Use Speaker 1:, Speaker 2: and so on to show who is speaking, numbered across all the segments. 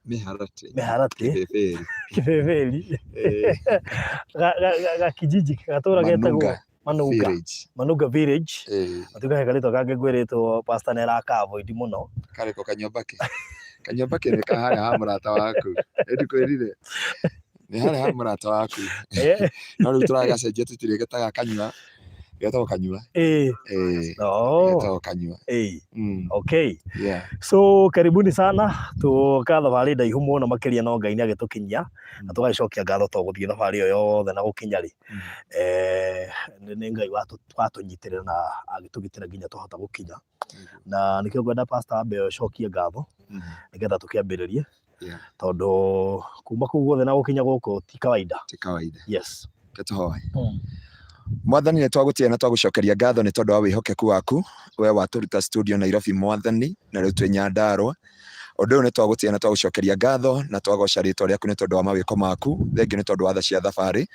Speaker 1: Mĩharatĩ.
Speaker 2: Mĩharatĩ.
Speaker 1: Kĩbĩbĩri.
Speaker 2: Kĩbĩbĩri. Gakijiji gatũra getagwo
Speaker 1: Manunga.
Speaker 2: Manunga Village. Matuĩka he karĩtwa kangĩ ngwĩrĩtwo pastor nĩ araka avoid mũno.
Speaker 1: Karĩkũ Kanyuambaki? Kanyuambaki nĩ ka harĩa ha mũrata waku. Ĩ ndikwĩrire? Nĩ harĩa ha mũrata waku. No rĩu tũragacenjia tũtirĩgetaga Kanyua. Getagwo Kanyua.
Speaker 2: Ĩĩ.
Speaker 1: Oh. Getagwo Kanyua.
Speaker 2: Ĩĩ. Okay.
Speaker 1: Yeah.
Speaker 2: So karibuni sana tuka thabarĩ ndaihu mũno makĩria no Ngai nĩ agĩtũkinyia na tũgagĩcokia ngatho to gũthiĩ thabarĩ ĩyo yothe na gũkinya rĩ nĩ Ngai watũnyitĩrĩra na agĩtũgitĩra nginya twahota gũkinya na nĩkĩo ngwenda pastor ambe ũcokie ngatho nĩgetha tũkĩambĩrĩrie tondũ kuma kũu guothe na gũkinya gũkũ ti kawaida.
Speaker 1: Ti kawaida.
Speaker 2: Yes.
Speaker 1: Reke tũhoe. Mwathani nĩ twagũtĩa na twagũcokeria ngatho nĩ tondũ wa wĩhokeku waku we watũruta studio Nairobi Mwathani na rĩu twĩ Nyandarua. Ũndũ ũyũ nĩ twagũtĩa na twagũcokeria ngatho na twagoca rĩtwa rĩaku nĩ tondũ wa mawĩko maku. Thengiũ nĩ tondũ wa tha cia thabarĩ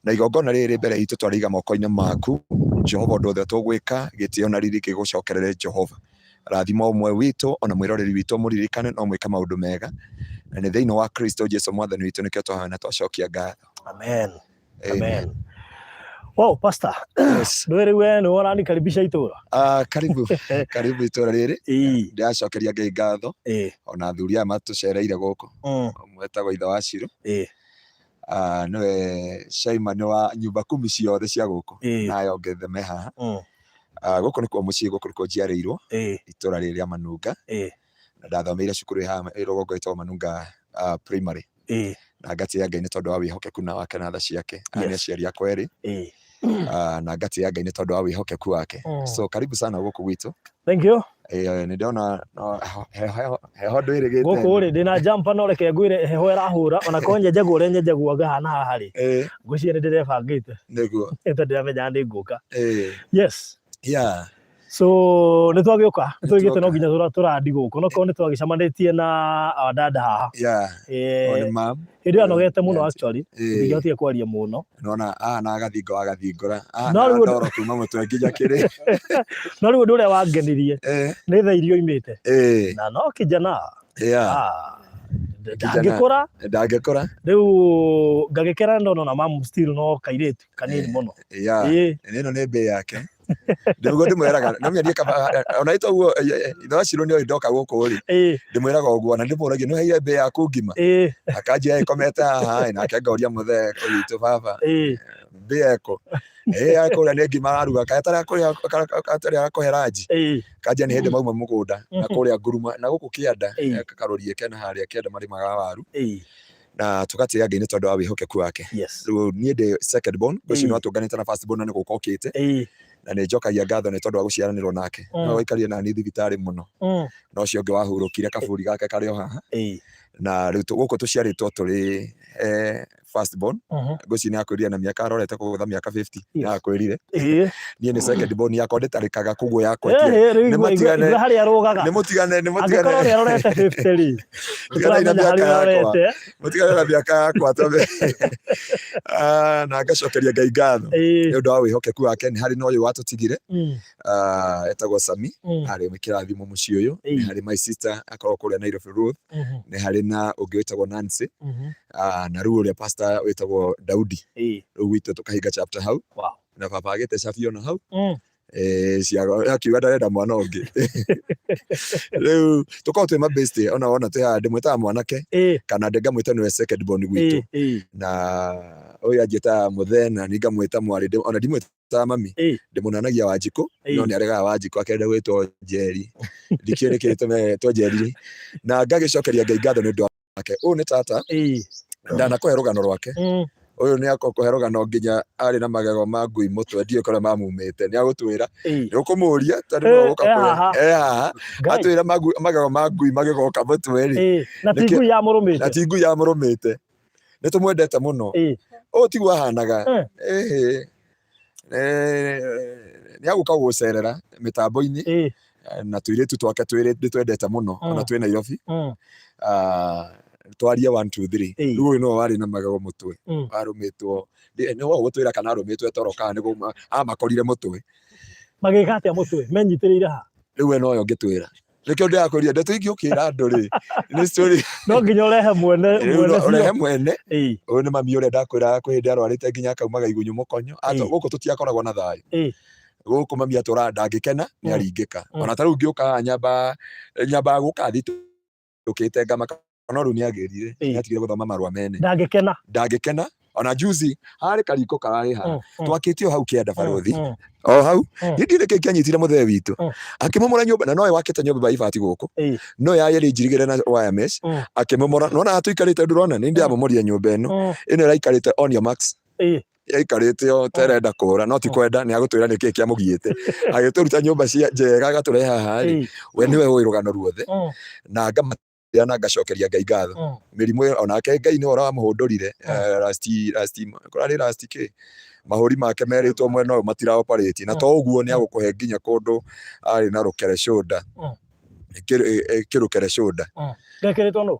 Speaker 1: na igongona rĩrĩ mbere itũ twarĩiga moko-inĩ maku Jehova, ũndũ wothe tũgwĩka gĩtĩo na riri gĩgũcokerere Jehova. Rathima ũmwe witũ ona mwĩroreri witũ mũririkane no mwĩke maũndũ mega na nĩ thĩinĩ wa Kristo Jesu Mwathani witũ nĩkĩo twahoya na twacokia ngatho.
Speaker 2: Amen.
Speaker 1: Amen.
Speaker 2: Amen. Wow, pastor.
Speaker 1: Yes.
Speaker 2: Ndũĩ rĩu we nĩwe ũranikaribisha itũra.
Speaker 1: Ah, karibu karibu itũra rĩrĩ. Ndĩracokeria Ngai ngatho ona athuri aya matũcereire gũkũ. Ũmwe etagwo ithe wa Shiro. Ah, nĩwe chairman wa nyumba kumi ciothe cia gũkũ na aya ũngĩ me haha. Ah, gũkũ nĩkuo mũciĩ, gũkũ nĩkuo njiarĩirwo itũra rĩrĩ rĩa Manunga na ndathomeire cukuru ĩ haha ĩ rũgongo ĩtagwo Manunga Primary. Na ngatĩĩa Ngai nĩ tondũ wa wĩhokeku na wake na tha ciake. Aya nĩ aciari akwa erĩ. Na ngatĩĩa Ngai nĩ tondũ wa wĩhokeku wake. So karibu sana gũkũ gwitũ.
Speaker 2: Thank you.
Speaker 1: Nĩ ndona no, heho heho ndwĩrĩgĩte.
Speaker 2: Gũkũ rĩ ndĩna jumper no reke ngwĩre heho ĩrahũra ona korwo nyenjagwo ũrĩa nyenjagwo ngahana haha rĩ. Ngwĩciria nĩ ndĩrebangĩte.
Speaker 1: Nĩguo.
Speaker 2: Tondũ ndĩramenyaga nĩ ngũka. Yes.
Speaker 1: Yeah.
Speaker 2: So nĩ twagĩũka nĩ tũgĩte no nginya tũrandi gũkũ no korwo nĩ twagĩcemanĩtie na our dad haha.
Speaker 1: Nĩ mam.
Speaker 2: Hĩndĩ ĩyo anogete mũno actually. Ndingĩhotire kwaria mũno.
Speaker 1: Nona aha na agathingo agathingũra. Aha na ndoro kuma mũtwe nginya kĩrĩ.
Speaker 2: No rĩu ũndũ ũrĩa wangenirie nĩ thaa iria oimĩte. Na no kijana. Ndangĩkũra.
Speaker 1: Ndangĩkũra.
Speaker 2: Rĩu ngagĩkena ndona ona mamu still no kairĩtu kanini mũno.
Speaker 1: Yeah. Ĩno nĩ mbĩ yake. Nĩguo ndĩmwĩraga no menya kaba ona ito guo ithe wa Shiro nĩoĩ ndoka gũkũ rĩ ndĩmwĩraga ũguo na ndĩmũragia nĩ ũheire mbĩ yaku ngima akanjia ĩkomete haha nake ngoria mũthee witũ baba mbĩ eko ĩ kũrĩa nĩ ngima araruga kaĩ atarĩ arakũhe ranji kanjia nĩ hĩndĩ mauma mũgũnda na kũrĩa nguruma na gũkũ kĩanda karũriĩ kena harĩa kĩanda marĩmaga waru na tũgatĩĩa Ngai nĩ tondũ wa wĩhokeku wake. Rĩu niĩ ndĩ second born, ũcio nĩ watũnganĩte na first born na nĩ gũka okĩte na nĩ njokagia ngatho nĩ tondũ wa gũciaranĩrwo nake. Nĩwe waikarire naniĩ thibitarĩ mũno na ũcio ũngĩ wahurũkire kaburi gake karĩ o haha na rĩu gũkũ tũciarĩtwo tũrĩ first born. Ngwĩciria nĩ akwĩrire na mĩaka arorete kũgũtha mĩaka 50 nĩ akwĩrire. Niĩ nĩ second born yakwa ndĩtarĩkaga koguo yakwa
Speaker 2: nĩ matigane harĩa arũgaga
Speaker 1: nĩ mũtigane nĩ mũtigane
Speaker 2: angĩkorwo nĩ arorete 50 rĩ
Speaker 1: tiganai na mĩaka yakwa mũtigane na mĩaka yakwa tondũ na ngacokeria Ngai ngatho nĩ ũndũ wa wĩhokeku wake nĩ harĩ na ũyũ watũtigire etagwo Sami arĩ kĩrathimo mũciĩ ũyũ nĩ harĩ my sister akoragwo kũrĩa Nairobi Ruth nĩ harĩ na ũngĩ wĩtagwo Nancy na rĩu ũrĩa pastor wĩtagwo Daudi rĩu gwitũ tũkahinga chapter hau na baba agĩte cabi ona hau akiuga ndarenda mwana ũngĩ rĩu tũkorwo twĩ mabeste ona wona twĩ haha ndĩmwĩtaga mwanake kana ngamwĩta nĩwe second born gwitũ na ũyũ anjĩtaga mũthee na niĩ ngamwĩta mwarĩ ona ndimwĩtaga mami ndĩmũnanagia Wanjikũ no nĩ aregaga Wanjikũ akenda gwĩtwo Njeri ndikĩũĩ nĩkĩ gĩtũmĩte etwo Njeri na ngagĩcokeria Ngai ngatho nĩ ũndũ wake ũyũ nĩ tata ndanakũhe rũgano rwake ũyũ nĩ akũhe rũgano nginya arĩ na magego ma ngui mũtwe ndiũĩ kũrĩa mamumĩte nĩ agũtwĩra nĩ ũkũmũria tondũ nĩwe ũgũka
Speaker 2: haha.
Speaker 1: e haha atwĩra magego ma ngui magĩgoka mũtwe rĩ
Speaker 2: Na ti ngui yamũrũmĩte.
Speaker 1: Na ti ngui yamũrũmĩte. Nĩ tũmwendete mũno. Ũũ tiguo ahanaga. Ĩhĩ. Nĩ agũka gũgũcerera mĩtambo-inĩ na tũirĩtu twake twĩrĩ nĩ twendete mũno ona twĩ Nairobi. Twarie 1 2 3. Rĩu ũyũ nĩwe warĩ na magego mũtwe. Arũmĩtwo nĩwe ũgũtwĩra kana arũmĩtwo toro kana nĩ amakorire mũtwe.
Speaker 2: Magĩka atĩa mũtwe? Menyitĩrĩire ha?
Speaker 1: Rĩu we nowe ũngĩtwĩra. Nĩkĩo ndĩrakwĩrire ndeto ingĩ ũkĩra andũ rĩ, nĩ story.
Speaker 2: No nginya ũrehe mwene.
Speaker 1: Rĩu
Speaker 2: Mwene
Speaker 1: no
Speaker 2: biũ.
Speaker 1: Ũrehe mwene. Ũyũ nĩ mami ũrĩa ndakwĩraga kwĩ hĩndĩ arwarĩte nginya akaumaga igunyũ mũkonyo. Gũkũ tũtiakoragwo na thayũ. Gũkũ mami atũraga ndangĩkena nĩ aringĩka. Ona ta rĩu ngĩũka haha nyamba nyambaga gũka thitũkĩte ngamaka, no rĩu nĩ agĩrire, nĩ atigire gũthoma marũa mene.
Speaker 2: Ndangĩkena.
Speaker 1: Ndangĩkena. Ona juzi harĩ kariko kararĩ haha twakĩte o hau kĩanda barũthi o hau. Niĩ ndiũĩ nĩkĩ kĩanyitire mũthee witũ akĩmomora nyũmba, na nowe wakĩte nyũmba ya ibati gũkũ, no ya ĩrĩ njirigĩre na wire mesh. Akĩmomora nona haha tũikarĩte, ndũrona nĩ ndĩramomorire nyũmba ĩno. Ĩno ĩraikarĩte on your marks. Yaikarĩte o ta ĩrenda kũra, no ti kwenda. Nĩ agũtwĩra nĩkĩ kĩamũgiĩte agĩtũruta nyũmba cia njega agatũrehe haha rĩ. We nĩwe ũĩ rũgano ruothe. Na ngamatĩa na ngacokeria Ngai ngatho. Mĩrimũ ĩyo onake Ngai nĩwe ũramũhũndũrire. Last kũrarĩ last kĩ mahũri make merĩtwo mwena ũyũ matira operate na to ũguo nĩ agũkũhe nginya kũndũ arĩ na rũkere shoulder. Kĩrũkere shoulder.
Speaker 2: Gekĩrĩtwo nũ?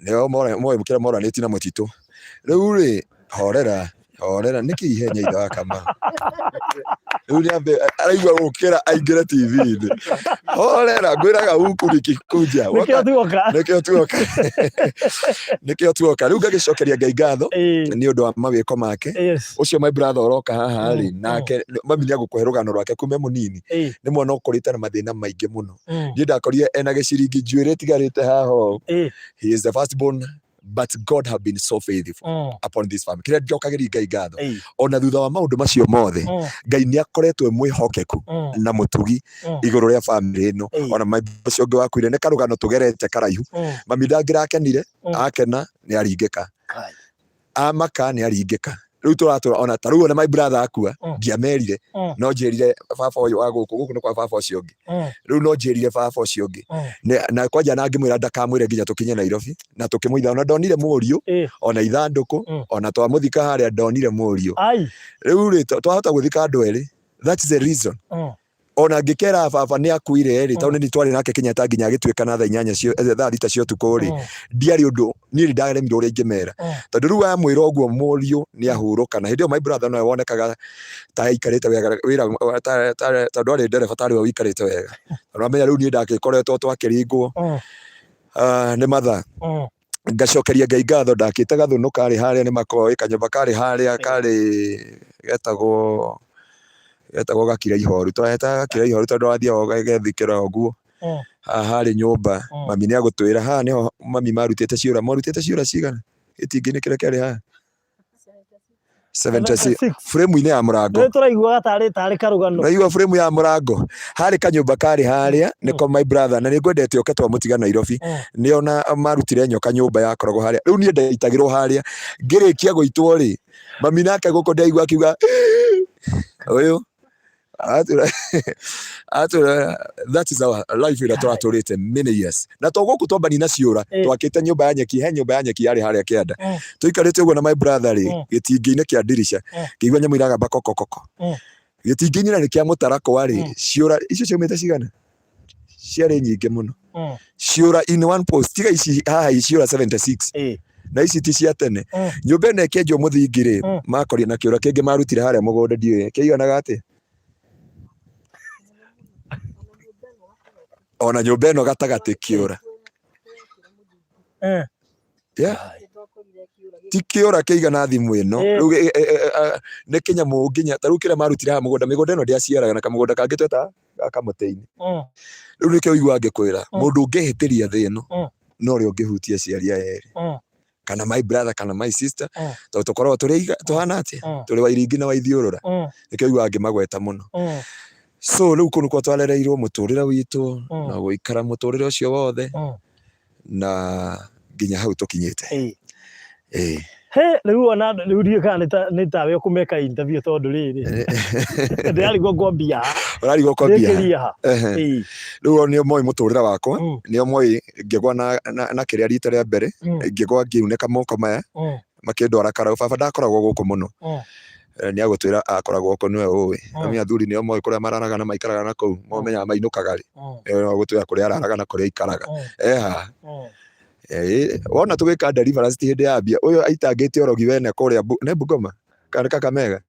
Speaker 1: Nĩo moĩ kĩrĩa moranĩtie na mũtitũ. Rĩu rĩ, horera horera, nĩkĩ ihenya ithe wa Kamau? Rĩu nĩambe araigua gũkĩra aingĩre TV-inĩ. Horera, ngwĩraga huku nikikuja.
Speaker 2: Nĩkĩo tuoka.
Speaker 1: Nĩkĩo tuoka, nĩkĩo tuoka. Rĩu ngagĩcokeria Ngai ngatho nĩ ũndũ wa mawĩko make. Ũcio my brother ũroka haha rĩ, nake mami nĩ agũkũhe rũgano rwake kuma e mũnini. Nĩ mwana ũkũrĩte na mathĩna maingĩ mũno. Niĩ ndakorire ena gĩciringi njuĩrĩ ĩtigarĩte haha ũũ. He is the first born, but God have been so faithful upon this family. Kĩrĩa njokagĩria Ngai ngatho, ona thutha wa maũndũ macio mothe, Ngai nĩ akoretwo e mwĩhokeku na mũtugi igũrũ rĩa family ĩno. Ona my ũcio ũngĩ wakuire nĩ karũgano tũgerete karaihu. Mami ndangĩrakenire. Akena nĩ aringĩka.
Speaker 2: Kai.
Speaker 1: Amaka nĩ aringĩka. Rĩu tũratũra ona ta rĩu ona my brother akua, ndiamerire. No njĩrire baba ũyũ wa gũkũ, gũkũ nĩ kwa baba ũcio ũngĩ. Rĩu no njĩrire baba ũcio ũngĩ. Na kwanja na ngĩmwĩra ndakamwĩre nginya tũkinye Nairobi, na tũkĩmũitha ona ndonire mũriũ. Ona ithandũkũ. Ona twamũthika harĩa ndonire mũriũ.
Speaker 2: Ai.
Speaker 1: Rĩu rĩ, twahota gũthika andũ erĩ. That is the reason. Ona ngĩkera baba nĩ akuire rĩ, tondũ nĩ twarĩ nake Kenyatta nginya agĩtuĩka na thaa 8 thaa 6 cia ũtukũ rĩ, ndiarĩ ũndũ niĩ nĩ ndaremirwo ũrĩa ingĩmera, tondũ rĩu amwĩra ũguo mũriũ nĩ ahurũka. Na hĩndĩ ĩyo my brother nowe wonekaga ta aikarĩte wega wĩra, tondũ arĩ ndereba, tarĩ we ũikarĩte wega, tondũ amenya rĩu niĩ ndagĩkoretwo twakĩringwo nĩ mathaa. Ngacokeria Ngai ngatho ndakĩte gathũnũ karĩ harĩa nĩ makoĩ kanyũmba karĩ harĩa karĩ getagwo gakira ihoru. Twahetaga gakira ihoru tondũ wathiaga ũgethikĩra ũguo. Haha harĩ nyũmba. Mami nĩ agũtwĩra haha nĩho mami marutĩte ciũra. Marutĩte ciũra cigana gĩtingĩ-inĩ kĩrĩa kĩarĩ haha? 76 frame-inĩ ya mũrango.
Speaker 2: Nĩ tũraiguaga tarĩ karũgano.
Speaker 1: Raigua frame ya mũrango harĩ kanyũmba karĩ harĩa nĩko my brother, na nĩ ngwendete ũke twamũtiga Nairobi. Nĩona marutire nyoka nyũmba yakoragwo harĩa. Rĩu niĩ ndaitagĩrwo harĩa ngĩrĩkia gũitwo rĩ, mami nake gũkũ ndaigua akiuga ũyũ atwĩra that is our life ĩrĩa tũratũrĩte many years. Na to gũkũ twambani na ciũra. Twakĩte nyũmba ya nyeki, he nyũmba ya nyeki yarĩ harĩa kĩanda. Tũikarĩte ũguo na my brother rĩ, gĩtingĩ-inĩ kĩa ndirica ngĩigua nyamũ iragamba kokokoko gĩtingĩ-inĩ, na nĩ kĩa mũtarakwa rĩ. Ciũra icio ciaumĩte cigana? Ciarĩ nyingĩ mũno. Ciũra in one post, tiga ici haha, ciũra 76. Na ici ti cia tene. Nyũmba ĩno ĩkĩenjwo mũthingi rĩ, makorire na kĩũra kĩngĩ marutire harĩa mũgũnda, ndiũĩ kĩiganaga atĩa. Ona nyũmba ĩno gatagatĩ kĩũra. Yeah. Ti kĩũra kĩigana thimũ ĩno. Rĩu nĩ kĩnyamũ nginya ta rĩu kĩrĩa marutire haha mũgũnda, mĩgũnda ĩno ndĩaciaraga na kamũgũnda kangĩ tweta gaka mũtĩ-inĩ. Rĩu nĩkĩo ũiguaga ngĩkwĩra mũndũ ũngĩhĩtĩria thĩ ĩno no ũrĩa ũngĩhutia aciari aya erĩ kana my brother kana my sister, tondũ tũkoragwo tũrĩ tũhana atĩa, tũrĩ wa iringi na wa ithiũrũra. Nĩkĩo ũiguaga ngĩmagweta mũno. So rĩu kũu nĩkuo twarereirwo mũtũrĩre witũ na gũikara mũtũrĩre ũcio wothe na nginya hau tũkinyĩte. Ĩĩ.
Speaker 2: He rĩu ona rĩu ndiũĩ kana nĩ tawe ũkũmeka interview, tondũ rĩrĩ ndĩrarigwo ngwambia ha.
Speaker 1: Ũrarigwo kwambia ha.
Speaker 2: Ndĩkĩrie ha.
Speaker 1: Rĩu o nĩo moĩ mũtũrĩre wakwa. Nĩo moĩ ngĩgwa na kĩrĩa rita rĩa mbere, ngĩgwa ngĩunĩka moko maya, makĩndwara karau. Baba ndakoragwo gũkũ mũno. Nĩ agũtwĩra akoragwo kũ, nĩwe ũĩ. Ami athuri nĩo moĩ kũrĩa mararaga na maikaraga na kũu, momenyaga mainũkaga rĩ. Nĩwe agũtwĩra kũrĩa araraga na kũrĩa aikaraga. Haha. Wona tũgĩka deliverance ti hĩndĩ ya mbia. Ũyũ aitangĩte ũrogi wene kũrĩa nĩ Bungoma kana Kakamega.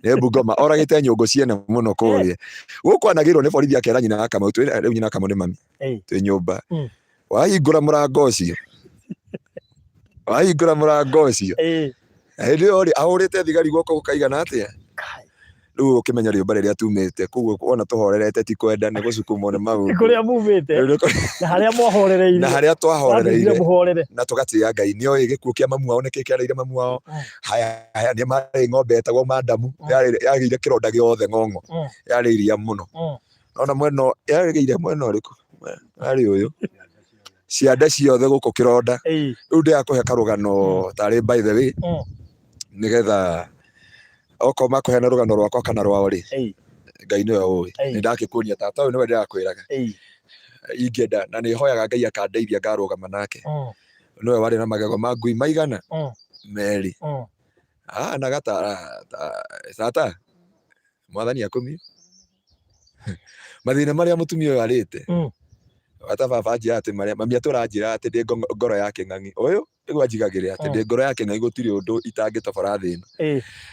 Speaker 1: Nĩ Bungoma oragĩte nyũngũ ciene mũno kũrĩa. Gũkũ anagĩrwo nĩ borithi akera nyina wa Kamau, twĩ rĩu nyina wa Kamau nĩ mami. Twĩ nyũmba. Wahingũra mũrango ũcio. Wahingũra mũrango ũcio. Hĩndĩ ĩyo rĩ ahũrĩte thigari guoko gũkaigana atĩa? Rĩu ũkĩmenya rĩũmba rĩrĩa tumĩte, koguo wona tũhorerete ti kwenda nĩ gũcukumwo nĩ maũndũ.
Speaker 2: Kũrĩa mumĩte na harĩa mwahorereire.
Speaker 1: Na harĩa twahorereire.
Speaker 2: Mũhorere.
Speaker 1: Na tũgatĩĩa Ngai. Nĩ oĩ gĩkuũ kĩa mamu wao nĩkĩ kĩarĩire mamu wao. Haya haya nĩ marĩ ng'ombe yetagwo madamu yagĩire kĩronda gĩothe ng'ong'o. Yarĩ iria mũno. Nona mwena yagĩire mwena ũrĩkũ? Yarĩ ũyũ. Ciande ciothe gũkũ kĩronda. Rĩu ndĩrakũhe karũgano tarĩ by the way nĩgetha okorwo makũheana rũgano rwakwa kana rwao rĩ, Ngai nĩwe ũĩ. Nĩ ndakĩkuonia tata ũyũ nĩwe ndĩrakwĩraga. Ingĩenda na nĩ hoyaga Ngai akandeithia ngarũgama nake. Nĩwe warĩ na magego ma ngui maigana? Merĩ. Ahanaga ta tata mwathani akũmie. Mathĩna marĩa mũtumia ũyũ arĩte. Ata baba anjĩra atĩ marĩa mami atũra anjĩra atĩ ndĩ ngoro ya kĩng'ang'i. Ũyũ nĩguo anjigagĩrĩra atĩ ndĩ ngoro ya kĩng'ang'i gũtirĩ ũndũ itangĩtobora thĩ ĩno.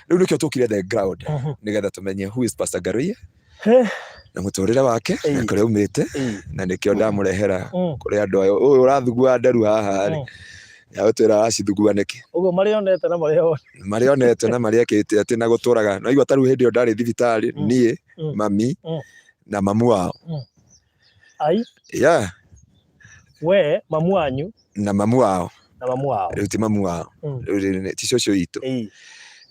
Speaker 1: Rĩu nĩkĩo tũkire the ground nĩgetha tũmenye who is Pastor Ngaruiya na mũtũrĩre wake na kũrĩa aumĩte na nĩkĩo ndamũrehera kũrĩ andũ aya. Ũyũ ũrathugua nderu haha rĩ, nĩagũtwĩra aracithugua nĩkĩ.
Speaker 2: Ũguo marĩa onete na marĩa
Speaker 1: marĩa onete na marĩa ekĩte atĩ na gũtũraga. No igua ta rĩu hĩndĩ ĩyo ndarĩ thibitarĩ niĩ, mami na mamu wao.
Speaker 2: Ai.
Speaker 1: Yeah.
Speaker 2: We, mamu wanyu.
Speaker 1: Na mamu wao.
Speaker 2: Na mamu wao.
Speaker 1: Rĩu ti mamu wao. Rĩu ti cũcũ witũ.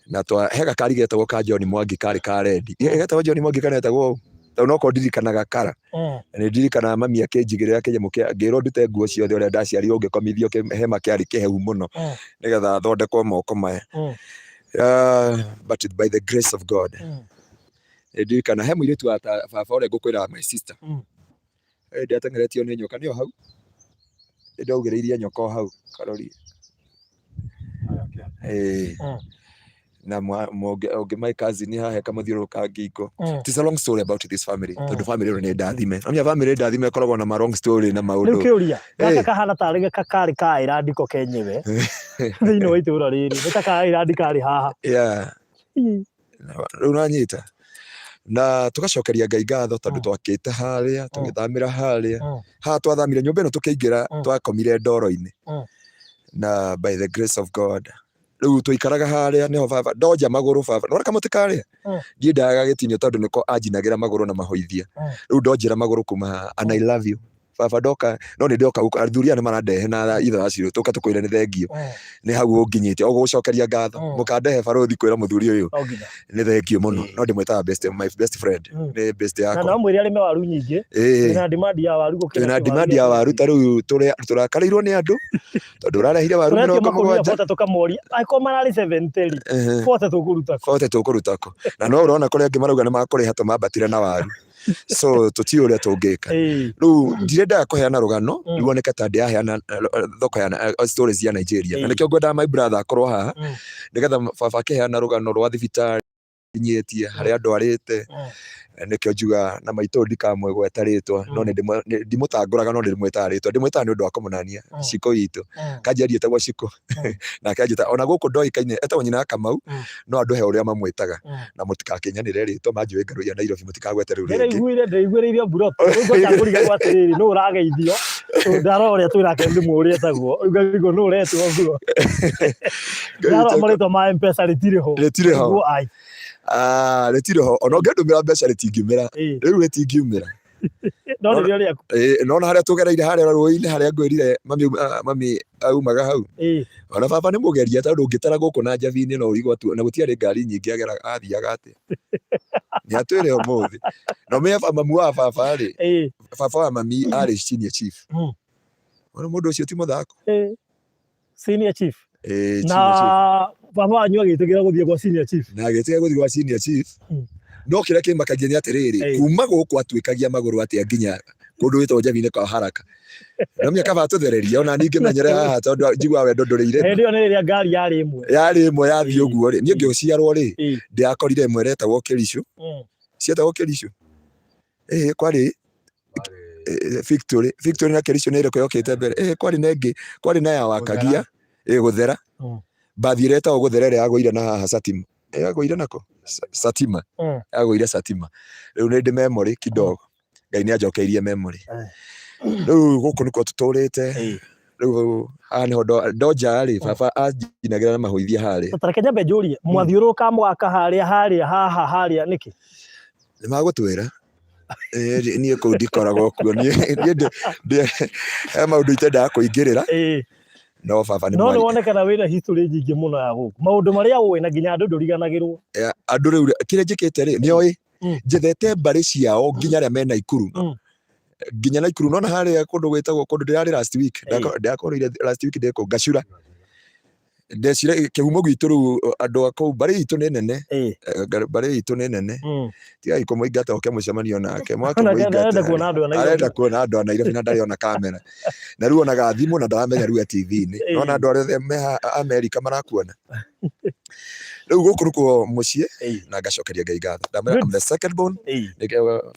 Speaker 1: Na twa he gakari getagwo ka John Mwangi karĩ ka rendi. Getagwo John Mwangi kana getagwo ũũ? Tondũ no korwo ndirikanaga kara. Na nĩ ndirikanaga mami akĩnjigĩrĩra kĩnyamũ kĩa ngĩrwo ndute nguo ciothe ũrĩa ndaciarirwo ngĩkomithio hema kĩarĩ kĩhehu mũno nĩgetha thondekwo moko maya. But by the grace of God. Nĩ ndirikana he mũirĩtu wa baba ũrĩa ngũkwĩraga my sister. Hĩndĩ ateng'eretio nĩ nyoka nĩyo hau. Nĩ ndaugĩrĩirie nyoka o hau karori. Ĩĩ. Na ũngĩ my cousin haha ĩkamũthiũrũrũka ngingo. It is a long story about this family. Tondũ family ĩno nĩ ndathime. Amenya family ndathime ĩkoragwo na ma long story na maũndũ.
Speaker 2: Rĩu kĩũria, gaka kahana tarĩ karĩ ka island ko kenyewe thĩinĩ wa itũũra rĩrĩ. Nĩ ta ka island karĩ haha.
Speaker 1: Yeah. Rĩu nanyita. Na tũgacokeria Ngai ngatho tondũ twakĩte harĩa, tũgĩthamĩra harĩa. Haha twathamire nyũmba ĩno tũkĩingĩra twakomire ndoro-inĩ. Na by the grace of God rĩu twaikaraga harĩa nĩho baba ndonja magũrũ baba nĩwona kamũtĩ karĩa ndiendaga gagĩtinio tondũ nĩko anjinagĩra magũrũ na mahoithia rĩu ndonjera magũrũ kuma haha and I love you baba ndoka no nĩ ndoka gũkũ athuri aya nĩ marandehe na ithaa cio tũka tũkwĩre nĩ thengio nĩ hau ũnginyĩte o gũgũcokeria ngatho mũkandehe barũthi kwĩra mũthuri ũyũ
Speaker 2: No nginya.
Speaker 1: nĩ thengio mũno no ndĩmwĩtaga best my best friend nĩ best
Speaker 2: Na
Speaker 1: yakwa
Speaker 2: no mwĩre arĩme waru nyingĩ.
Speaker 1: Ĩĩ.
Speaker 2: Twĩna demand ya waru gũkĩra
Speaker 1: twĩna demand ya waru ta rĩu tũrakarĩirwo nĩ andũ tondũ ũrarehire waru
Speaker 2: Tũretio
Speaker 1: mĩrongo
Speaker 2: makũnia
Speaker 1: mũgwanja
Speaker 2: bote tũkamoria angĩkorwo mararĩ 70 rĩ bote tũkũruta kũ?
Speaker 1: bote tũkũruta kũ na no ũrona kũrĩa angĩ marauga nĩ makũrĩha tũmambatire na waru so tũtiũĩ ũrĩa tũngĩka rĩu ndirendaga kũheana rũgano ruoneke ta ndĩraheana thoko ya stories ya Nigeria na nĩkĩo ngwendaga my brother akorwo haha nĩgetha baba akĩheana rũgano rwa thibitarĩ nyitie harĩa ndwarĩte nĩkĩo njuga na maitũ ndikamwĩgweta rĩtwa no nĩ ndimũtangũraga no ndĩmwĩtaga rĩtwa ndĩmwĩtaga nĩ ũndũ wa kũmũnania Shiko witũ kanjeri etagwo Shiko nake anjĩta ona gũkũ ndoĩkaine etagwo nyina wa Kamau no andũ he ũrĩa mamwĩtaga na mũtikakĩnyanĩre rĩtwa manjũĩ Ngarũiya Nairobi mũtikagwete rĩu rĩngĩ.
Speaker 2: Ndĩraiguire ndĩraiguĩrĩire mburoti rĩu ngwaca ngũrigagwo atĩrĩrĩ nũ ũrageithio ndarora ũrĩa twĩ nake ndimũĩ ũrĩa etagwo rĩu ngarigwo nũ ũretwo ũguo ndarora marĩtwa ma Mpesa rĩtirĩ ho
Speaker 1: Rĩtirĩ ho.
Speaker 2: Nĩguo ai
Speaker 1: Ah, rĩtirĩ ho ona ũngĩndũmĩra mbeca rĩtingĩumĩra rĩu rĩtingiumĩra
Speaker 2: no nĩrĩo rĩaku
Speaker 1: Ĩĩ, nona harĩa tũgereire harĩa rũĩ-inĩ harĩa ngwĩrire mami mami aumaga hau ona baba nĩ mũgeria tondũ ũngĩtara gũkũ na njabi-inĩ no ũrigwo tu na gũtiarĩ ngari nyingĩ agera athiaga atĩa nĩ atwĩre ũmũthĩ na ũmenye mamu wa baba rĩ baba wa mami arĩ senior chief ona mũndũ ũcio ti mũthako
Speaker 2: Senior chief.
Speaker 1: Ĩĩ,
Speaker 2: Na
Speaker 1: senior chief.
Speaker 2: baba wanyu agĩtĩkĩra gũthiĩ gwa senior chief.
Speaker 1: Na agĩtĩkĩra gũthiĩ gwa senior chief. No kĩrĩa kĩmakagia nĩ atĩrĩrĩ, kuma gũkũ atuĩkagia magũrũ atĩa nginya kũndũ gwĩtagwo Njabi-inĩ kwa Haraka. No menya kaba atũthererie ona niĩ ngĩmenyere haha tondũ njiguaga wendo ndũrĩ irĩma.
Speaker 2: Hĩndĩ ĩyo nĩ rĩrĩa ngari yarĩ ĩmwe.
Speaker 1: Yarĩ ĩmwe yathiĩ ũguo rĩ, niĩ ngĩciarwo rĩ, ndĩrakorire ĩmwe ĩretagwo Kĩricũ. Cietagwo Kĩricũ? Ĩĩ kwarĩ Victory, Victory na Kericho nĩ ĩrĩkũ yokĩte mbere? Ĩĩ kwarĩ na ĩngĩ, kwarĩ na ya Wakagia, ĩĩ Gũthera. Mbathi ĩrĩa ĩtagwo Gũthera ĩrĩa yagũire na haha Satim. Yagũire nako? Satima. Yagũire Satima. Rĩu nĩ ndĩ memory kidogo. Ngai nĩ anjokeirie memory. Rĩu gũkũ nĩkuo tũtũrĩte. Rĩu haha nĩho ndonja rĩ, baba anjinagĩra na mahũithia harĩa.
Speaker 2: Ta reke nyambe njũrie, mwathiũrũrũka mũgaka harĩa harĩa haha harĩa nĩkĩ?
Speaker 1: Nĩ magũtwĩra. Niĩ kũu ndikoragwo kuo. Niĩ he maũndũ itendaga kũingĩrĩra. No baba nĩ
Speaker 2: No nĩ wonekana wĩna history nyingĩ mũno ya gũkũ. Maũndũ marĩa ũĩ na nginya andũ ndũriganagĩrwo.
Speaker 1: Andũ rĩu kĩrĩa njĩkĩte rĩ, nĩ oĩ njethete mbarĩ ciao nginya arĩa me Naikuru. Nginya Naikuru nona harĩa kũndũ gwĩtagwo kũndũ ndĩrarĩ last week. Ndĩrakoreire last week ndĩ kũu Ngacura. Ndecira kĩhumo gitũ rĩu andũ a kũu mbarĩ itũ nĩ nene. Mbarĩ itũ nĩ nene. Tigai kũmũingata oke mũcemanio nake.
Speaker 2: Mwakĩmũingata. Arenda kuona andũ a Nairobi.
Speaker 1: Arenda kuona andũ a Nairobi na ndarĩ ona kamera. Na rĩu onaga thimũ na ndaramenya rĩu e TV-inĩ. Nona andũ arĩa me Amerika marakuona. Rĩu gũkũ nĩkuo mũciĩ na ngacokeria Ngai ngatho. Ndamwĩra I'm the second born.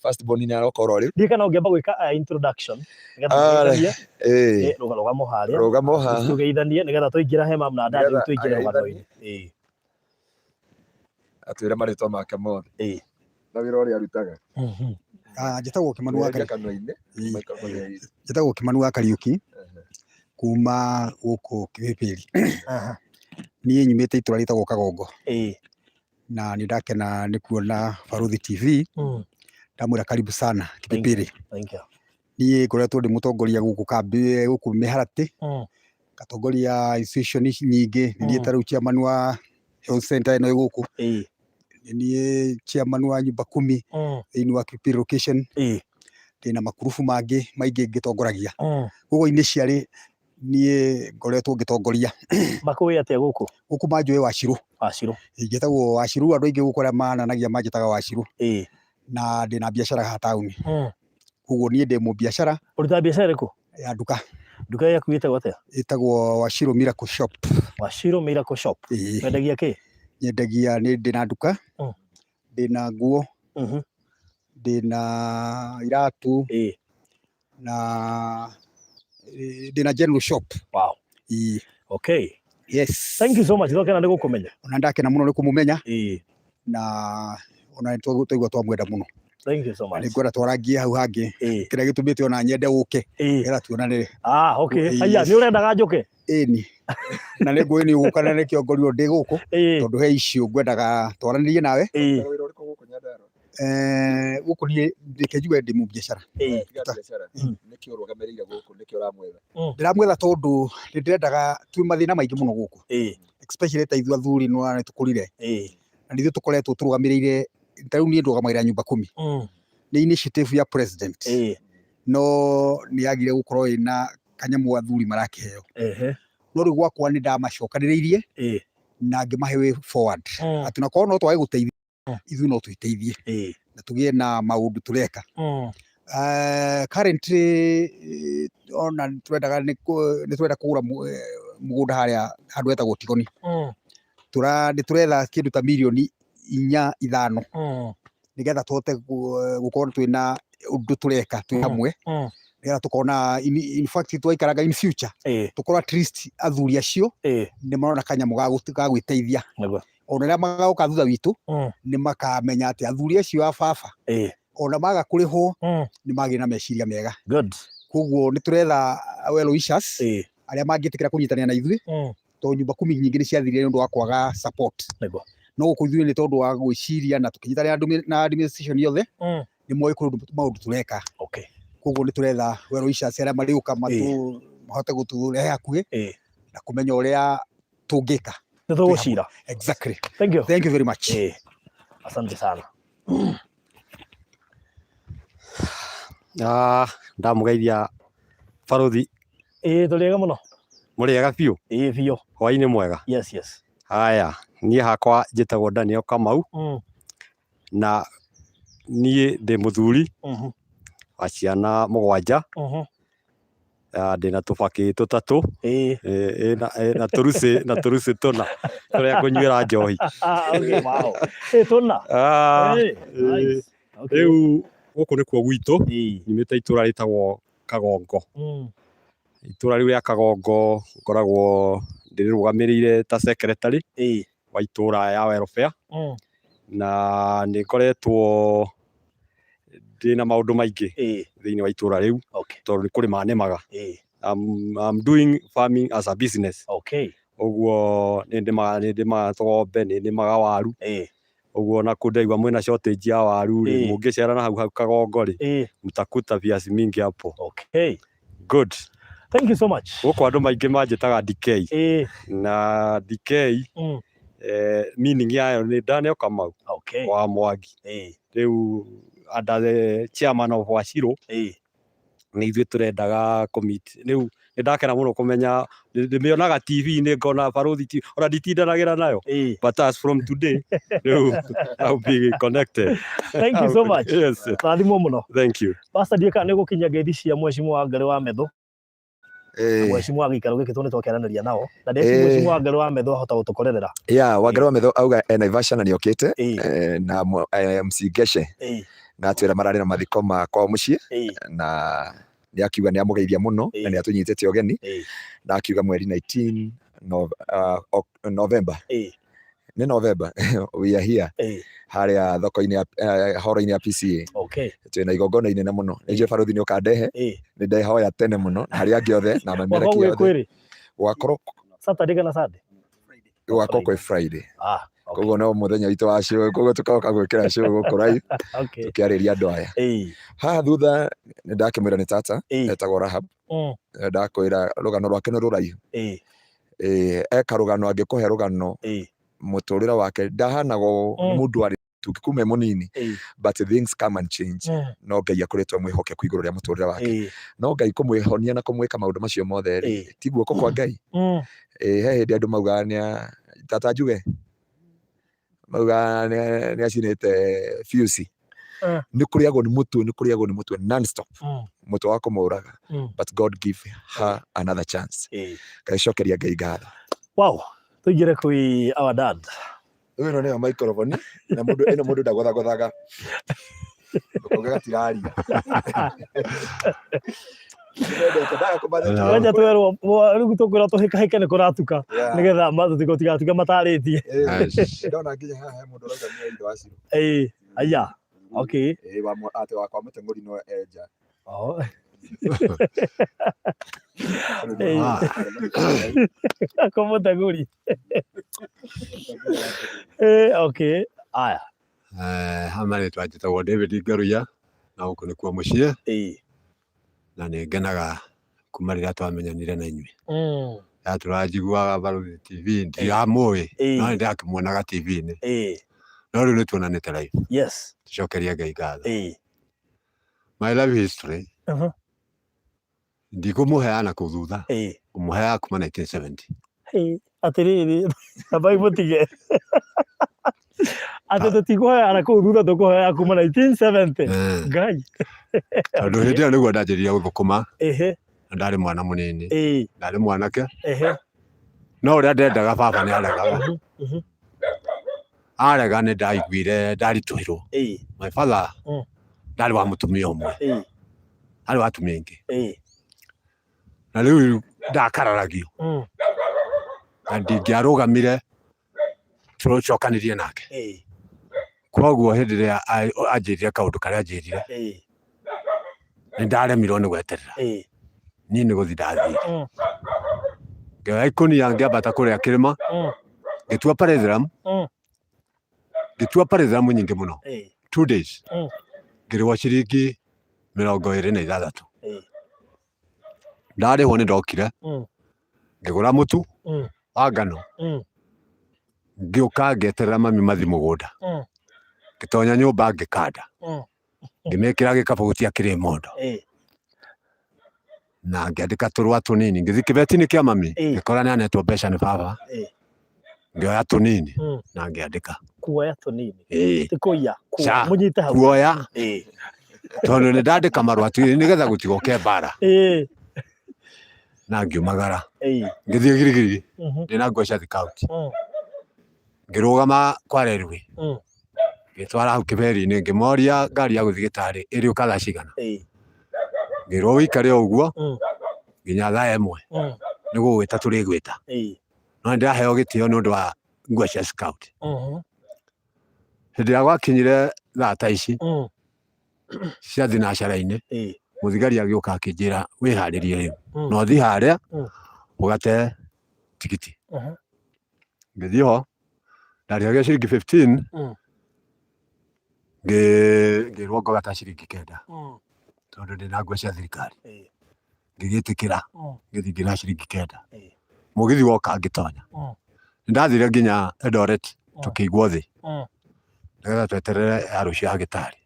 Speaker 1: First born nĩ aroka oro rĩu.
Speaker 2: Ndiũĩ kana ũngĩamba gwĩka introduction. Nĩgetha rũgamo harĩa.
Speaker 1: Rũgamo haha.
Speaker 2: Tũgeithanie nĩgetha twaingĩra he mum na dad rĩu tũingĩre rũgano-inĩ.
Speaker 1: Atwĩre marĩtwa make mothe. Na wĩra ũrĩa arutaga.
Speaker 3: Njĩtagwo Kĩmani wa Njĩtagwo Kĩmani wa Kariũki kuma gũkũ Kĩbĩbĩri. Niĩ nyumĩte itũra rĩtagwo Kagongo. Na nĩ ndakena nĩ kuona Barũthi TV. Ndamwĩra karibu sana Kĩbĩbĩri. Niĩ ngoretwo ndĩ mũtongoria gũkũ kambĩ gũkũ mĩharatĩ. Ngatongoria institution nyingĩ. Nĩ niĩ ta rĩu chairman wa health center ĩno ĩ gũkũ. Nĩ niĩ chairman wa nyumba kumi thĩinĩ wa Kipipiri location. Ndĩna makurubu mangĩ maingĩ ngĩtongoragia. Koguo initially niĩ ngoretwo ngĩtongoria.
Speaker 2: Makũĩ atĩa gũkũ?
Speaker 3: Gũkũ manjũĩ Wachirũ.
Speaker 2: Wachirũ.
Speaker 3: Njĩtagwo Wachirũ, andũ aingĩ gũkũ arĩa mananagia manjĩtaga Wachirũ. Na ndĩna biacara haha taũni. Koguo niĩ ndĩ mũbiacara.
Speaker 2: Ũrutaga biacara ĩrĩkũ?
Speaker 3: Ya nduka.
Speaker 2: Nduka yaku ĩtagwo atĩa?
Speaker 3: Ĩtagwo Wachirũ Miracle Shop.
Speaker 2: Wachirũ Miracle Shop. Wendagia kĩ?
Speaker 3: Nyendagia nĩ ndĩna nduka, ndĩna nguo, ndĩna iratũ, na ndĩna general shop.
Speaker 2: Wow. Okay.
Speaker 3: Yes.
Speaker 2: Thank you so much. Ndakena nĩ gũkũmenya.
Speaker 3: Ona ndakena mũno nĩ kũmũmenya. Na ona nĩ twaigua twamwenda mũno.
Speaker 2: Thank you so much.
Speaker 3: Nĩ ngwenda twarangie hau hangĩ. Kĩrĩa gĩtũmĩte ona nyende ũke. Nĩgetha tuonane.
Speaker 2: Ah, okay. Aya, nĩ ũrendaga njũke?
Speaker 3: Ĩni. Na nĩ ngũĩ nĩ ũgũka na nĩkĩo ngorirwo ndĩ gũkũ. Tondũ he issue ngwendaga twaranĩrie nawe. Gũkũ niĩ reke njuge ndĩ mũbiacara.
Speaker 1: Nĩkĩ ũrũgamĩrĩire gũkũ? Nĩkĩ ũramwetha?
Speaker 3: Ndĩramwetha tondũ nĩ ndĩrendaga twĩ mathĩna maingĩ mũno gũkũ. Especially ta ithuĩ athuri nĩ wona nĩ tũkũrire. Na nĩ ithuĩ tũkoretwo tũrũgamĩrĩire, ta rĩu niĩ ndũgamagĩrĩra nyumba kumi. Nĩ initiative ya president. No nĩ yagire gũkorwo ĩna kanyamũ athuri marakĩheo. No rĩu gwakwa nĩ ndamacokanĩrĩirie na ngĩmahe way forward. Atĩ onakorwo no twage gũteithia, ithuĩ no twĩteithie na tũgĩe na maũndũ tũreka. Currently ona nĩ tũrendaga nĩ tũrenda kũgũra mũgũnda harĩa handũ hetagwo Tigoni. Nĩ tũretha kĩndũ ta mirioni inya ithano nĩgetha tũhote gũkorwo twĩna ũndũ tũreka twĩ hamwe, nĩgetha tũkona in fact twaikaranga in future tũkorwo at least athuri acio nĩ marona kanyamũ ga gwĩteithia. Ona arĩa magoka thutha witũ nĩ makamenya atĩ athuri acio a baba ona maga kũrĩhwo nĩ magĩre na meciria mega. Koguo nĩ tũretha well wishers arĩa mangĩtĩkĩra kũnyitanĩra na ithuĩ, tondũ nyumba kumi nyingĩ nĩ ciathirire nĩ ũndũ wa kwaga support. No gũkũ ithuĩ nĩ tondũ wa gwĩciria na tũkĩnyitanĩra na administration yothe nĩ moĩ kũrĩ maũndũ tũreka. Koguo nĩ tũretha well wishers arĩa marĩũka mahote gũtũrehe hakuhĩ na kũmenya ũrĩa tũngĩka.
Speaker 2: Nĩ tũgũcira.
Speaker 3: Exactly.
Speaker 2: Thank you.
Speaker 3: Thank you very much.
Speaker 2: Asante sana.
Speaker 4: Ndamũgeithia Barũthi.
Speaker 2: Tũrĩ ega mũno.
Speaker 4: Mũrĩ ega biũ?
Speaker 2: Ĩĩ biũ.
Speaker 4: Hwaĩ-inĩ mwega?
Speaker 2: Yes, yes.
Speaker 4: Haya, niĩ hakwa njĩtagwo Daniel Kamau. Na niĩ ndĩ mũthuri wa ciana mũgwanja. Ndĩna tũbakĩ tũtatũ na tũrucĩ tũna tũrĩa ngũnyuĩra njohi.
Speaker 2: Tũna?
Speaker 4: Rĩu gũkũ nĩkuo gwitũ, nyumĩte itũra rĩtagwo Kagongo. Itũra rĩu rĩa Kagongo ngoragwo ndĩrĩrũgamĩrĩire ta secretary wa itũra ya welfare. Na nĩ ngoretwo ndĩna maũndũ maingĩ thĩinĩ wa itũra rĩu tondũ nĩ kũrĩma nĩmaga. I'm doing farming as a business. Ũguo nĩ ndĩmaga, nĩ ndĩmaga tũgombe, nĩ ndĩmaga waru. Ũguo na kũu ndaigua mwĩna shortage ya waru rĩ, mũngĩcera na hau hau Kagongo rĩ, mtakuta viazi mingi hapo. Good.
Speaker 2: Thank you so much.
Speaker 4: Gũkũ andũ maingĩ manjĩtaga DK. Na DK meaning yayo nĩ Daniel Kamau wa Mwangi. Rĩu under the chairman of Wachirũ nĩ ithuĩ tũrendaga kũ-meet. Rĩu nĩ ndakena mũno kũmenya, ndĩmĩonaga TV-inĩ ngona Barũthi TV, ona nditindanagĩra nayo. But as from today, rĩu I'll be connected.
Speaker 2: Thank you so much.
Speaker 4: Yes.
Speaker 2: Rathimwo mũno.
Speaker 4: Thank you.
Speaker 2: Pastor, ndiũĩ kana nĩ ũgũkinyia ngeithi cia Mheshimiwa Wangarĩ wa Methu. Mheshimiwa gĩikaro gĩkĩ tondũ nĩ twakĩaranĩria nao na ndeci Mheshimiwa Wangarĩ wa Methu ahota gũtũkorerera.
Speaker 1: Yeah, Wangarĩ wa Methu auga e Naivasha na nĩokĩte na MC Ngeshe na atwĩra mararĩ na mathiko ma kwao mũciĩ na nĩ akiuga nĩ amũgeithia mũno na nĩ atũnyitĩte ũgeni na akiuga mweri 19 November nĩ November we are here harĩa thoko-inĩ ya horo-inĩ ya PCA. Twĩna igongona inene mũno, nĩ njũĩ barũthi nĩ ũkandehe, nĩ ndehoya tene mũno na harĩa angĩ othe na
Speaker 2: Gwakwa
Speaker 1: mamerekia
Speaker 2: gwĩ
Speaker 1: othe.
Speaker 2: kwĩrĩ?
Speaker 1: Gwakorwo
Speaker 2: Saturday kana Sunday?
Speaker 1: Gwakorwo kwĩ Friday.
Speaker 2: Ah, okay.
Speaker 1: Koguo no mũthenya witũ wa show, koguo tũkoka gwĩkĩra show gũkũ live tũkĩarĩria andũ aya. Haha thutha nĩ ndakĩmwĩra nĩ tata etagwo Rahab. Ndakwĩra rũgano rwake nĩ rũraihu. Eka rũgano, angĩkũhe rũgano mũtũrĩre wake ndahanaga ũũ, nĩ mũndũ warĩ kuma e mũnini, but things come and change. No Ngai akoretwo mwĩhokeku igũrũ rĩa mũtũrĩre wake. No Ngai kũmwĩhonia na kũmwĩka maũndũ macio mothe rĩ, ti guoko kwa Ngai. He hĩndĩ andũ maugaga nĩ tata njuge maugaga nĩ acinĩte fuse. Nĩ kũrĩagwo nĩ mũtwe, nĩ kũrĩagwo nĩ mũtwe non-stop, mũtwe wa kũmũraga, but God give her another chance. Ngai Ngai ngatho.
Speaker 2: Wow, tũingĩre kwĩ our dad.
Speaker 1: Rĩu ĩno nĩyo microphone na mũndũ ĩno mũndũ ndagothagothaga, ũkauga gatiraria. Nĩmendete, ndaga kũmathekia.
Speaker 2: Wenja twerwo rĩu tũkwĩrwo tũhĩkahĩke nĩ kũratuka nĩgetha tũtigatuĩke matarĩtie.
Speaker 1: Ndona nginya haha he mũndũ ũrauga nĩ ithe wa Ciro.
Speaker 2: Ĩĩ, aya. Okay.
Speaker 1: Ĩĩ, wa atĩ wakwa mũteng'ũri no enja.
Speaker 2: Oh. Kwa mũteng'ũri. Okay. Aya.
Speaker 5: Ha marĩtwa njĩtagwo David Ngaruiya na gũkũ nĩkuo mũciĩ na nĩ ngenaga kuma rĩrĩa twamenyanire na inyuĩ. Ya tũranjiguaga Barũthi TV, ndiramũĩ no nĩ ndĩrakĩmuonaga TV-inĩ, no rĩu nĩ tuonanĩte live. Tũcokerie Ngai ngatho. My life history ndikũmũheana kũu thutha, ngũmũheaga kuma 1970.
Speaker 2: Atĩrĩrĩ, ambai mũtige atĩ tũtikũheana kũu thutha, tũkũheana kuma 1970. Ngai.
Speaker 5: Tondũ hĩndĩ ĩyo nĩguo ndanjĩrĩria gũthũkũma na ndarĩ mwana mũnini, ndarĩ mwanake, no ũrĩa ndendaga baba nĩ aregaga. Arega nĩ ndaiguire ndaritũhĩrwo. My father ndarĩ wa mũtumia ũmwe, arĩ wa atumia aingĩ, na rĩu ndakararagio na ndingĩarũgamire tũcokanĩrie nake. Koguo hĩndĩ ĩrĩa anjĩrire kaũndũ karĩa anjĩrire, nĩ ndaremirwo nĩ gweterera. Niĩ nĩ gũthiĩ ndathire, ngĩoya ikũnia, ngĩambata kũrĩa kĩrĩma, ngĩtua parethram, ngĩtua parethram nyingĩ mũno. 2 days ngĩrĩhwo ciringi 26. Ndarĩhwo nĩ ndokire ngĩgũra mũtu wa ngano, ngĩũka ngĩeterera mami mathi mũgũnda, ngĩtonya nyũmba, ngĩkanda, ngĩmĩkĩra gĩkabũ gũtiakĩrĩ mondo, na ngĩandĩka tũrũa tũnini, ngĩthiĩ kĩbeti-inĩ kĩa mami, ngĩkora nĩ anetwo mbeca nĩ baba, ngĩoya tũnini na ngĩandĩka.
Speaker 2: Kuoya tũnini?
Speaker 5: Ĩĩ.
Speaker 2: Ti kũiya?
Speaker 5: Ca.
Speaker 2: Mũnyite hau.
Speaker 5: Kuoya, tondũ nĩ ndandĩka marũa tu nĩgetha gũtigoke mbara. Na ngiumagara, ngĩthiĩ Girigiri ndĩna nguo cia thikauti, ngĩrũgama kwa railway, ngĩtwara hau kĩberi-inĩ, ngĩmoria ngari ya gũthiĩ gĩtarĩ ĩrĩũka thaa cigana. Ngĩrwo ũikare o ũguo nginya thaa 1 nĩ gũgwĩta tũrĩgwĩta. No nĩ ndĩraheo gĩtĩo nĩ ũndũ wa nguo cia scout. Hĩndĩ ĩrĩa gwakinyire thaa ta ici cia thinacara-inĩ, mũthigari agĩũka akĩnjĩra wĩharĩrie rĩu na ũthiĩ harĩa ũgate tigiti. Ngĩthiĩ ho ndarĩhagia ciringi 15, ngĩrwo ngũgata ciringi 9 tondũ ndĩna nguo cia thirikari. Ngĩgĩtĩkĩra, ngĩthiĩ ngĩrĩha ciringi 9. Mũgithi woka ngĩtonya. Nĩndathire nginya Eldoret tũkĩigwo thĩ nĩgetha tweterere ya rũciũ ya gĩtarĩ.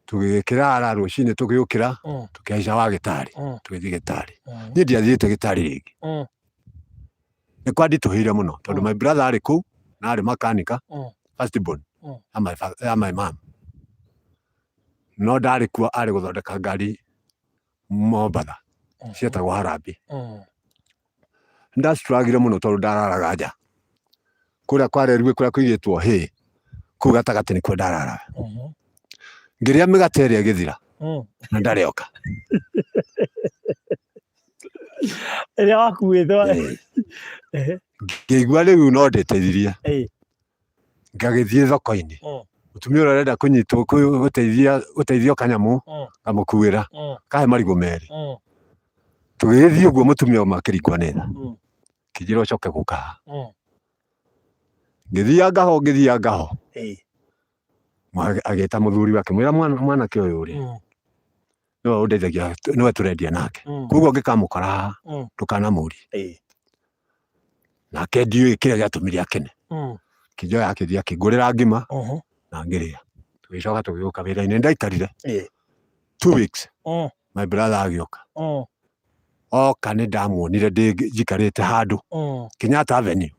Speaker 5: Tũgĩkĩrara rũcinĩ tũgĩũkĩra tũkĩhaica wa gĩtarĩ tũgĩthiĩ gĩtarĩ. Niĩ ndiathiĩte gĩtarĩ rĩngĩ. Nĩ kwanditũhĩire mũno tondũ my brother arĩ kũu na arĩ makanika, first born ya my mom. No ndarĩ kuo, arĩ gũthondeka ngari Mombatha cietagwo Harambee. Nĩndastruggle mũno tondũ ndararaga nja kũrĩa kwa railway kũrĩa kũigĩtwo hay, kũu gatagatĩ nĩkuo ndararaga. Ngĩrĩa mĩgate ĩrĩa ĩgĩthira na ndarĩ oka.
Speaker 2: Ĩrĩa wakuĩte.
Speaker 5: Ngĩigua rĩu no ndĩteithirie. Ngagĩthiĩ thoko-inĩ. Mũtumia ũrĩa ũrenda kũnyitwo gũteithia gũteithio kanyamũ ngamũkuĩra kahe marigũ merĩ. Tũgĩgĩthiĩ ũguo mũtumia ũmwe akĩringwo nĩ tha akĩnjĩra ũcoke gũka haha. Ngĩthianga ho ngĩthianga ho agĩta mũthuri akĩmwĩra mwanake ũyũ rĩ, nĩwe ũndeithagia, nĩwe tũrendia nake, koguo ngĩkamũkora haha ndũkanamũrie. Nake ndiũĩ kĩrĩa gĩatũmire akene. Akĩnjoya akĩthiĩ akĩngũrĩra ngima na ngĩrĩa. Tũgĩcoka tũgĩũka wĩra-inĩ. Ndaikarire 2 weeks, my brother agĩũka. Oka nĩ ndamuonire ndĩ njikarĩte handũ Kenyatta Avenue.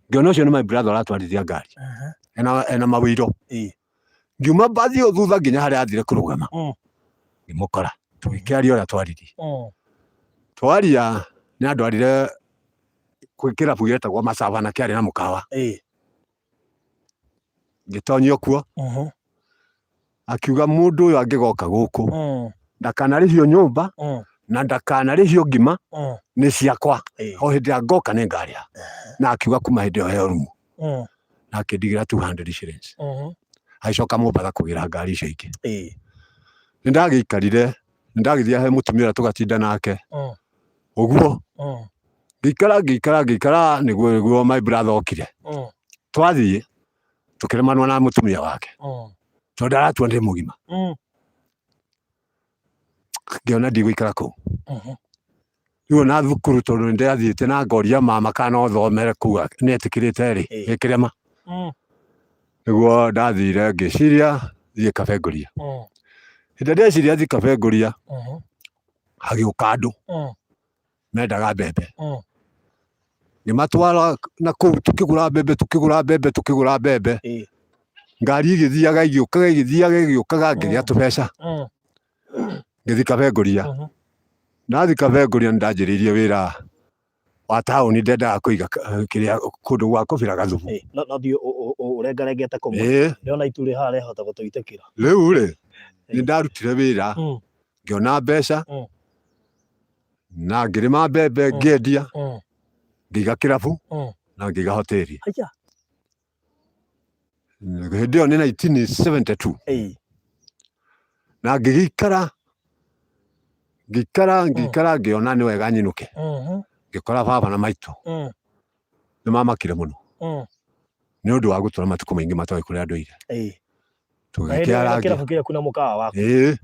Speaker 5: Ngĩona ũcio nĩ my brother ũratwarithia ngari ena mawĩiro. Ngiuma mbathi ĩyo thutha nginya harĩa athire kũrũgama, ngĩmũkora, tũgĩkĩaria ũrĩa twaririe. Twaria nĩ andwarire kwĩ kĩrabu gĩetagwo Masava na kĩarĩ na mũkawa. Ngĩtonyio kuo. Akiuga mũndũ ũyũ angĩgoka gũkũ ndakanarĩhio nyũmba na ndakanarĩhio ngima, nĩ ciakwa. O hĩndĩ ĩrĩa ngoka nĩ ngarĩha. Na akiuga kuma hĩndĩ ĩyo heo rumu na akĩndigĩra 200 shillings. Agĩcoka Mombatha kũgĩra ngari icio ingĩ. Nĩ ndagĩikarire, nĩ ndagĩthiaga he mũtumia ũrĩa tũgatinda nake ũguo. Ngĩikara ngĩikara ngĩikara nĩguo my brother okire. Twathiĩ tũkĩremanwo na mũtumia wake tondũ aratua ndĩ mũgima. Ngĩona ndigũikara kũu. Rĩu ona thukuru tondũ nĩ ndĩrathiĩte na ngoria mama kana no thomere kũu nĩ etĩkĩrĩte rĩ, gĩkĩrema. Nĩguo ndathire ngĩciria thiĩ Kabenguria. Hĩndĩ ĩrĩa ndeciria thiĩ Kabenguria hagĩũka andũ mendaga mbembe. Ngĩmatwara na kũu tũkĩgũra mbembe tũkĩgũra mbembe tũkĩgũra mbembe. Ngari ĩgĩthiaga ĩgĩũkaga ĩgĩthiaga ĩgĩũkaga ngĩgĩa tũbeca. Ngĩthiĩ Kabenguria. Ndathiĩ Kabenguria nĩ ndanjĩrĩirie wĩra wa taũni, ndendaga kũiga kĩrĩa kũndũ gwa kũbĩra gathubu.
Speaker 2: No thiĩ ũrengarengete kũmwe. Ndĩrona itu rĩ haha rĩahota gũtũitĩkĩra.
Speaker 5: Rĩu rĩ, nĩ ndarutire wĩra ngĩona mbeca na ngĩrĩma mbembe ngĩendia, ngĩiga kĩrabu na ngĩiga hoteli.
Speaker 2: Haiya.
Speaker 5: Hĩndĩ ĩyo nĩ 1972. Na ngĩgĩikara ngĩikara ngĩikara ngĩona nĩ wega nyinũke. Ngĩkora baba na maitũ nĩ mamakire mũno nĩ ũndũ wa gũtũra matukũ maingĩ matoĩ kũrĩa ndũire.
Speaker 2: Na hĩndĩ ĩyo wĩna
Speaker 5: Tũgĩkĩarangia.
Speaker 2: kĩrabu kĩaku na mũkawa waku.
Speaker 5: Ĩĩ.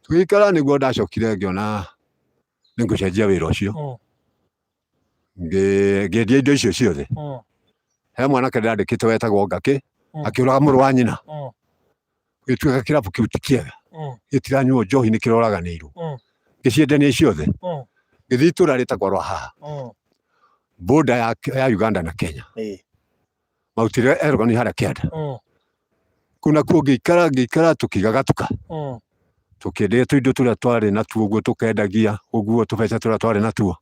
Speaker 5: Tũgĩikara nĩguo ndacokire ngĩona nĩ ngũcenjia wĩra ũcio. Ngĩendia indo icio ciothe. He mwanake ndandĩkĩte wetagwo Ngakĩ akĩũraga mũrũ wa nyina. Gĩtuĩka kĩrabu kĩu ti kĩega, gĩtiranyuo njohi, nĩ kĩroraganĩirwo. Ngĩciendania ciothe. Ngĩthiĩ itũra rĩtagwo Rwahaha, border ya Uganda na Kenya. Mautire Elgon harĩa kĩanda. Kũu nakuo ngĩikara ngĩikara tũkĩiga gatuka. Tũkĩendia tũindo tũrĩa twarĩ natuo ũguo, tũkendagia ũguo tũbeca tũrĩa twarĩ natuo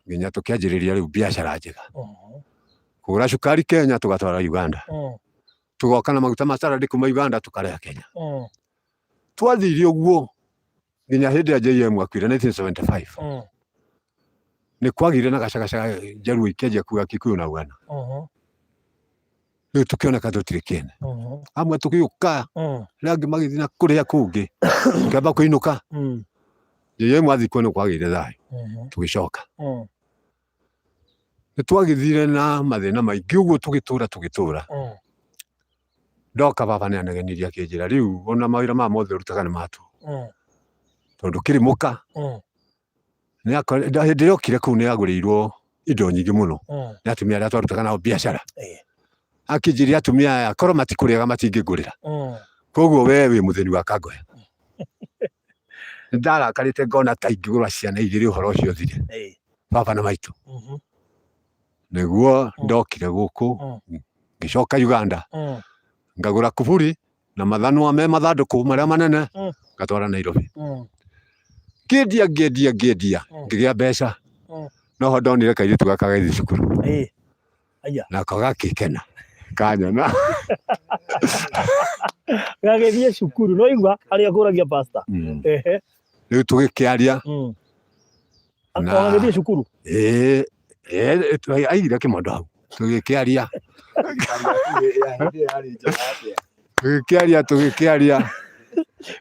Speaker 5: nginya tũkĩanjĩrĩria rĩu biacara njega. Kũgũra cukari Kenya tũgatwara Uganda. Tũgoka na maguta ma salad kuma Uganda tũkareha Kenya. Twathire ũguo nginya hĩndĩ ya JM akuire 1975. Nĩ kwagĩire na gacagaca, Njaruo ikĩanjia kuga Kikuyu na Uganda. Rĩu tũkĩoneka tũtirĩ kĩene. Amwe tũgĩũka, arĩa angĩ magĩthiĩ na kũrĩa kũngĩ, tũkĩamba kũinũka. Njĩra ĩmwe athikwo nĩ kwagĩire thayũ, tũgĩcoka. Nĩ twagĩthire na mathĩna maingĩ ũguo tũgĩtũra tũgĩtũra. Ndoka baba nĩ anegenirie akĩnjĩra rĩu ona mawĩra maya mothe ũrutaga nĩ ma tũhũ. Tondũ ũkĩrĩ mũka, hĩndĩ ĩrĩa okire kũu nĩ agũrĩirwo indo nyingĩ mũno nĩ atumia arĩa twarutaga nao biacara. Akĩnjĩrire atumia aya korwo matikũrĩaga matingĩngũrĩra. Koguo we wĩ mũthĩni wa kangoya. Nĩ ndarakarĩte ngona ta ingĩgũra ciana igĩrĩ ũhoro ũcio ũthire. Baba na maitũ. Nĩguo ndokire gũkũ ngĩcoka Uganda ngagũra kuburi na mathanwa me mathandũkũ marĩa manene ngatwara Nairobi. Ngĩendia ngĩendia ngĩendia ngĩgĩa mbeca. Noho ndonire kairĩtu gaka gagĩthiĩ cukuru. Nako gagĩkena kanyona.
Speaker 2: Gagĩthiĩ cukuru no igua harĩa kũragia pastor.
Speaker 5: Rĩu tũgĩkĩaria.
Speaker 2: Na gagĩthiĩ cukuru?
Speaker 5: Ĩĩ, aigire kĩmondo hau. Tũgĩkĩaria. Tũgĩkĩaria tũgĩkĩaria.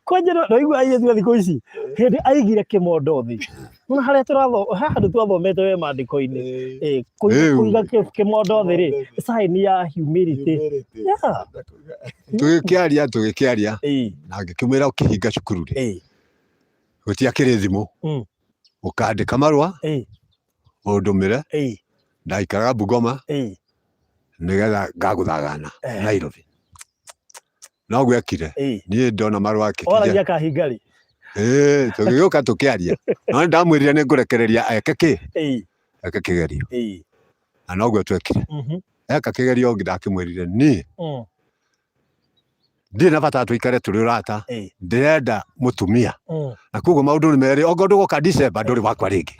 Speaker 2: Kwanja no igua airĩtu a thikũ ici hĩndĩ aigire kĩmondo thĩ. Nĩ harĩa tũratho ha handũ twathomete we maandĩko-inĩ. Kũiga kĩmondo thĩ rĩ, sign ya humility. Yeah.
Speaker 5: Tũgĩkĩaria tũgĩkĩaria na ngĩkĩmwĩra ũkĩhinga cukuru rĩ, gũtiakĩrĩ thimũ. Ũkandĩka marũa ũndũmĩre, ndaikaraga Bungoma nĩgetha ngagũthagana Nairobi. Noguo ekire. Niĩ ndona marũa akĩkinya.
Speaker 2: Waragia kahinga rĩ?
Speaker 5: Ĩĩ, tũgĩgĩũka tũkĩaria. No nĩ ndamwĩrire nĩ ngũrekereria eke kĩ? Eke kĩgerio. Na noguo twekire. Eka kĩgerio ndakĩmwĩrire niĩ ndirĩ na bata tũikare tũrĩ ũrata, ndĩrenda mũtumia. Na koguo maũndũ nĩ merĩ, ongorwo ndũgoka December ndũrĩ wakwa rĩngĩ.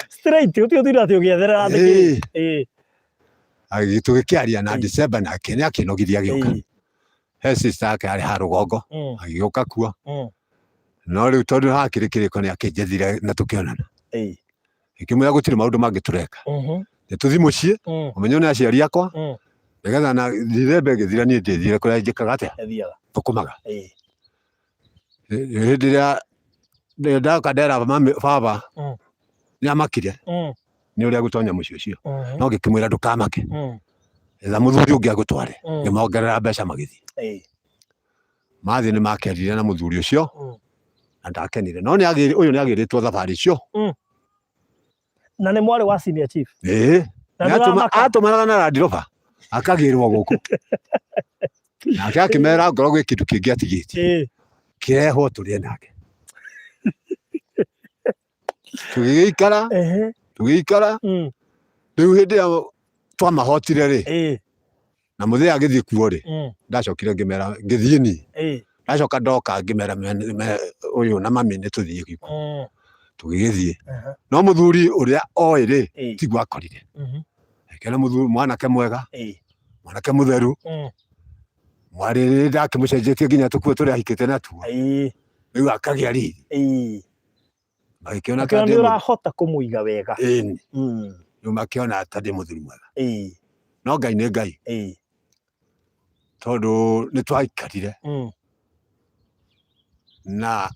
Speaker 2: Straight, ũtige ũtinda atĩ ũgĩetherera atĩ kĩ.
Speaker 5: Tũgĩkĩaria na December nake nĩ akĩnogithia agĩũka. He sister yake arĩ ha rũgongo, agĩũka kuo. No rĩu tondũ hakĩrĩ kĩrĩko nĩ akĩnjethire na tũkĩonana. Ngĩkĩmwĩra gũtirĩ maũndũ mangĩ tũreka. Nĩ tũthiĩ mũciĩ, ũmenye nĩ aciari akwa, nĩgetha na December ĩgĩthira niĩ ndĩthiĩre kũrĩa njĩkaga atĩa? Thũkũmaga. Hĩndĩ ĩrĩa ndoka ndera mami baba nĩ amakire nĩ ũrĩa gũtonya mũciĩ ũcio. No ngĩkĩmwĩra ndũkamake, etha mũthuri ũngĩ agũtware. Ngĩmongerera mbeca magĩthiĩ. Mathiĩ nĩ makĩaririe na mũthuri ũcio na ndakenire. No ũyũ nĩ agĩrĩtwo thabarĩ icio.
Speaker 2: Na nĩ mwarĩ wa senior chief.
Speaker 5: Ĩĩ. Na atũmanaga na Land Rover akagĩrwo gũkũ. Nake akĩmera ngorwo gwĩ kĩndũ kĩngĩ atigĩtie. Kĩrehwo tũrĩe nake. Tũgĩgĩikara, tũgĩikara. Rĩu hĩndĩ ĩrĩa twamahotire rĩ, na mũthee agĩthiĩ kuo rĩ, ndacokire ngĩmera ngĩthiĩ niĩ. Ndacoka ndoka ngĩmera ũyũ na mami nĩ tũthiĩ kuo. Tũgĩgĩthiĩ. No mũthuri ũrĩa oĩ rĩ, tiguo akorire. Akĩona mũthuri mwanake mwega, mwanake mũtheru. Mwarĩ ndakĩmũcenjetie nginya tũkuo tũrĩa ahikĩte natuo. Rĩu akagĩa riri. Magĩkĩona ta
Speaker 2: ndĩ ũrahota kũmũiga wega.
Speaker 5: Ĩni. Rĩu makĩona ta ndĩ mũthuri mwega. No Ngai nĩ Ngai. Tondũ nĩ twaikarire na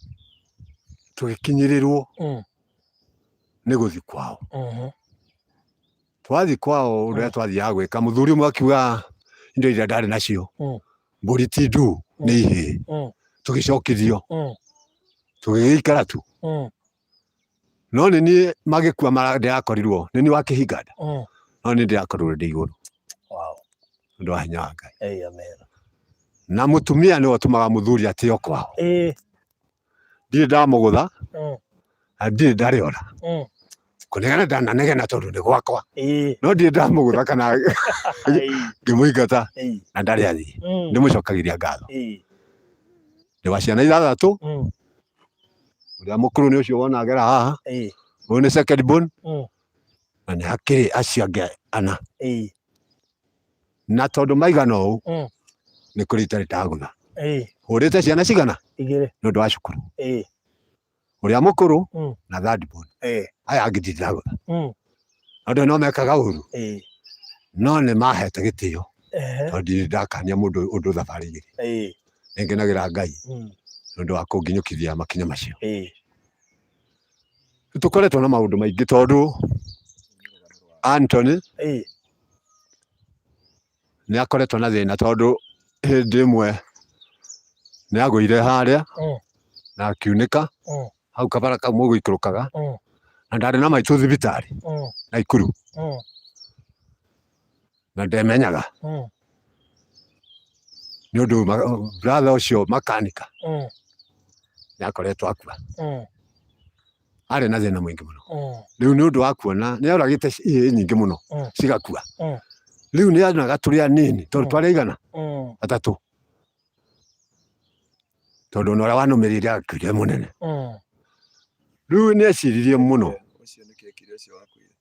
Speaker 5: tũgĩkinyĩrĩrwo nĩ gũthiĩ kwao. Twathiĩ kwao ũrĩa twathiaga gwĩka, mũthuri ũmwe akiuga indo iria ndarĩ nacio, mbũri ti nduu nĩ ihĩĩ. Tũgĩcokithio, tũgĩgĩikara tu. No nĩ niĩ magĩkua ndĩrakorirwo, nĩ niĩ wakĩhinga nda, no nĩ ndĩrakorirwo ndĩ igũrũ. Nĩ ũndũ wa hinya wa Ngai. Na mũtumia nĩwe ũtũmaga mũthuri atĩo kwao. Ndirĩ ndamũgũtha, na ndirĩ ndarĩora. Kũnegena ndananegena tondũ nĩ gwakwa. No ndirĩ ndamũgũtha kana ngĩmũingata na ndarĩ athiĩ. Ndĩmũcokagĩria ngatho. Ndĩ wa ciana ithathatũ, ũrĩa mũkũrũ nĩ ũcio wona agera haha, ũyũ nĩ second born, na nĩ hakĩrĩ acio angĩ ana. Na tondũ maigana ũũ, nĩ kũrĩ itarĩ ndagũtha. Hũrĩte ciana cigana?
Speaker 2: Igĩrĩ.
Speaker 5: Nĩ ũndũ wa cukuru. Ũrĩa mũkũrũ na third born. Aya angĩ ndirĩ ndagũtha. Andũ no mekaga ũru. No nĩ mahete gĩtĩo tondũ ndirĩ ndakania mũndũ ũndũ thabarĩ igĩrĩ. Nĩ ngenagĩra Ngai nĩ ũndũ wa kũnginyũkithia makinya macio. Nĩ tũkoretwo na maũndũ maingĩ tondũ Anthony nĩ akoretwo na thĩna tondũ hĩndĩ ĩmwe nĩ agũire harĩa na akiunĩka hau kabara kau mũgũikũrũkaga na ndarĩ na maitũ thibitarĩ Naikuru na ndemenyaga nĩ ũndũ brother ũcio makanika nĩ akoretwo akua. Arĩ na thĩna mũingĩ mũno. Rĩu nĩ ũndũ wa kuona nĩ oragĩte ihĩĩ nyingĩ mũno cigakua. Rĩu nĩ onaga tũrĩ anini tondũ twarĩ aigana atatũ, tondũ ona ũrĩa wanũmĩrĩire akuire mũnene. Rĩu nĩ eciririe mũno
Speaker 1: Ũcio nĩ kĩekire ũcio wakuire?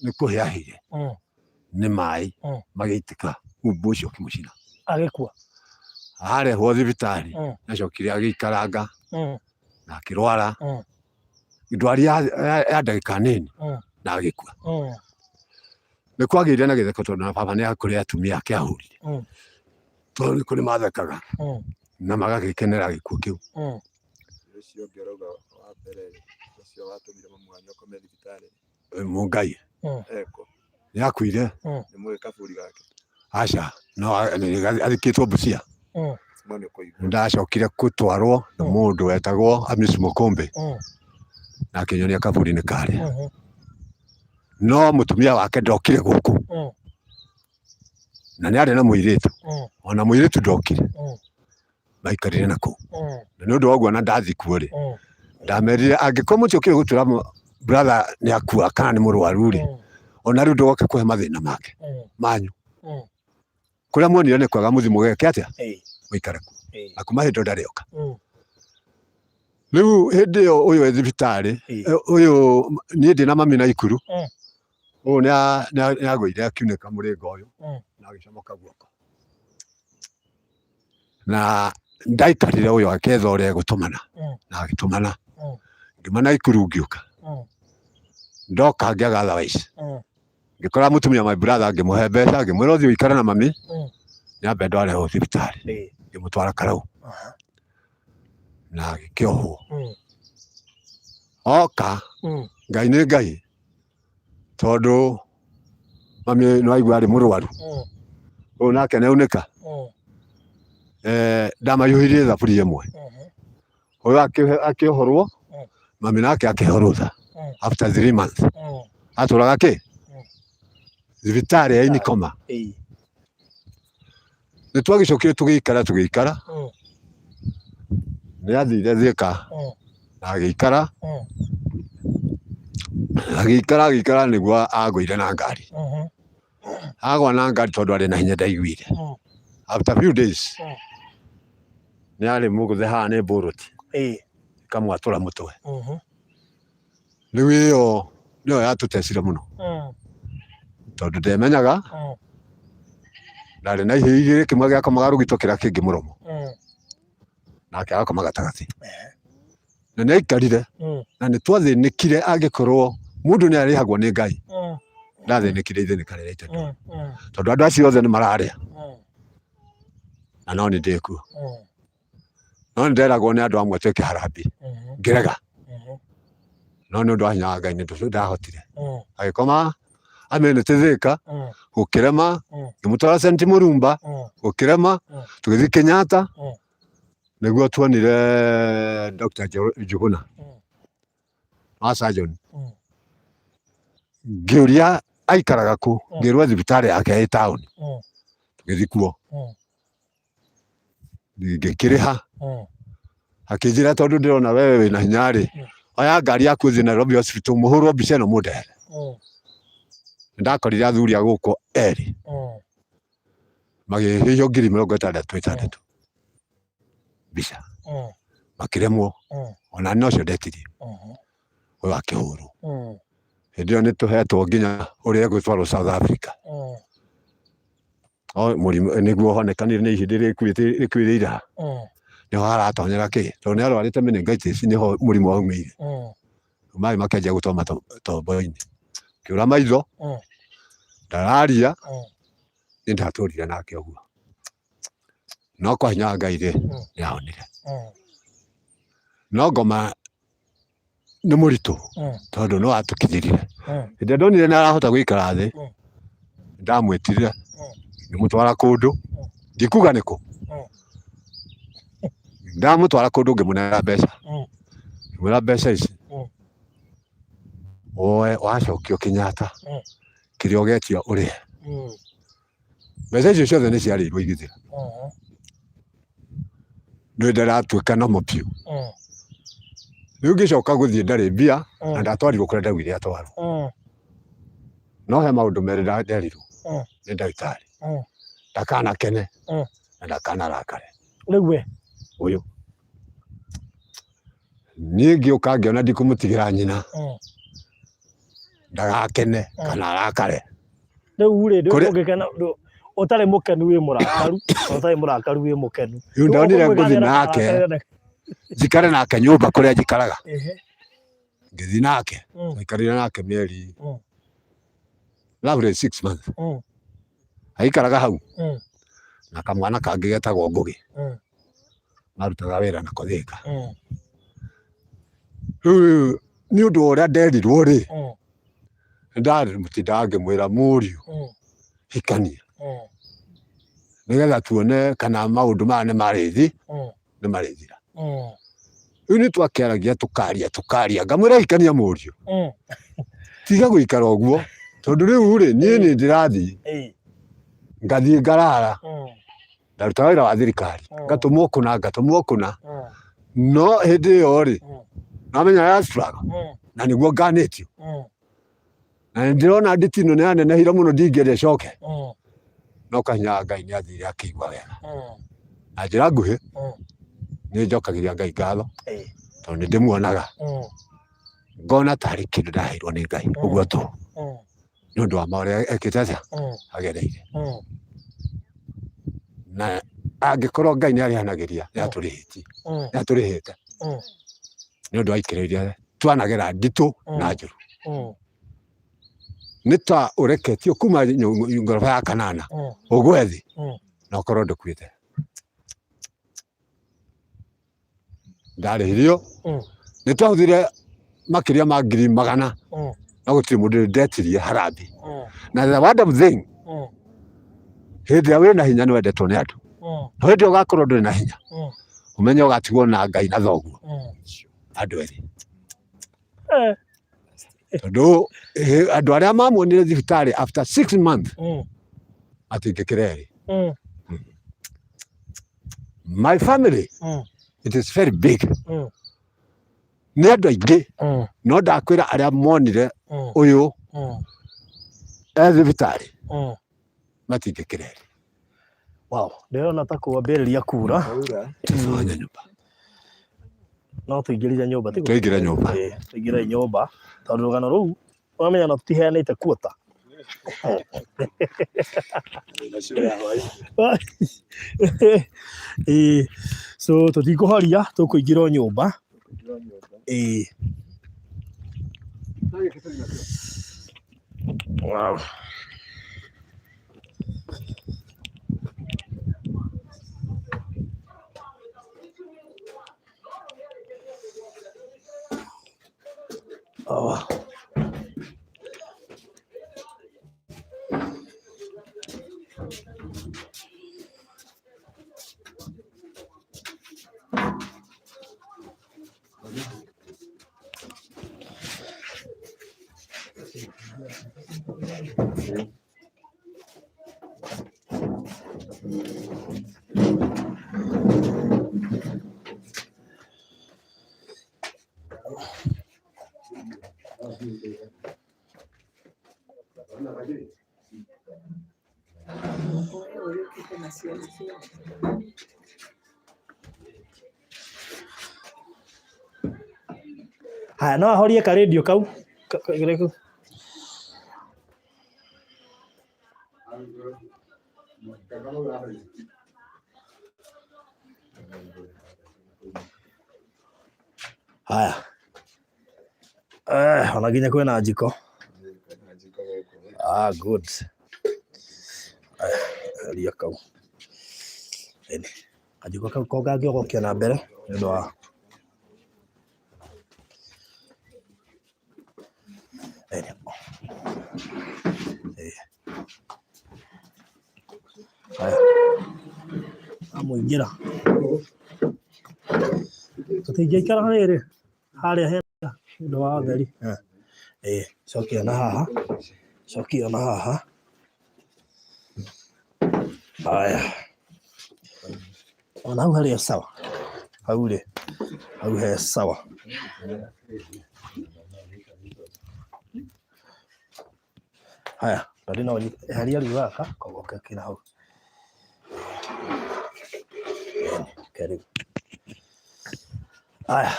Speaker 5: Nĩ kũhĩa ahĩire nĩ maĩ magĩitĩka humbũ ũcio ũkĩmũcina.
Speaker 2: Agĩkua.
Speaker 5: Arehwo thibitarĩ acokire agĩikaranga na akĩrwara ndwari ya ndagĩka nini na agĩkua. Nĩ kwagĩire na gĩtheko tondũ na baba nĩ kũrĩ atumia ake ahũrire tondũ nĩ kũrĩ mathekaga na magagĩkenera gĩkuũ kĩu.
Speaker 1: Ũcio ũngĩ ũrauga wa mbere ũcio watũmire mamu wanyu akome thibitarĩ?
Speaker 5: Mũngai.
Speaker 1: Eko.
Speaker 5: Nĩ akuire.
Speaker 1: Nĩ mũĩ kaburi gake?
Speaker 5: Aca, no athikĩtwo Busia.
Speaker 1: No nĩ ũkũigua.
Speaker 5: Ndacokire gũtwarwo nĩ mũndũ wetagwo Amis Mũkũmbĩ na akĩnyonia kaburi nĩ karĩa. No mũtumia wake ndokire gũkũ na nĩ arĩ na mũirĩtu, ona mũirĩtu ndokire, maikarire na kũu. Na nĩ ũndũ wa ũguo na ndathiĩ kuo rĩ, ndamerire angĩkorwo mũtiokire gũtwĩra brother nĩ akua kana nĩ mũrwaru rĩ, ona rĩu ndũgoke kũhe mathĩna make manyu. Kũrĩa muonire nĩ kwega mũthiĩ mũgeke atĩa? Mũikare kuo. Na kuma hĩndĩ ĩyo ndarĩ oka. Rĩu hĩndĩ ĩyo ũyũ e thibitarĩ, ũyũ niĩ ndĩ na mami Naikuru, ũyũ nĩ agũire akiunĩka mũrĩnga ũyũ na agĩcomoka guoko. Na ndaikarire ũyũ aketha ũrĩa egũtũmana na agĩtũmana. Ngiuma Naikuru ngĩũka. Ndoka ngĩaga otherwise. Ngĩkora mũtumia my brother ngĩmũhe mbeca ngĩmwĩra ũthiĩ ũikare na mami nyambe ndware ũyũ thibitarĩ. Ngĩmũtwara Karau na agĩkĩohwo. Oka Ngai nĩ Ngai tondũ mami nĩ waigua arĩ mũrwaru ũyũ nake nĩ aunĩka. Ndamahiũhirie thaburia ĩmwe, ũyũ akĩohorwo, mami nake akĩheo rũtha after 3 months. Atũraga kĩ thibitarĩ ya Inikoma. Nĩ twagĩcokire tũgĩikara tũgĩikara, nĩ athire Thika na agĩikara agĩikara agĩikara nĩguo agũire na ngari. Agwa na ngari tondũ arĩ na hinya ndaiguire. After few days nĩ arĩ mũgũthe haha nĩ mbũrũti ĩkamwatũra mũtwe. Rĩu ĩyo nĩyo yatũtecire mũno tondũ ndemenyaga, ndarĩ na ihĩĩ igĩrĩ, kĩmwe gĩakomaga rũgito kĩrĩa kĩngĩ mũromo, nake agakoma gatagatĩ. Na nĩ aikarire na nĩ twathĩnĩkire, angĩkorwo mũndũ nĩ arĩhagwo nĩ Ngai, ndathĩnĩkire ithĩnĩka rĩrĩa itarĩ, tondũ andũ acio othe nĩ mararĩa na no nĩ ndĩkuo. No nĩ nderagwo nĩ andũ amwe twĩke harambee, ngĩrega, no nĩ ũndũ wa hinya wa Ngai nĩ ndahotire. Agĩkoma amenete Thika gũkĩrema, ngĩmũtwara St Mũrumba gũkĩrema, tũgĩthiĩ Kenyatta nĩguo tuonire Dr. Njuguna wa surgeon. Ngĩũria aikaraga kũ, ngĩrwo thibitarĩ yake ĩ taũni. Tũgĩthiĩ kuo, ngĩkĩrĩha. Akĩnjĩra tondũ ndĩrona wewe wĩna hinya rĩ, oya ngari yaku ũthiĩ Nairobi Hospital mũhũrwo mbica ĩno mũndehere. Ndakorire athuri a gũkũ erĩ magĩhĩhio 600,000 6 mbica makĩremwo. Ona niĩ nocio ndetirie ũyũ akĩhũrwo. Hĩndĩ ĩyo nĩ tũhetwo nginya ũrĩa egũtwarwo South Africa. O mũrimũ nĩguo honekanire nĩ ihĩndĩ rĩkuĩrĩire ha nĩho haratonyera kĩ, tondũ nĩ arwarĩte meningitis, nĩho mũrimũ waumĩire. Maĩ makĩanjia gũtoma tombo-inĩ, kĩũra maitho. Ndararia nĩ ndatũrire nake ũguo no kwa hinya wa Ngai rĩ nĩ ahonire no ngoma nĩ mũritũ tondũ no atũkinyĩrire hĩndĩ ĩrĩa ndonire nĩ arahota gũikara thĩ ndamwĩtire ngĩmũtwara kũndũ ndikuga nĩ kũ ndamũtwara kũndũ ngĩmũnengera mbeca ngĩmwĩra mbeca ici woe wacokio Kenyatta kĩrĩa ũgetia ũrĩhe mbeca icio ciothe nĩ ciarĩirwo igĩthira nĩ ndaratuĩka nomo biũ rĩu ngĩcoka gũthiĩ ndarĩ mbia na ndatwarirwo kũrĩa ndaugire atwarwo no he maũndũ merĩ nderirwo nĩ ndagĩtarĩ ndakanakene na ndakanarakare
Speaker 2: Rĩu we
Speaker 5: ũyũ niĩ ngĩũka ngĩona ndikũmũtigĩra nyina ndagakene kana arakare
Speaker 2: Rĩu rĩ
Speaker 5: Kũrĩa-
Speaker 2: ndũngĩkena ũtarĩ mũkenu wĩ mũrakaru na ũtarĩ mũrakaru wĩ mũkenu.
Speaker 5: Rĩu ndonire ngũthiĩ nake njikare nake nyũmba kũrĩa njikaraga ngĩthiĩ nake twaikarire nake mĩeri roughly 6 months aikaraga hau na kamwana kangĩ getagwo Ngũgĩ marutaga wĩra nako Thĩka rĩu nĩ ũndũ wa ũrĩa nderirwo rĩ nĩndamũtindaga ngĩmwĩra mũriũ hikania nĩgetha tuone kana maũndũ maya nĩ marĩthi nĩ marĩthira rĩu nĩ twakĩaragia tũkaria tũkaria ngamwĩra hikania mũriũ tiga gũikara ũguo tondũ rĩu rĩ niĩ nĩ ndĩrathiĩ ngathiĩ ngarara ndarutaga wĩra wa thirikari ngatũmwo kũna ngatũmwo kũna no hĩndĩ ĩyo rĩ namenya ya struggle na nĩguo nganĩtio na nĩ ndĩrona nditi ĩno nĩ yanenehire mũno ndingĩenda ĩcoke no kahinya wa Ngai nĩ athire akĩigua wega na njĩra nguhĩ nĩ njokagĩria Ngai ngatho tondũ nĩ ndĩmuonaga ngona tarĩ kĩndũ ndaheirwo nĩ Ngai ũguo tu nĩ ũndũ wa marĩa ekĩte atĩa agereire na angĩkorwo Ngai nĩ arĩhanagĩria nĩ atũrĩhĩtie nĩ atũrĩhĩte nĩ ũndũ wa ikĩro iria twanagera nditũ na njũru nĩ ta ũreketio kuma ngoroba ya kanana ũgwe thĩ na ũkorwo ndũkuĩte ndarĩhirio nĩ twahũthire makĩria ma 100,000 no gũtirĩ mũndũ ndetirie harambee na the wonderful thing hĩndĩ ĩrĩa wĩna hinya nĩ wendetwo nĩ andũ no hĩndĩ ĩrĩa ũgakorwo ndũrĩ na hinya ũmenye ũgatigwo na Ngai na thoguo andũ erĩ tondũ andũ arĩa mamuonire thibitarĩ after 6 months matingĩkĩra erĩ. My family, it is very big, nĩ andũ aingĩ no ndakwĩra arĩa monire ũyũ e thibitarĩ matingĩkĩra erĩ.
Speaker 2: Wow, ndĩrona ta kwambĩrĩria kura.
Speaker 5: Tũtonye nyũmba.
Speaker 2: No tũingĩrire nyũmba tiguo?
Speaker 5: Tũingĩre nyũmba.
Speaker 2: Ĩĩ, tũingĩre nyũmba tondũ rũgano rũu ũramenya na tũtiheanĩte kuota. Ĩĩ, so tũtikũhoria tũkũingĩra o nyũmba. Ĩĩ. Wow. Oh. Haya, no ahorie ka radio kau. Haya. Ona nginya kwĩna njiko. Ah, good. Eheria kau. Ĩni. Kajiko kau ko ngangĩogokia na mbere nĩ ũndũ wa Ĩni. Ĩĩ. Haya. Amũingĩra. Tũtingĩikara rĩrĩ harĩa he nĩ ũndũ wa ũtheri. Ĩĩ, cokia na haha, cokia na haha. Haya. Ona hau harĩ o sawa. Hau rĩ, hau he sawa. Haya, ndari no ũnyite, eheria rĩu gaka, koguo kekĩra hau. Ke rĩu. Haya,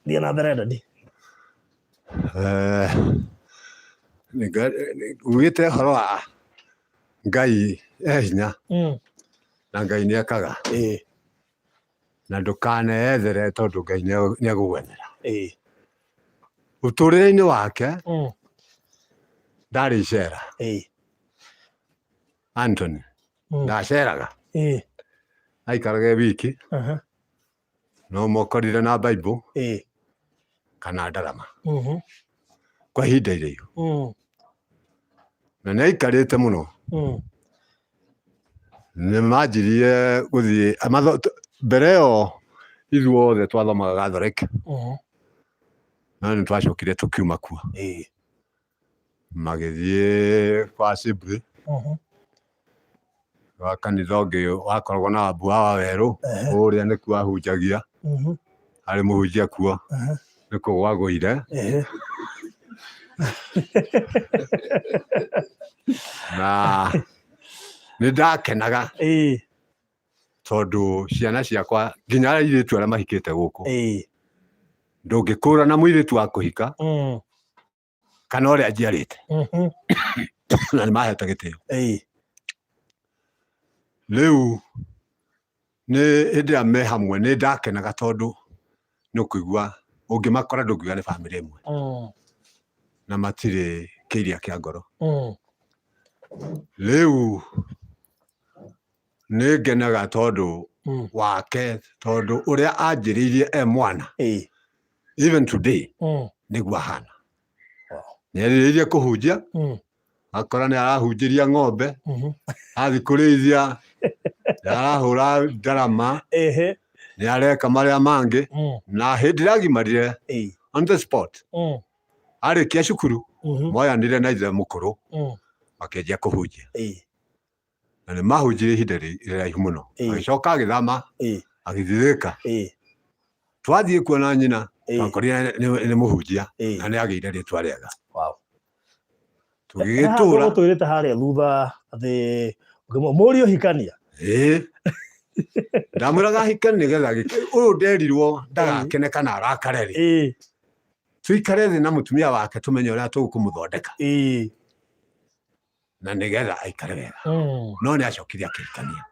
Speaker 2: thiĩ na mbere daddy.
Speaker 5: Eh, ugĩte ũhoro wa Ngai e hinya na Ngai nĩ ekaga na ndũkaneyethere tondũ Ngai nĩ egũgwethera. Ũtũrĩre-inĩ wake ndarĩ icera. Anthony ndaceraga, aikaraga e wiki. No mokorire na Bible kana ndarama kwa ihinda iraihu na nĩ aikarĩte mũno. Nĩ manjirie gũthiĩ mbere ĩyo ithuothe twathomaga Gatholic no nĩ twacokire tũkiuma kuo magĩthiĩ kwa Assembly wa kanitha ũngĩ wakoragwo na Abu wa Werũ kũrĩa nĩkuo ahunjagia arĩ mũhunjia kuo nĩkuo gwagũire na nĩ ndakenaga tondũ ciana ciakwa nginya airĩtu arĩa mahikĩte gũkũ ndũngĩkũrana mũirĩtu wa kũhika kana ũrĩa njiarĩte na nĩ mahete gĩtĩo. Rĩu nĩ hĩndĩ ĩrĩa me hamwe nĩ ndakenaga tondũ nĩ ũkũigua ũngĩmakora ndũngiuga nĩ bamĩrĩ ĩmwe na matirĩ kĩiria kĩa ngoro. Rĩu nĩ ngenaga tondũ wake tondũ ũrĩa anjĩrĩirie e mwana even today nĩguo ahana. Nĩ erirĩirie kũhunjia akora nĩ arahunjĩria ng'ombe athiĩ kũrĩithia nĩ arahũra ndarama nĩ areka marĩa mangĩ na hĩndĩ ĩrĩa agimarire on the spot arĩkia cukuru moyanire na ithe mũkũrũ makĩanjia kũhunjia na nĩ mahunjirie ihinda rĩraihu mũno. Agĩcoka agĩthama agĩthiĩ Thĩka. Twathiĩ kuo na nyina twakorire nĩ mũhunjia na nĩ agĩire rĩtwa rĩega. Tũgĩgĩtũra.
Speaker 2: Tũgĩtũrĩte harĩa thutha atĩ mũriũ hikania.
Speaker 5: Ĩĩ. Ndamwĩraga ahikanie nĩgetha ũyũ nderirwo ndagakene kana arakare rĩ. Tũikare thĩ na mũtumia wake tũmenye ũrĩa tũkũmũthondeka. Na nĩgetha aikare wega. No nĩ acokire akĩhikania.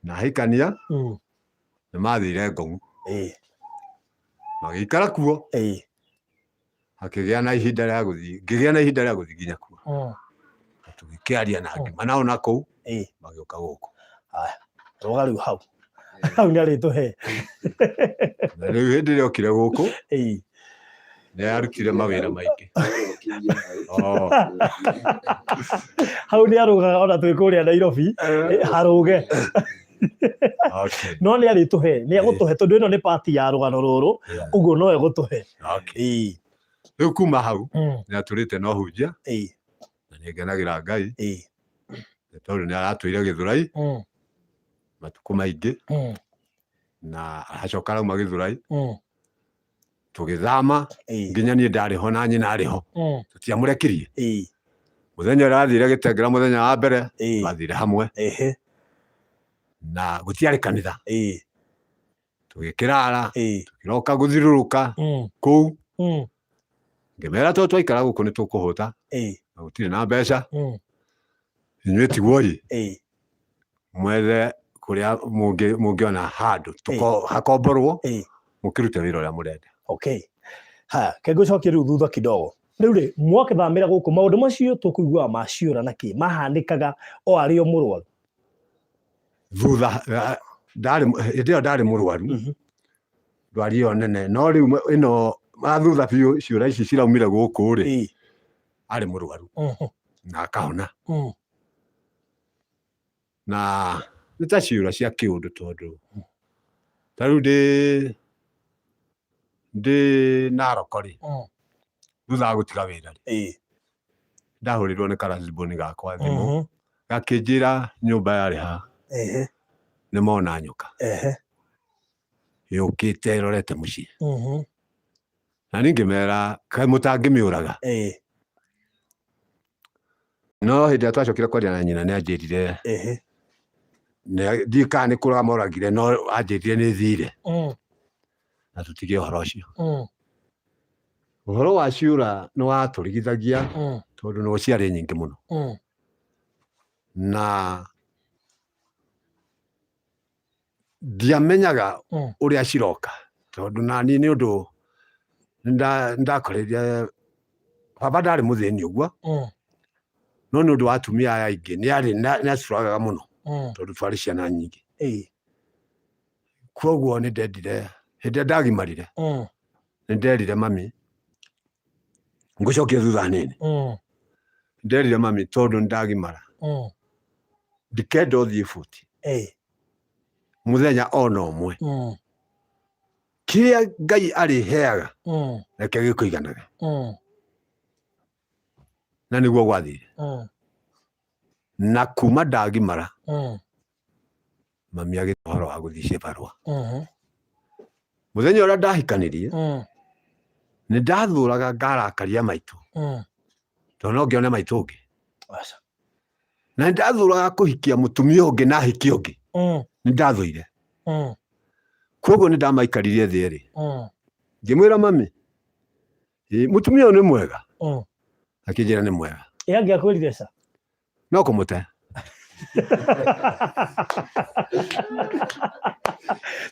Speaker 5: Na ahikania nĩ mathire Ngong'u. Magĩikara kuo. Akĩgĩa na ihinda rĩa gũthiĩ, ngĩgĩa na ihinda rĩa gũthiĩ nginya kuo. Tũgĩkĩaria na ngĩma nao na kũu magĩũka gũkũ.
Speaker 2: Haya, rũga rĩu hau. Hau nĩ arĩtũhe.
Speaker 5: Na rĩu hĩndĩ ĩrĩa okire gũkũ nĩ arutire mawĩra maingĩ. Oh.
Speaker 2: Hau nĩ arũgaga ona twĩ kũrĩa Nairobi harũge.
Speaker 5: Okay.
Speaker 2: No nĩ arĩtũhe, nĩ egũtũhe tondũ ĩno nĩ part ya rũgano rũrũ, ũguo no egũtũhe.
Speaker 5: Rĩu kuma hau nĩ atũrĩte na ũhunjia na nĩ ngenagĩra Ngai nĩ tondũ nĩ aratũire Gĩthũrai matukũ maingĩ na acoka arauma Gĩthũrai tũgĩthama nginya niĩ ndarĩ ho na nyina arĩ ho tũtiamũrekirie. Mũthenya ũrĩa athire Gĩtengera mũthenya wa mbere twathire hamwe na gũtiarĩ kanitha tũgĩkĩrara tũkĩroka gũthirũrũka kũu ngĩmera tondũ twaikara gũkũ nĩ tũkũhũta na gũtirĩ na mbeca inyuĩ tigwoi mwethe kũrĩa mũngĩona handũ hakomborwo mũkĩrute wĩra ũrĩa mũrenda.
Speaker 2: Okay. Haya, ke ngũcokie rĩu thutha kidogo. Rĩu rĩ, mwakĩthamĩra gũkũ maũndũ macio tũkũiguaga ma ciũra na kĩ mahanĩkaga o arĩ o mũrwaru?
Speaker 5: Thutha ndarĩ hĩndĩ ĩyo ndarĩ mũrwaru ndwari ĩyo nene, no rĩu ĩno ma thutha biũ ciũra ici ciraumire gũkũ rĩ, arĩ mũrwaru na akahona. Na nĩ ta ciũra cia kĩũndũ tondũ ta rĩu ndĩ ndĩ Narok rĩ, thutha wa gũtiga wĩra rĩ, ndahũrĩirwo nĩ karaciboni gakwa thimũ gakĩnjĩra nyũmba yarĩ haha nĩ mona nyoka yũkĩte ĩrorete mũciĩ. Na niĩ ngĩmera kaĩ mũtangĩmĩũraga. No hĩndĩ ĩrĩa twacokire kwaria na nyina nĩ anjĩrire ndiũĩ kana nĩ kũraga moragire no anjĩrire nĩ thire na tũtige ũhoro ũcio. Ũhoro wa ciũra nĩ watũrigithagia tondũ no ciarĩ nyingĩ mũno na ndiamenyaga ũrĩa ciroka tondũ nani nĩ ũndũ nĩndakoreire baba ndarĩ mũthĩni ũguo no nĩ ũndũ wa atumia aya aingĩ nĩ nĩacuragaga mũno tondũ twarĩ ciana nyingĩ. Koguo nĩ ndendire hĩndĩ ĩrĩa ndagimarire nĩ nderire mami ngũcokie thutha hanini nderire mami tondũ nĩ ndagimara ndikenda ũthiĩ buti mũthenya ona ũmwe kĩrĩa Ngai arĩheaga reke gĩkũiganage na nĩguo gwathire na kuma ndagimara mami agĩte ũhoro wa gũthiĩ cibarũa mũthenya ũrĩa ndahikanirie nĩ ndathũraga ngarakaria maitũ tondũ no ngĩone maitũ ũngĩ na nĩ ndathũraga kũhikia mũtumia ũngĩ na hikie ũngĩ nĩ ndathũire koguo nĩ ndamaikaririe thĩ erĩ ngĩmwĩra mami "Ĩ, mũtumia ũyũ nĩ mwega akĩnjĩra nĩ mwega
Speaker 2: Ĩ angĩakwĩrire ca
Speaker 5: no kũmũte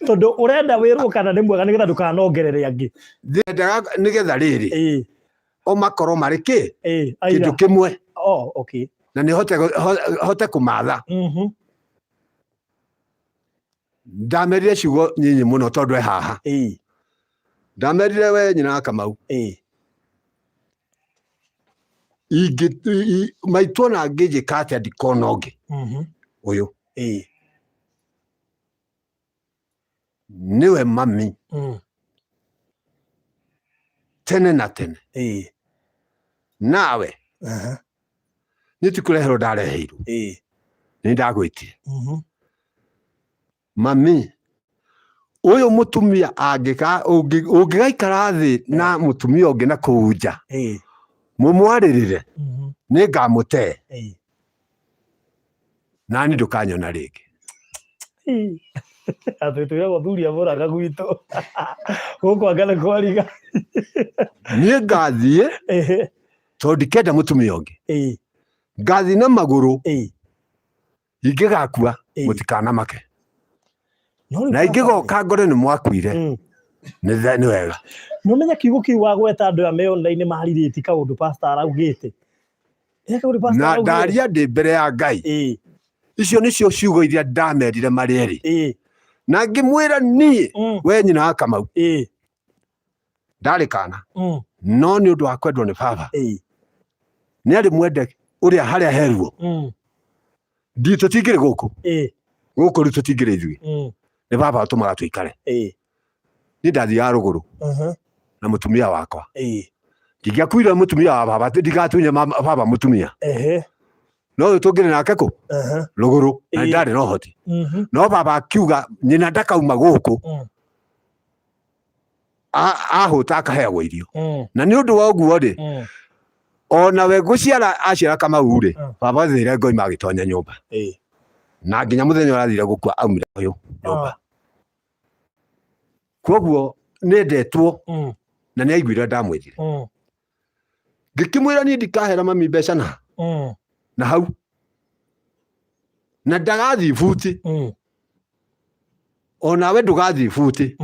Speaker 2: tondũ ũrenda wĩrwo kana nĩ mwega nĩgetha ndũkanongerere angĩ
Speaker 5: ndendaga nĩgetha rĩrĩ o makorwo marĩ kĩ
Speaker 2: aira
Speaker 5: kĩndũ kĩmwe
Speaker 2: oh okay
Speaker 5: na nĩ hote hote kũmatha ndamerire ciugo nyinyi mũno tondũ e haha ndamerire we nyina wa Kamau ingĩ maitũ ona angĩnjĩka atĩa ndikona ũngĩ ũyũ nĩwe mami tene na tene nawe niĩ ti kũreherwo ndareheirwo nĩ ndagwĩtire mami ũyũ mũtumia angĩka ũngĩgaikara thĩ na mũtumia ũngĩ na kũu nja mũmwarĩrĩre nĩ ngamũte nani ndũkanyona rĩngĩ
Speaker 2: Atĩ twĩragwo thuri amũraga gwitũ gũkũ anga nĩ kwariga
Speaker 5: niĩ ngathiĩ tondũ ndikenda mũtumia ũngĩ ngathiĩ na magũrũ ingĩgakua mũtikanamake
Speaker 2: No rĩu
Speaker 5: na
Speaker 2: baba-
Speaker 5: ingĩgoka ngore nĩ mwakuire nĩ nĩ wega
Speaker 2: nĩ ũmenya kiugo kĩu wagweta andũ aya me online marirĩti kaũndũ pastor araugĩte He kaũndũ pastor
Speaker 5: na
Speaker 2: araugire.
Speaker 5: ndaria ndĩ mbere ya Ngai icio nĩcio ciugo iria ndamerire marĩ erĩ na ngĩmwĩra niĩ we nyina wa Kamau ndarĩ kana no nĩ ũndũ wa kwendwo nĩ baba nĩ arĩ mwende ũrĩa harĩa heruo ndi tũtingĩrĩ gũkũ gũkũ rĩu tũtingĩrĩ ithuĩ nĩ baba ũtũmaga tũikare niĩ ndathiaga rũgũrũ na mũtumia wakwa ndingĩakuire mũtumia wa baba ndigatunye baba mũtumia no ũyũ tũngĩrĩ nake kũ rũgũrũ na ndarĩ na ũhoti no baba akiuga nyina ndakauma gũkũ ahũta akaheagwo irio na nĩ ũndũ wa ũguo rĩ ona we gũciara aciara Kamau rĩ baba athire ngoima agĩtonya nyũmba na nginya mũthenya ũrĩa athire gũkua aumire ũyũ nyũmba koguo nĩendetwo na nĩ aiguire ndamwĩrire ngĩkĩmwĩra niĩ ndikahera mami mbeca na na hau na ndagathiĩ buti onawe ndũgathiĩ buti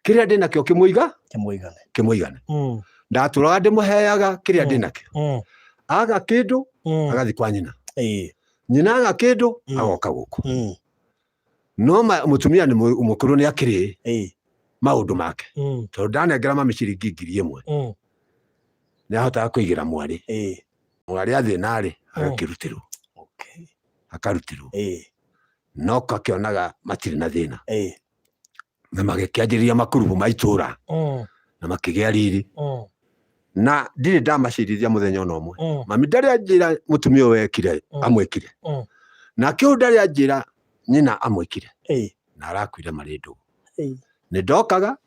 Speaker 5: kĩrĩa ndĩ nakĩo kĩmũiga
Speaker 2: Kĩmũigane.
Speaker 5: Kĩmũigane. Ndatũraga ndĩmũheaga kĩrĩa ndĩnakĩo. Aga kĩndũ agathiĩ kwa nyina. Nyina aga kĩndũ agoka gũkũ. No mũtumia nĩ mũkũrũ nĩ akĩrĩ maũndũ make. Tondũ ndanengera mami ciringi 1000 nĩ ahotaga kũigĩra mwarĩ. Mwarĩ athĩna rĩ agakĩrutĩrwo. Akarutĩrwo. No kakĩonaga matirĩ na thĩna. Na magĩkĩanjĩrĩria makurubu ma itũra na makĩgĩa riri. Na ndirĩ ndamacirithia mũthenya ona ũmwe. Mami ndarĩ anjĩra mũtumia ũyũ ekire amwĩkire. Nake ũyũ ndarĩ anjĩra nyina amwĩkire. Na arakuire marĩ ndũgũ. Nĩ ndokaga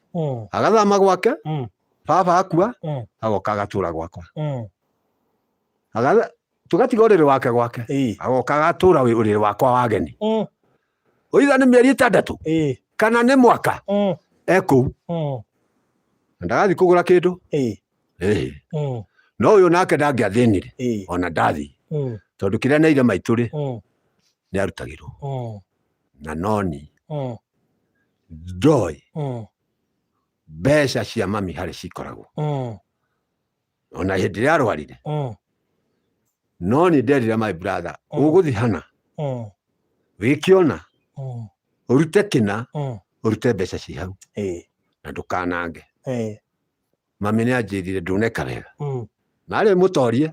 Speaker 5: agathama gwake baba akua agoka agatũra gwakwa. Tũgatiga ũrĩrĩ wake gwake agoka agatũra ũrĩrĩ wakwa wa ageni. Oitha nĩ mĩeri 6 kana nĩ mwaka ekũu. Na ndagathiĩ kũgũra kĩndũ. No ũyũ nake ndangĩathĩnire ona ndathiĩ. Tondũ kĩrĩa neire maitũ rĩ nĩ arutagĩrwo. Na noni ndoĩ mbeca cia mami harĩ cikoragwo. Ona hĩndĩ ĩrĩa arwarire no nĩ nderire my brother ũgũthiĩ hana wĩkĩona ũrute kĩna ũrute mbeca ci hau na ndũkanange. Mami nĩ anjĩrire ndũneka wega. Na arĩ mũtorie.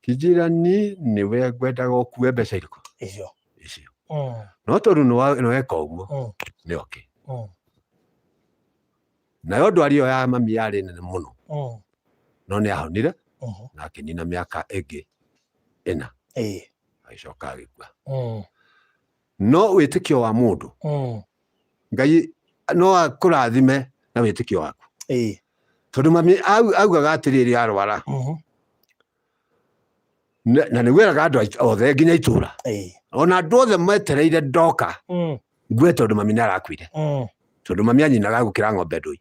Speaker 5: Kĩnjĩra ni nĩwe ngwendaga ũkue mbeca irĩkũ?
Speaker 2: Icio.
Speaker 5: Icio. No tondũ nĩ weka ũguo nĩ okay. Nayo ndwari ĩyo ya mami yarĩ nene mũno. No nĩ ahonire na akĩnina mĩaka ĩngĩ 4. Agĩcoka agĩkua. No wĩtĩkio wa mũndũ Ngai no akũrathime na wĩtĩkio waku. Tondũ mami augaga atĩrĩrĩ arwara. Na nĩguo eraga andũ othe nginya itũra. Ona andũ othe metereire ndoka ngue tondũ mami nĩ arakuire. Tondũ mami anyinaga gũkĩra ng'ombe ndũi.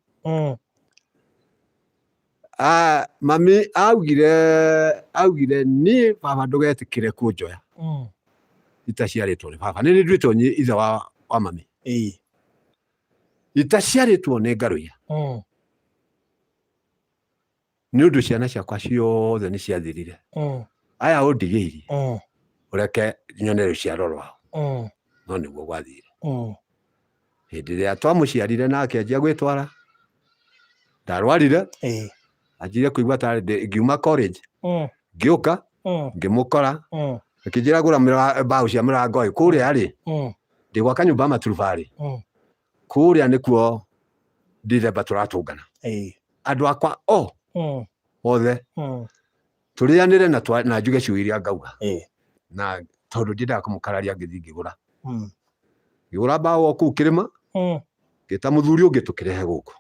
Speaker 5: Mami augire niĩ baba ndũgetĩkĩre kũnjoya. Itaciarĩtwo nĩ baba. Nĩ nduĩtwo ithe wa mami. Itaciarĩtwo nĩ Ngaruiya. Nĩ ũndũ ciana ciakwa ciothe nĩ ciathirire. Aya ũndigĩirie. Ũreke nyone rũciaro rwao. No nĩguo gwathire. Hĩndĩ ĩrĩa twamũciarire na akĩanjia gwĩtwara, ndarwarire, anjirie kũigua tarĩ ngiuma college, ngĩũka, ngĩmũkora, akĩnjĩra gũra mbaũ cia mũrango ĩ, kũrĩa rĩ, ndĩgwaka nyũmba ya maturubarĩ, kũrĩa nĩkuo Ndithemba tũratũngana. Andũ akwa o othe tũrĩanĩre na njuge ciugo iria ngauga. Na tondũ ndiendaga kũmũkararia ngĩthiĩ ngĩgũra. Ngĩgũra mbaũ o kũu kĩrĩma, ngĩta mũthuri ũngĩ tũkĩrehe gũkũ.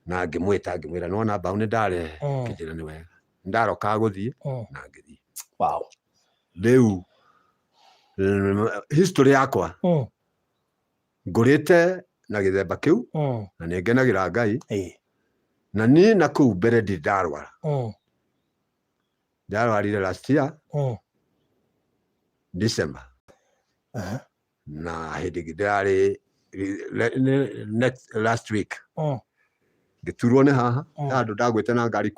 Speaker 5: Na ngĩmwĩta ngĩmwĩra nĩwona mbaũ nĩ ndarehe, akĩnjĩra nĩ wega. Ndarokaga gũthiĩ na ngĩthiĩ. Rĩu history yakwa ngũrĩte na gĩthemba kĩu na nĩ ngenagĩra Ngai na niĩ na kũu mbere ndirĩ ndarwara. Ndarwarire last year December. Na hĩndĩ ĩngĩ ndĩrarĩ next last week ngĩturwo nĩ haha handũ ndagwĩte na ngari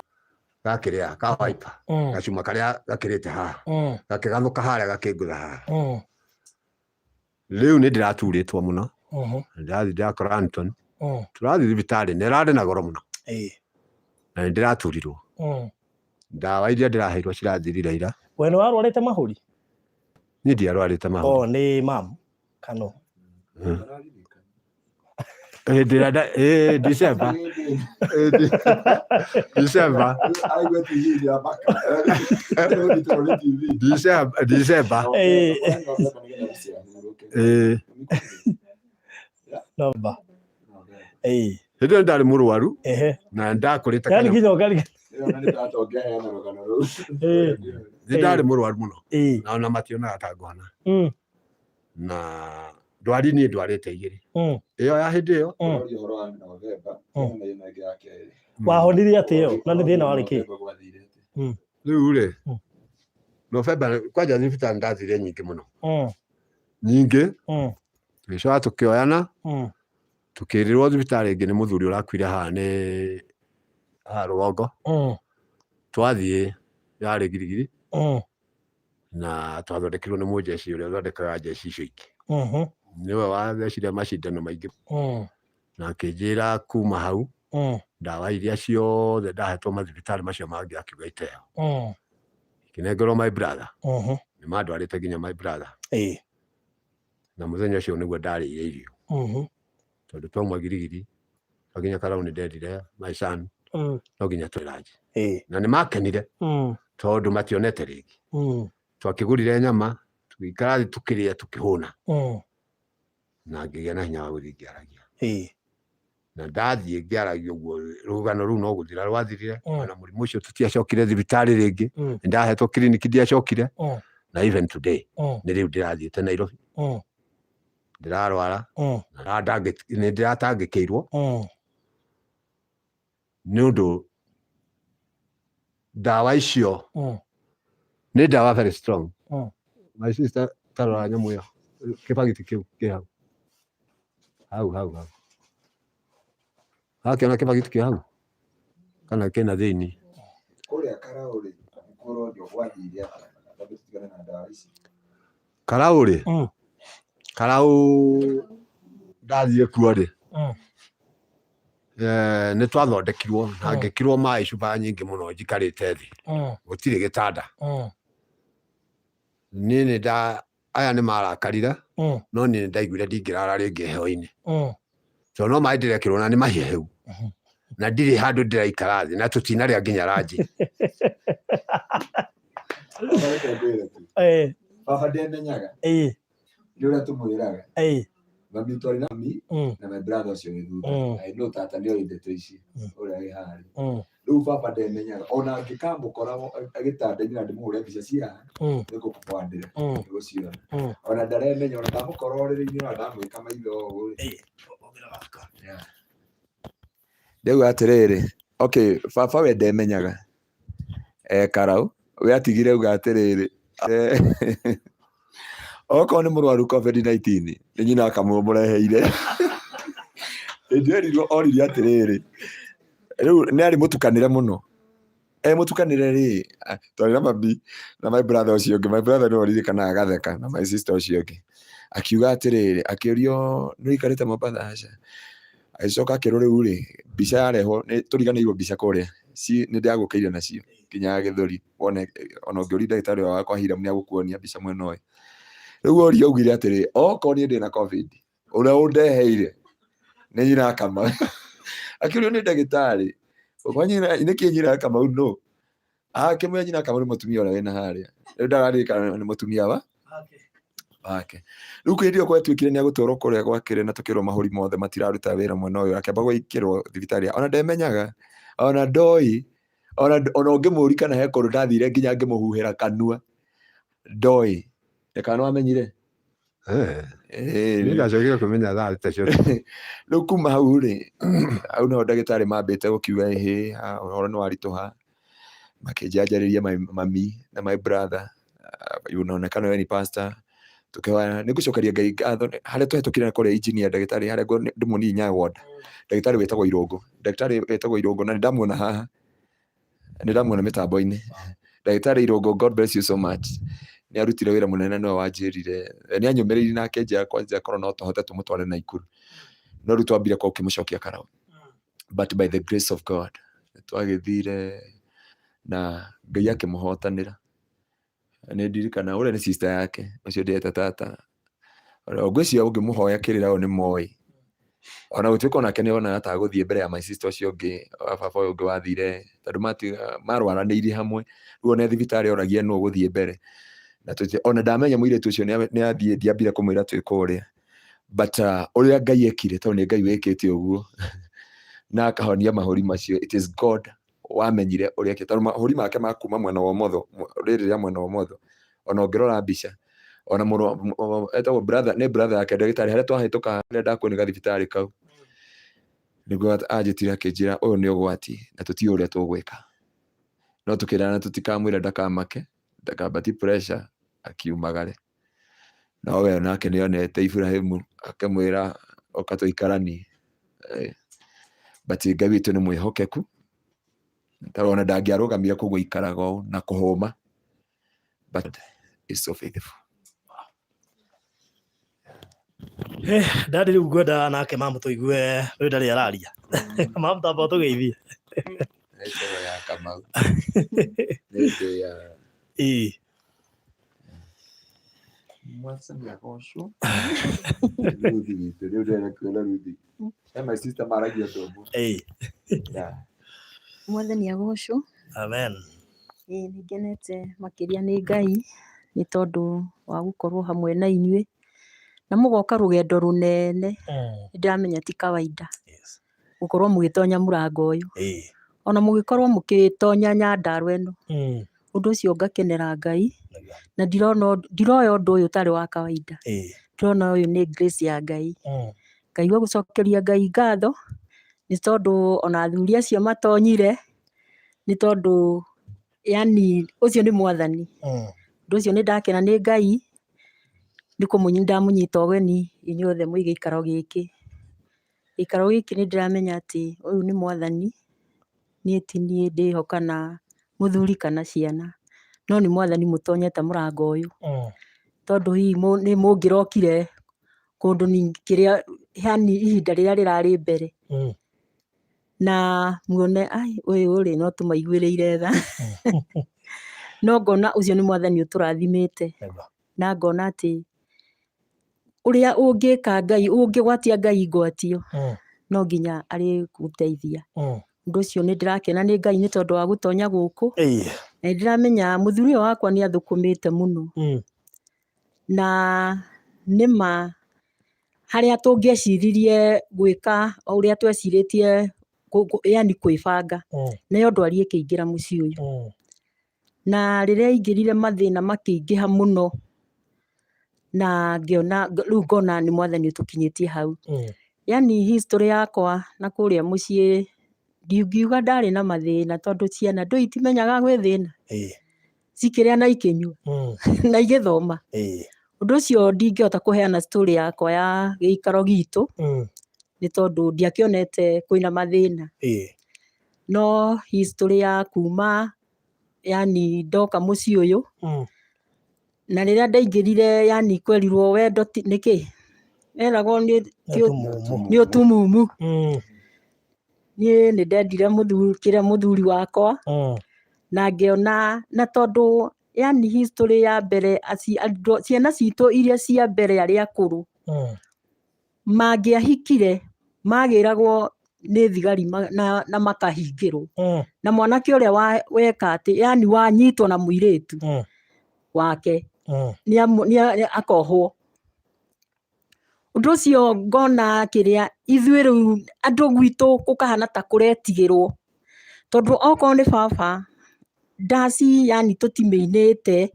Speaker 5: gakĩrĩa ka wiper gacuma karĩa gakĩrĩte haha gakĩgathũka harĩa gakĩngũtha haha. Rĩu nĩ ndĩraturĩtwo mũno. Ndĩrathiĩ ndĩrakora Anton tũrathiĩ thibitarĩ na ĩrarĩ na goro mũno na nĩ ndĩraturirwo. Ndawa iria ndĩraheirwo cirathirire ira.
Speaker 2: We nĩ warwarĩte mahũri?
Speaker 5: Niĩ ndiarwarĩte mahũri.
Speaker 2: Oh, nĩ mam kano?
Speaker 5: Hĩndĩ ĩrĩa December. December. December. December.
Speaker 2: Namba.
Speaker 5: Hĩndĩ ĩyo ndarĩ mũrwaru na ndakũrĩte
Speaker 2: Yani nginya ũkarigana.
Speaker 5: Nĩ ndarĩ mũrwaru mũno na ona mationaga ta ngũhona. Na ndwari niĩ ndwarĩte igĩrĩ. Ĩyo ya hĩndĩ ĩyo.
Speaker 2: Wahonirie atĩ ĩyo na nĩ thĩna warĩ kĩ?
Speaker 5: Rĩu rĩ, November kwanja thibitarĩ ndathire nyingĩ mũno. Nyingĩ. Tũgĩcoka tũkĩoyana. Tũkĩrĩrwo thibitarĩ ĩngĩ nĩ mũthuri ũrakuire haha nĩ haha rũgongo. Twathiĩ yarĩ girigiri na twathondekirwo nĩ mũnjeci ũrĩa ũthondekaga njeci icio ingĩ. Nĩwe wathecire macindano maingĩ na akĩnjĩra kuma hau ndawa iria ciothe ndahetwo mathibitarĩ macio mangĩ akiuga iteo. Ikĩnengerwo my brother. Nĩ mandwarĩte nginya my brother. Na mũthenya ũcio nĩguo ndarĩire irio. Tondũ twauma girigiri twakinya Karau nĩ nderire my son no nginya tũrĩe ranji. Na nĩ makenire tondũ mationete rĩngĩ. Twakĩgũrire nyama tũgĩikara thĩ tũkĩrĩa tũkĩhũna. Na ngĩgĩa na hinya wa gũthiĩ ngĩaragia. Na ndathiĩ ngĩaragia ũguo rũgano rũu no gũthira rwathirire. Ona mũrimũ ũcio tũtiacokire thibitarĩ rĩngĩ. Nĩ ndahetwo kiriniki ndiacokire. Na even today nĩ rĩu ndĩrathiĩte Nairobi. Ndĩrarwara na nĩ ndĩratangĩkĩirwo nĩ ũndũ ndawa icio nĩ ndawa very strong. My sister, tarora nyamũ ĩyo kĩbagiti kĩu kĩ hau hau hau hau wakĩona kĩbagiti kĩ hau kana kĩna thĩinĩ.
Speaker 1: Kũrĩa Karau rĩ, kũronio gwathire atĩa? Twambe tũtigane na ndawa ici.
Speaker 5: Karau rĩ, Karau ndathiĩ kuo rĩ, nĩ twathondekirwo na ngĩkĩrwo maĩ cuba nyingĩ mũno njikarĩte thĩ, gũtirĩ gĩtanda. Niĩ nĩ nda aya nĩ marakarire, no niĩ nĩ ndaiguire ndingĩrara rĩngĩ heho-inĩ. Tondũ no maĩ ndĩrekĩrwo na nĩ mahehu. Na ndirĩ handũ ndĩraikara thĩ na tũtinarĩa nginya ranji.
Speaker 1: Baba reke ngwĩre tu. Baba ndemenyaga. Nĩ ũrĩa tũmwĩraga. Mami twarĩ na mami na my brother ũcio wĩ thutha. I know tata nĩ oĩ ndeto ici ũrĩa wĩ harĩa. Rĩu baba ndemenyaga ona angĩkamũkora gĩtanda-inĩ na ndĩmũhũre mbica cia haha nĩ ngũkũbandĩra nĩgũciona. Ona ndaremenya ona ndamũkora ũrĩrĩ-inĩ ona ndamwĩka maitho ũũ rĩ. Ndauga atĩrĩrĩ, okay, baba we ndemenyaga e Karau, we atigire auga atĩrĩrĩ, okorwo nĩ mũrwaru COVID-19 nĩ nyina akamũreheire. Hĩndĩ ĩyo erirwo oririe atĩrĩrĩ, rĩu nĩ arĩ mũtukanĩre mũno. E mũtukanĩre rĩ, twarĩ na mami na my brother ũcio ũngĩ, my brother nĩwe ũririkanaga agatheka na my sister ũcio ũngĩ. Akiuga atĩrĩrĩ, akĩũrio nĩ ũikarĩte Mombatha? Aca. Agĩcoka akĩrwo rĩu rĩ, mbica yarehwo, nĩ tũriganĩirwo mbica kũrĩa, nĩ ndĩragũkĩire nacio nginya gĩthũri wone, ona ũngĩũria ndagĩtarĩ ũrĩa wakwa Hiram nĩ agũkuonia mbica mwena ũyũ. Rĩu orio augire atĩrĩ, okorwo niĩ ndĩna COVID, ũrĩa ũndeheire nĩ nyina Kamau. Akĩũrio nĩ ndagĩtarĩ, nĩkĩ nyina Kamau nũ? Akĩmwĩra nyina Kamau nĩ mũtumia ũrĩa wĩna harĩa. Rĩu ndararirikana nĩ mũtumia wa wake. Rĩu hĩndĩ ĩyo gwatuĩkire nĩ agũtwarwo kũrĩa gwakĩrĩ na tũkĩrwo mahũri mothe matiraruta wĩra mwena ũyũ, akĩamba gwĩkĩrwo thibitarĩ. Ona ndemenyaga, ona ndoĩ, ona ũngĩmũria kana he kũndũ ndathire nginya ngĩmũhuhĩra kanua, ndoĩ. Kana nĩwamenyire?
Speaker 5: Niĩ ndacokire kũmenya thaa thita cia ũtukũ.
Speaker 1: Rĩu kuma hau rĩ, hau nĩho ndagĩtarĩ mambĩte gũkiuga ĩhĩ, ũhoro nĩ waritũha. Makĩnjanjarĩria mami na my brother, unaonekana wewe ni pastor. Tũkĩhoya, nĩ ngũcokeria Ngai ngatho harĩa twahĩtũkire kũrĩa engineer ndagĩtarĩ harĩa ndĩmuonie Nyayo ward, ndagĩtarĩ wĩtagwo Irũngũ, ndagĩtarĩ wĩtagwo Irũngũ na nĩ ndamuona haha, nĩ ndamuona mĩtambo-inĩ. Ndagĩtarĩ Irũngũ, God bless you so much. Nĩ arutire wĩra mũnene nĩwe wanjĩrire, nĩ anyũmĩrĩirie na akĩnjĩra kwanja korwo no tũhote tũmũtware Naikuru. No rĩu twambire kwa ũkĩmũcokia Karau. But by the grace of God, twagĩthire na Ngai akĩmũhotanĩra. Nĩ ndirikana ũrĩa nĩ sister yake, ũcio ndĩreta tata. Ngwĩciria ũngĩmũhoya kĩrĩra o nĩ moĩ. Ona gũtuĩka onake nĩ onaga ta agũthiĩ mbere ya my sister ũcio ũngĩ, wa baba ũyũ ũngĩ wathire, tondũ marwaranĩirie hamwe. Rĩu ona thibitarĩ oragia nũ ũgũthiĩ mbere. Na ona ndamenya mũirĩtu ũcio nĩ athiĩ, ndiambire kũmwĩra twĩ kũrĩa. But ũrĩa Ngai ekire, tondũ nĩ Ngai wĩkĩte ũguo, na akahonia mahũri macio, it is God wamenyire ũrĩa ekĩte. Tondũ mahũri make ma kuma mwena wa ũmotho, rĩrĩ rĩa mwena wa ũmotho, ona ũngĩrora mbica, ona mũrũ, etagwo brother, nĩ brother yake ndagĩtarĩ, harĩa twahĩtũka harĩa ndakuonia gathibitarĩ kau, nĩguo anjĩtire akĩnjĩra ũyũ nĩ ũgwati na tũtiũĩ ũrĩa tũgwĩka. No tũkĩrana tũtikamwĩre ndakamake, ndakambati pressure, akiumagare. No we onake nĩ onete Iburahĩmu akĩmwĩra ũka tũikaranie. But Ngai witũ nĩ mwĩhokeku, tarona ndangĩarũgamire kũu gũikaraga ũũ na kũhũma, but is so faithful.
Speaker 2: Ndadi rĩu ngwenda nake mamu tũigue rĩu ndarĩ araria. Mamu tamba ũtũgeithie.
Speaker 1: Nĩtoro ya Kamau. Nĩ ya Mwathani agocwo. Ruthi witũ, rĩu ndĩrenda kuona Ruthi. My sister maragia ũndũ ũmwe. Yeah.
Speaker 6: Mwathani agocwo.
Speaker 2: Amen.
Speaker 6: Ĩĩ nĩ ngenete makĩria nĩ Ngai nĩ tondũ wa gũkorwo hamwe na inyuĩ na mũgoka rũgendo rũnene. Nĩ ndĩramenya ti kawaida gũkorwo mũgĩtonya mũrango ũyũ, ona mũgĩkorwo mũgĩtonya Nyandarua ĩno. Ũndũ ũcio ngakenera Ngai na ndirona ndiroya ũndũ ũyũ ũtarĩ wa kawaida. Ndĩrona ũyũ nĩ grace ya Ngai. Ngaigua gũcokeria Ngai ngatho nĩ tondũ ona athuri acio matonyire nĩ tondũ yani ũcio nĩ Mwathani. Ũndũ ũcio nĩ ndakena nĩ Ngai nĩ ndamũnyita ũgeni inyuothe mwĩ gĩikaro gĩkĩ. Gĩikaro gĩkĩ nĩ ndĩramenya atĩ ũyũ nĩ Mwathani, niĩ ti niĩ ndĩho kana mũthuri kana ciana, no nĩ Mwathani mũtonyete mũrango ũyũ. Tondũ hihi nĩ mũngĩrokire kũndũ kĩrĩa yani ihinda rĩrĩa rĩrarĩ mbere na muone ai ũyũ rĩ no tũmaiguĩrĩire tha. No ngona ũcio nĩ Mwathani ũtũrathimĩte na ngona atĩ ũrĩa ũngĩka Ngai, ũngĩgwatia Ngai ngwatio no nginya arĩgũteithia. Ũndũ ũcio nĩ ndĩrakena nĩ Ngai nĩ tondũ wa gũtonya gũkũ. Na nĩ ndĩramenya mũthuri ũyũ wakwa nĩ athũkũmĩte mũno. Na nĩma harĩa tũngĩeciririe gwĩka o ũrĩa twecirĩtie yani kwĩbanga, nayo ndwari ĩkĩingĩra mũciĩ ũyũ. Na rĩrĩa aingĩrire mathĩna makĩingĩha mũno na ngĩona rĩu ngona nĩ Mwathani ũtũkinyĩtie hau. Yani history yakwa na kũrĩa mũciĩ ndingiuga ndarĩ na mathĩna tondũ ciana ndũĩ itimenyaga gwĩ thĩna. Cikĩrĩa na ikĩnyua na igĩthoma. Ũndũ ũcio ndingĩhota kũheana story yakwa ya gĩikaro gitũ nĩ tondũ ndiakĩonete kwĩna mathĩna. No history ya kuma yani ndoka mũciĩ ũyũ na rĩrĩa ndaingĩrire yani kwerirwo wendo nĩkĩ weragwo nĩ ũtumumu. Niĩ nĩ ndendire kĩrĩa mũthuri wakwa na ngĩona na tondũ yani history ya mbere ciana citũ iria cia mbere arĩa akũrũ mangĩahikire magĩragwo nĩ thigari na makahingĩrwo. Na mwanake ũrĩa weka atĩ yani wanyitwo na mũirĩtu wake nĩ akohwo. Ũndũ ũcio ngona kĩrĩa ithuĩ rĩu andũ gwitũ gũkahana ta kũretigĩrwo tondũ okorwo nĩ baba ndaci yani tũtimĩinĩte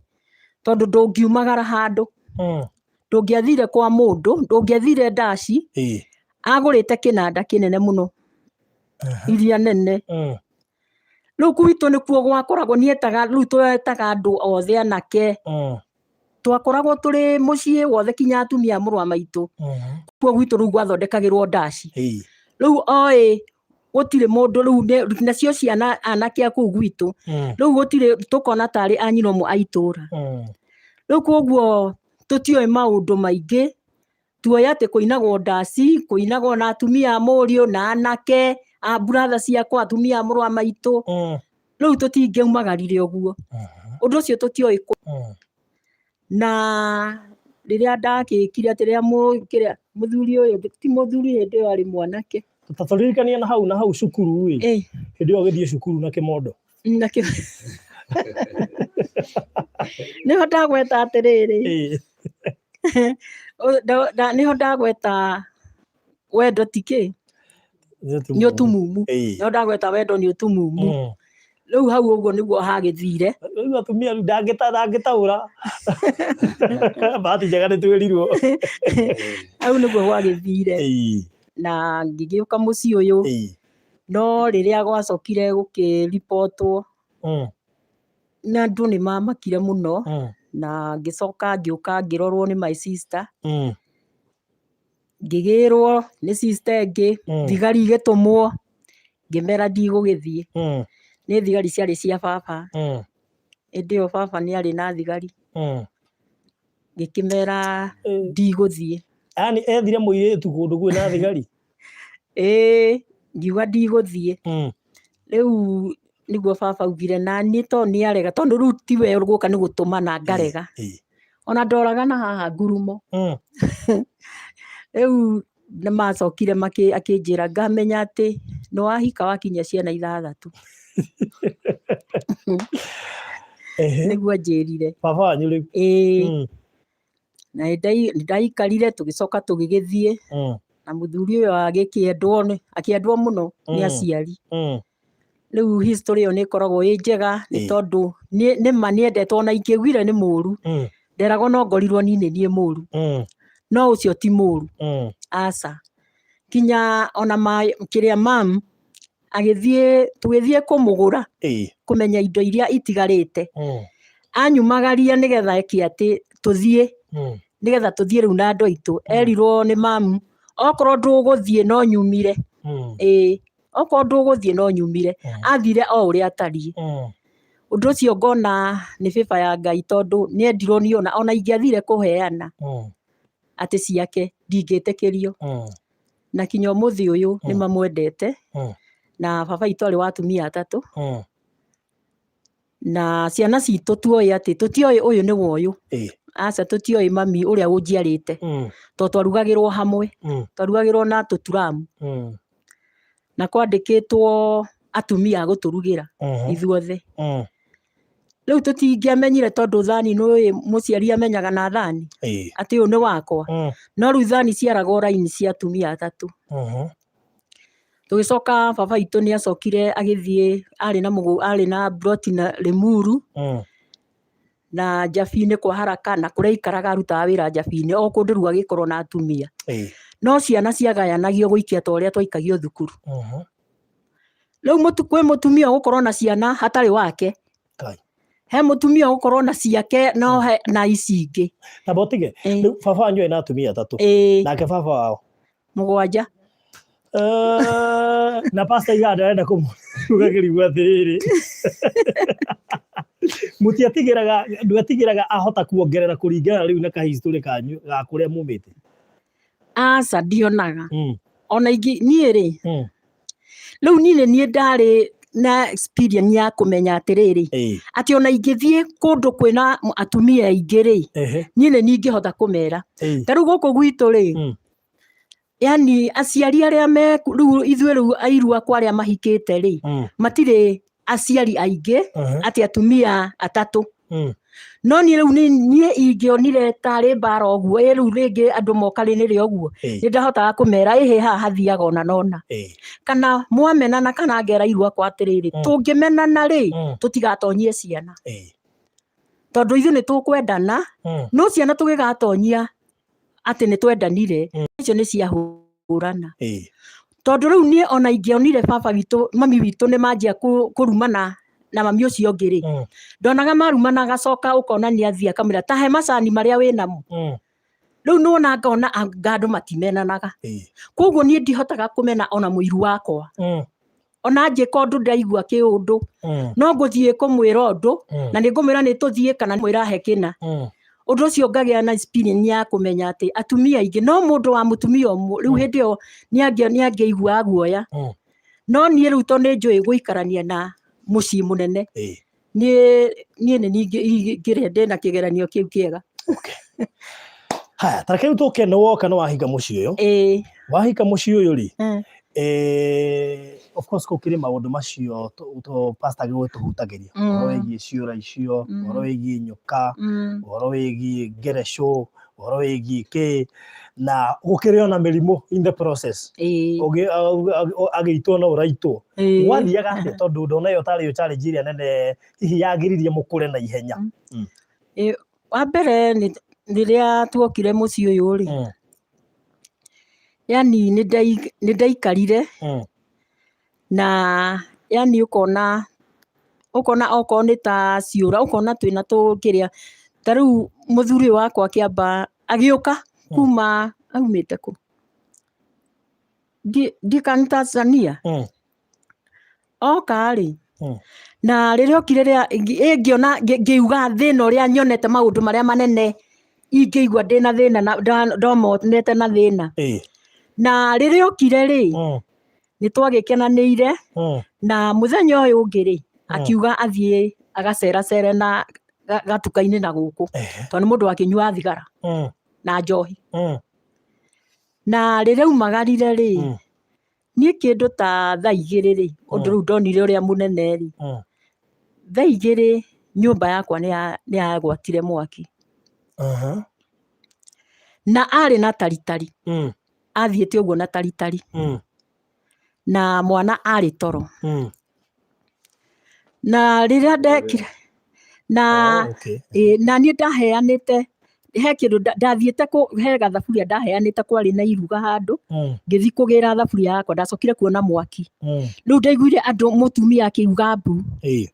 Speaker 6: tondũ ndũngiumagara handũ. Ndũngĩathire kwa mũndũ, ndũngĩathire ndaci, agũrĩte kĩnanda kĩnene mũno iria nene. Rĩu gwitũ nĩkuo gwakoragwo nietaga rĩu twetaga andũ othe anake. Twakoragwo tũrĩ mũciĩ wothe kinya atumia a mũrũ wa maitũ. Kuo gwitũ rĩu gwathondekagĩrwo ndaci. Rĩu oĩ gũtirĩ mũndũ rĩu nacio ciana anake a kũu gwitũ rĩu gũtirĩ tũkona tarĩ a nyina ũmwe a itũra. Rĩu koguo tũtioĩ maũndũ maingĩ, tuoĩ atĩ kũinagwo ndaci, kũinagwo na atumia a mũriũ na anake a brother ciakwa, atumia a mũrũ wa maitũ. Rĩu tũtingĩaumagarire ũguo. Ũndũ ũcio tũtioĩ na rĩrĩa ndakĩkire atĩ rĩrĩa kĩrĩa mũthuri ũyũ ti mũthuri hĩndĩ ĩyo arĩ mwanake.
Speaker 2: Ta tũririkanie na hau na hau cukuru ĩ. Hĩndĩ ĩyo ũgĩthiĩ cukuru na kĩmondo.
Speaker 6: Na nĩho ndagweta atĩrĩrĩ. Nĩho ndagweta wendo ti kĩ? Nĩ ũtumumu. Nĩho ndagweta wendo nĩ ũtumumu. Rĩu hau ũguo nĩguo hagĩthire.
Speaker 2: Rĩu atumia rĩu ndangĩtaũra. Bahati njega nĩ twĩrirwo.
Speaker 6: Hau nĩguo gwagĩthire. Na ngĩgĩũka mũciĩ ũyũ. No rĩrĩa gwacokire gũkĩribotwo na andũ nĩ mamakire mũno. Na ngĩcoka ngĩũka ngĩrorwo nĩ my sister. Ngĩgĩrwo nĩ sister ĩngĩ, thigari igĩtũmwo, ngĩmera ndigũgĩthiĩ. Nĩ thigari ciarĩ cia baba. Hĩndĩ ĩyo baba nĩ arĩ na thigari. Ngĩkĩmera ndigũthiĩ.
Speaker 2: Yaani ethire mũirĩtu kũndũ kwĩna thigari?
Speaker 6: Ĩĩ, ngiuga ndigũthiĩ. Rĩu nĩguo baba augire na niĩ tondũ nĩ arega, tondũ rĩu tiwe ũgũka nĩ gũtũmana ngarega. Ona ndoraga na haha ngurumo. Rĩu nĩ macokire akĩnjĩra ngamenya atĩ nĩ wahika wakinyia ciana ithathatũ. Nĩguo anjĩrire.
Speaker 2: Baba wanyu rĩu?
Speaker 6: Ĩĩ. Na nĩ ndaikarire tũgĩcoka tũgĩgĩthiĩ na mũthuri ũyũ agĩkĩendwo nĩ, akĩendwo mũno nĩ aciari. Rĩu history ĩyo nĩ ĩkoragwo ĩ njega nĩ tondũ nĩ ma nĩ endetwo, ona ingĩaugire nĩ mũru, nderagwo no ngorirwo niĩ nĩ niĩ mũru. No ũcio ti mũru. Aca. Kinya ona kĩrĩa mam agĩthiĩ, tũgĩthiĩ kũmũgũra, kũmenya indo iria itigarĩte. Anyumagaria nĩgetha eke atĩ tũthiĩ, nĩgetha tũthiĩ rĩu na andũ aitũ. Erirwo nĩ mamu, okorwo ndũgũthiĩ no nyumire. Ĩĩ, okorwo ndũgũthiĩ no nyumire. Athire o ũrĩa atariĩ. Ũndũ ũcio ngona nĩ favor ya Ngai tondũ nĩ endirwo niĩ ona ingĩathire kũheana atĩ ciake ndingĩtĩkĩrio. Na kinya ũmũthĩ ũyũ nĩ mamwendete. Na baba witũ arĩ wa atumia atatũ. Na ciana citũ tuoĩ atĩ tũtioĩ ũyũ nĩ wa ũyũ. Aca, tũtioĩ mami ũrĩa ũnjiarĩte. Tondũ twarugagĩrwo hamwe. Twarugagĩrwo na tũturamu. Na kwandĩkĩtwo atumia a gũtũrugĩra ithuothe. Rĩu tũtingĩamenyire tondũ thani nĩũĩ mũciari amenyaga na thani. Atĩ ũyũ nĩ wakwa. No rĩu thani ciaragwo raini cia atumia atatũ. Tũgĩcoka baba witũ nĩ acokire agĩthiĩ, arĩ na mũgũ, arĩ na ploti na Limuru. Na Njabi-inĩ kwa haraka, na kũrĩa aikaraga arutaga wĩra Njabi-inĩ, o kũndũ rĩu agĩkorwo na atumia. No ciana ciagayanagio gũikia ta ũrĩa twaikagio thukuru. Rĩu kwĩ mũtumia ũgũkorwo na ciana hatarĩ wake. He mũtumia ũgũkorwo na ciake no he na ici ingĩ.
Speaker 2: Na botige, rĩu baba wanyu ena atumia atatũ. Nake baba wao?
Speaker 6: Mũgwanja.
Speaker 2: Na pastor iga ndarenda kũmũgagĩrigwo atĩrĩrĩ. Mũtiatigĩraga, ndwatigĩraga ahota kuongerera kũringana rĩu na kahistory kanyu ga kũrĩa mumĩte?
Speaker 6: Aca, ndionaga. Ona ingĩ, niĩ rĩ, rĩu niĩ nĩ niĩ ndarĩ na experience ya kũmenya atĩrĩrĩ, atĩ ona ingĩthiĩ kũndũ kwĩna atumia aingĩ rĩ, niĩ nĩ niĩ ingĩhota kũmera. Ta rĩu gũkũ gwitũ rĩ, yani aciari arĩa me rĩu ithuĩ rĩu airu akwa arĩa mahikĩte rĩ, matirĩ aciari aingĩ, atĩ atumia atatũ. No niĩ rĩu niĩ ingĩonire tarĩ mbara ũguo, ĩ rĩu rĩngĩ andũ moka rĩ nĩrĩ ũguo, nĩ ndahotaga kũmera ĩhĩ haha hathiaga ona nona. Kana mwamenana kana ngera iru akwa atĩrĩrĩ, tũngĩmenana rĩ, tũtigatonyie ciana. Tondũ ithuĩ nĩ tũkwendana, no ciana tũgĩgatonyia atĩ nĩ twendanire, icio nĩ ciahũrana. Tondũ rĩu niĩ ona ingĩonire baba witũ, mami witũ nĩ manjia kũrumana na mami ũcio ũngĩ rĩ, ndonaga marumana agacoka ũkona nĩ athiĩ akamwĩra ta he macani marĩa wĩ namo. Rĩu nĩwona ngona anga andũ matimenanaga. Koguo niĩ ndihotaga kũmena ona mũiru wakwa. Ona njĩka ũndũ ndaigua kĩũndũ, no ngũthiĩ kũmwĩra ũndũ, na nĩ ngũmwĩra nĩ tũthiĩ kana mwĩra he kĩna. Ũndũ ũcio ngagĩa na experience ya kũmenya atĩ atumia aingĩ, no mũndũ wa mũtumia ũmwe, rĩu hĩndĩ ĩyo nĩ angĩiguaga guoya. No niĩ rĩu tondũ nĩ njũĩ gũikarania na mũciĩ mũnene, niĩ nĩ ningĩ ndĩna kĩgeranio kĩu kĩega.
Speaker 2: Haya, ta reke rĩu tũke nĩ woka nĩ wahinga mũciĩ ũyũ. Wahika mũciĩ ũyũ rĩ, of course gũkĩrĩ maũndũ macio pastor agĩgũtũhutagĩria. Ũhoro wĩgiĩ ciũra icio, ũhoro wĩgiĩ nyoka, ũhoro wĩgiĩ ngerecũ, ũhoro wĩgiĩ kĩ, na gũkĩrĩ ona mĩrimũ in the process. Agĩitwo no ũraitwo. Gwathiaga atĩa tondũ ndona ĩyo tarĩ yo challenge ĩrĩa nene hihi yagiririe mũkũre na ihenya?
Speaker 6: Wa mbere nĩ rĩrĩa tuokire mũciĩ ũyũ rĩ, yani nĩ ndaikarire na yani ũkona, ũkona okorwo nĩ ta ciũra, ũkona twĩna tũkĩrĩa. Ta rĩu mũthuri ũyũ wakwa akĩamba agĩũka kuma aumĩte kũ?
Speaker 7: Ndikani Tanzania. Oka rĩ, na rĩrĩa okire rĩa ngĩona ngĩuga thĩna ũrĩa nyonete, maũndũ marĩa manene ingĩigua ndĩna thĩna na ndomonete na thĩna. Na rĩrĩa okire rĩ, nĩ twagĩkenanĩire. Na mũthenya ũyũ ũngĩ rĩ, akiuga athiĩ agaceracere na gatuka-inĩ na gũkũ, tondũ nĩ mũndũ wakĩnyuaga thigara na njohi. Na rĩrĩa aumagarire rĩ, niĩ kĩndũ ta thaa 2 rĩ, ũndũ rĩu ndonire ũrĩa mũnene rĩ, thaa 2 nyũmba yakwa nĩ yagwatire mwaki. Na arĩ na taritari, athiĩte ũguo na taritari, na mwana arĩ toro. Na rĩrĩa ndekire na ĩ, na niĩ ndaheanĩte he kĩndũ ndathiĩte he gathaburia ndaheanĩte, kwarĩ na iruga handũ, ngĩthiĩ kũgĩra thaburia yakwa, ndacokire kuona mwaki. Rĩu ndaiguire andũ, mũtumia akiuga mbu,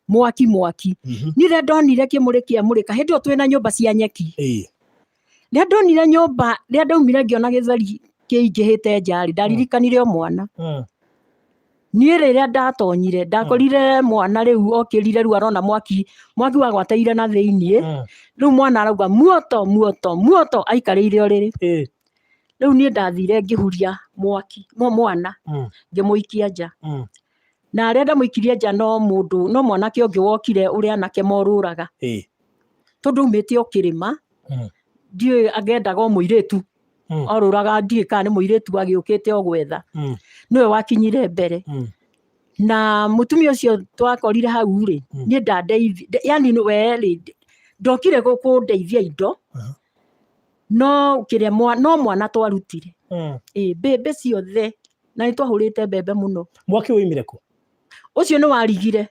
Speaker 7: mwaki, mwaki. Niĩ rĩrĩa ndonire kĩmũrĩ kĩamũrĩka, hĩndĩ ĩyo twĩna nyũmba cia nyeki, rĩrĩa ndonire nyũmba, rĩrĩa ndaumire ngĩona gĩtheri kĩingĩhĩte nja rĩ, ndaririkanire o mwana. Niĩ rĩrĩa ndatonyire, ndakorire mwana rĩu okĩrire, rĩu arona mwaki, mwaki wagwatĩire na thĩiniĩ. Rĩu mwana arauga muoto, muoto, muoto, aikarĩire ũrĩrĩ. Rĩu niĩ ndathire ngĩhuria mwaki mwana, ngĩmũikia nja. Na arĩa ndamũikirie nja, no mũndũ, no mwanake ũngĩ wokire, ũrĩa anake morũraga, tondũ aumĩte o kĩrĩma. Ndiũĩ angendaga o mũirĩtu, orũraga, ndiũĩ kana nĩ mũirĩtu agĩũkĩte o gwetha. Nĩwe wakinyire mbere. Na mũtumia ũcio twakorire hau rĩ, niĩ ndandeithia, yani we rĩ, ndokire kũndeithia indo, no kĩrĩa no mwana twarutire. Ĩ mbembe ciothe, na nĩ twahũrĩte mbembe mũno.
Speaker 2: Mwaki woimire kũ?
Speaker 7: Ũcio nĩ warigire,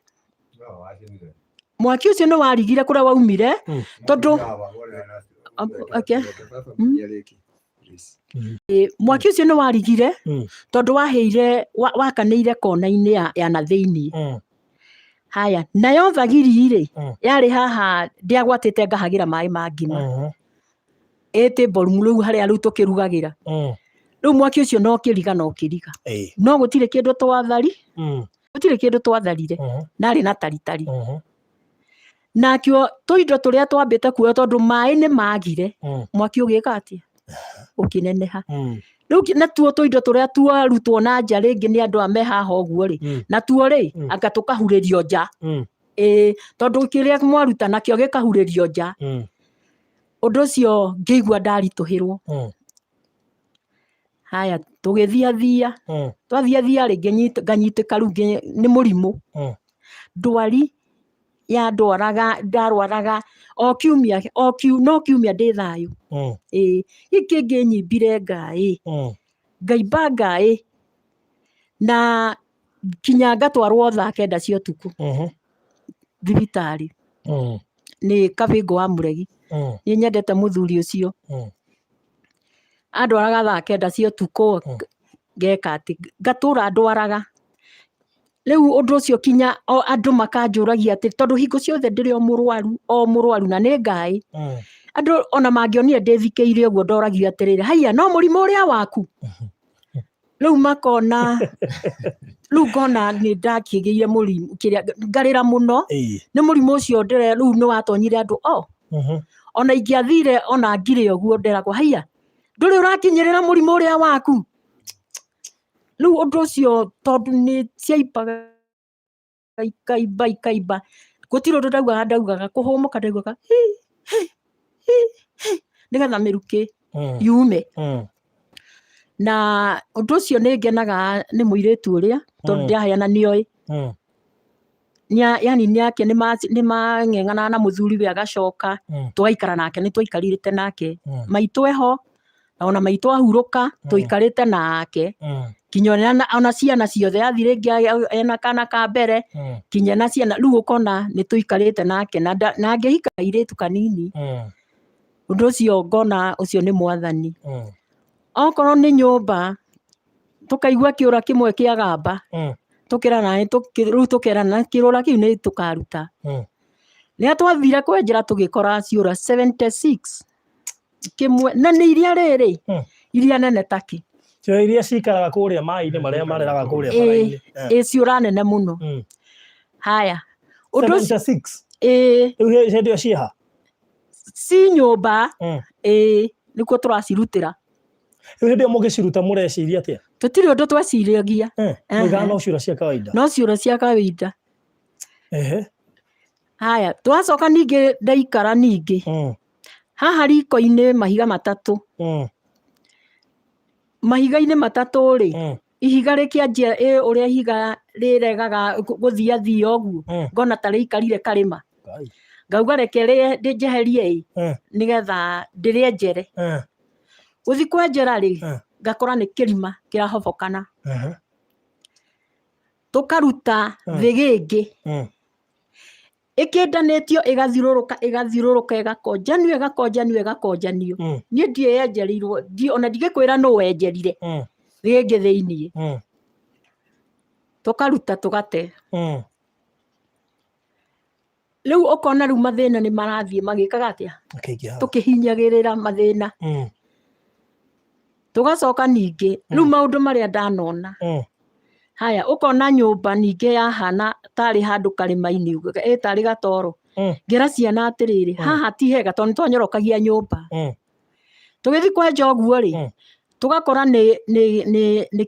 Speaker 7: mwaki ũcio nĩ warigire kũrĩa waumire, tondũ okay. Ĩ, mwaki ũcio nĩ warigire, tondũ wahĩire wakanĩire kona-inĩ ya na thĩiniĩ. Haya, nayo thagiri rĩ, yarĩ haha ndĩagwatĩte, ngahagĩra maĩ ma ngima, ĩtĩ mborumu rĩu harĩa rĩu tũkĩrugagĩra. Rĩu mwaki ũcio no kĩriga, no kĩriga, no gũtirĩ kĩndũ twathari, gũtirĩ kĩndũ twatharire. Narĩ na taritari, nakĩo tũindo tũrĩa twambĩte kuoya, tondũ maĩ nĩ magire, mwaki ũgĩka atĩa? Ũkĩneneha. Rĩu natuo tũindo tũrĩa twarutwo na nja rĩngĩ nĩ andũ a me haha ũguo rĩ, natuo rĩ, anga tũkahurĩrio nja. Ĩĩ, tondũ kĩrĩa mwaruta nakĩo gĩkahurĩrio nja. Ũndũ ũcio ngĩigua ndaritũhĩrwo. Haya, tũgĩthiathia, twathiathia rĩ, nganyitĩka rĩu nĩ mũrimũ, ndwari ya ndwaraga, ndarwaraga o kiumia, o kiu, no kiumia ndĩ thayũ. Ĩĩ, gĩkĩ ngĩnyimbire ngaĩ, ngaimba ngaĩ, na kinya ngatwarwo thaa 9 cia ũtukũ thibitarĩ nĩ Kabĩngũ wa Mũregi. Nĩ nyendete mũthuri ũcio. Andwaraga thaa 9 cia ũtukũ. Ngeka atĩ ngatũra ndwaraga rĩu ũndũ ũcio, kinya o andũ makanjũragia atĩ tondũ hingo ciothe ndĩrĩ o mũrwaru, o mũrwaru, na nĩ ngaĩ. Andũ ona mangĩonire ndĩthikĩire ũguo, ndoragio atĩrĩrĩ, haiya, no mũrimũ ũrĩa waku rĩu makona rĩu ngona nĩ ndakĩgĩire mũrimũ kĩrĩa ngarĩra mũno. Nĩ mũrimũ ũcio ndĩre rĩu nĩ watonyire andũ o ona ingĩathire ona ngire ũguo, nderagwo, haiya, ndũrĩ ũrakinyĩrĩra mũrimũ ũrĩa waku rĩu. Ũndũ ũcio tondũ nĩ ciaimbaga, ikaimba, ikaimba, gũtirĩ ũndũ ndaugaga, ndaugaga kũhũmũka, ndaugaga hi, hi, hi, hi, nĩgetha mĩrukĩ yume. Na ũndũ ũcio nĩ ngenaga nĩ mũirĩtu ũrĩa, tondũ ndĩraheana nĩoĩ. Yani nĩake nĩ mang'eng'anaga na mũthuri we, agacoka tũgaikara nake, nĩ twaikarĩte nake, maitũ eho, na ona maitũ ahurũka, tũikarĩte nake kinya ona ciana ciothe athiĩ rĩngĩ ena kana ka mbere, kinya na ciana rĩu ũkona nĩ tũikarĩte nake na na ngĩhika airĩtu kanini. Ũndũ ũcio ngona ũcio nĩ mwathani. Okorwo nĩ nyũmba, tũkaigua kĩũra kĩmwe kĩa gamba, tũkerana rĩu, tũkerana kĩrũra kĩu nĩ tũkaruta. Rĩrĩa twathire kwenjera, tũgĩkora ciũra 76 kĩmwe, na nĩ iria rĩrĩ, iria nene takĩ.
Speaker 2: Ciũra iria cikaraga kũrĩa maĩ-inĩ marĩa mareraga kũrĩa
Speaker 7: Ĩĩ.
Speaker 2: bara-inĩ.
Speaker 7: Ĩ ciũra nene mũno. Haya, ũndũ ũcio
Speaker 2: 76.
Speaker 7: Ĩĩ.
Speaker 2: Rĩu hĩndĩ ĩyo ciĩha?
Speaker 7: Ci nyũmba. Ĩĩ, nĩkuo tũracirutĩra.
Speaker 2: Rĩu hĩndĩ ĩyo mũgĩciruta mũreciria atĩa?
Speaker 7: Tũtirĩ ũndũ tweciragia.
Speaker 2: Mũigaga no ciũra cia kawaida?
Speaker 7: No ciũra cia kawaida. Haya, twacoka ningĩ ndaikara ningĩ. Haha riko-inĩ mahiga matatũ. Mahiga-inĩ matatũ rĩ, ihiga rĩkĩanjia ũrĩa ihiga rĩregaga gũthiathia ũguo, ngona ta rĩikarire karĩma. Ngauga reke njeherie ĩ, nĩgetha ndĩrĩenjere. Gũthiĩ kwenjera rĩ, ngakora nĩ kĩrima kĩrahobokana. Tũkaruta thĩgĩngĩ. Ĩkĩndanĩtio ĩgathiũrũrũka ĩgathiũrũrũka ĩgakonjanio ĩgakonjanio ĩgakonjanio. Niĩ ndiĩ yenjerirwo, ona ndingĩkwĩra nũ wenjerire rĩngĩ thĩiniĩ. Tũkaruta tũgate. Rĩu ũkona rĩu mathĩna nĩ marathiĩ magĩkaga atĩa?
Speaker 2: Makĩingĩhaga.
Speaker 7: Tũkĩhinyagĩrĩra mathĩna. Tũgacoka ningĩ, rĩu maũndũ marĩa ndanona. Haya, ũkona nyũmba ningĩ yahana tarĩ handũ karĩma-inĩ ũguo, ĩ tarĩ gatoro. Ngĩra ciana atĩrĩrĩ, haha ti hega tondũ nĩ twanyorokagia nyũmba. Tũgĩthiĩ kwenja ũguo rĩ, tũgakora nĩ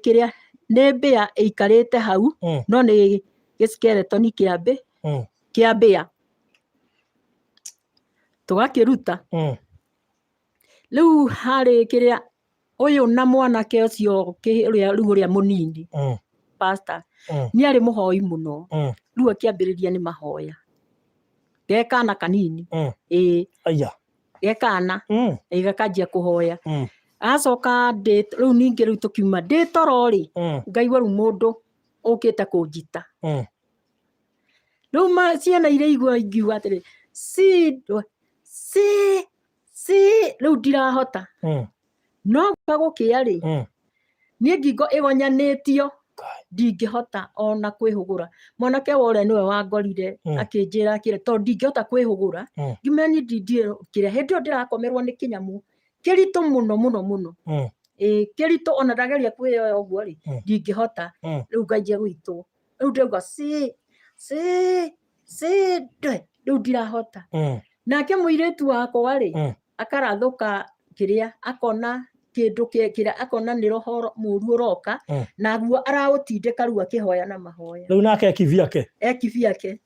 Speaker 7: kĩrĩa, nĩ mbĩa ĩikarĩte hau, no nĩ gĩ skeleton kĩa mbĩ, kĩa mbĩa. Tũgakĩruta. Rĩu harĩ kĩrĩa, ũyũ na mwanake ũcio ũrĩa rĩu ũrĩa mũnini, pastor, nĩ arĩ mũhoi mũno. Rĩu akĩambĩrĩria nĩ mahoya. Ge kana kanini. Ĩĩ.
Speaker 2: Aya.
Speaker 7: Ge kana. Ĩĩ, gakanjia kũhoya. Acoka ndĩ, rĩu ningĩ rĩu tũkiuma, ndĩ toro rĩ, ngaigua rĩu mũndũ ũkĩte kũnjita. Rĩu ciana iria igua ingiuga atĩrĩ, cindwe, ci, ci, rĩu ndirahota. No gũka gũkĩa rĩ, niĩ ngingo ĩgonyanĩtio, ndingĩhota ona kwĩhũgũra. Mwanake wa ũrĩa nĩwe wangorire, akĩnjĩra kĩrĩa, tondũ ndingĩhota kwĩhũgũra, ngĩmwĩra niĩ ndingĩrĩa, hĩndĩ ĩyo ndĩrakomerwo nĩ kĩnyamũ kĩritũ mũno mũno mũno. Ĩĩ, kĩritũ ona ndageria kwĩyoya ũguo rĩ, ndingĩhota. Rĩu nganjia gũitwo. Rĩu ndĩrauga ci, ci, ci, ndwe, rĩu ndirahota. Nake mũirĩtu wakwa rĩ, akarathũka kĩrĩa, akona kĩndũ kĩrĩa, akona nĩ roho mũũru ũroka, naguo araũtindĩka rĩu akĩhoya na mahoya.
Speaker 2: Rĩu nake ekibiake?
Speaker 7: Ekibiake.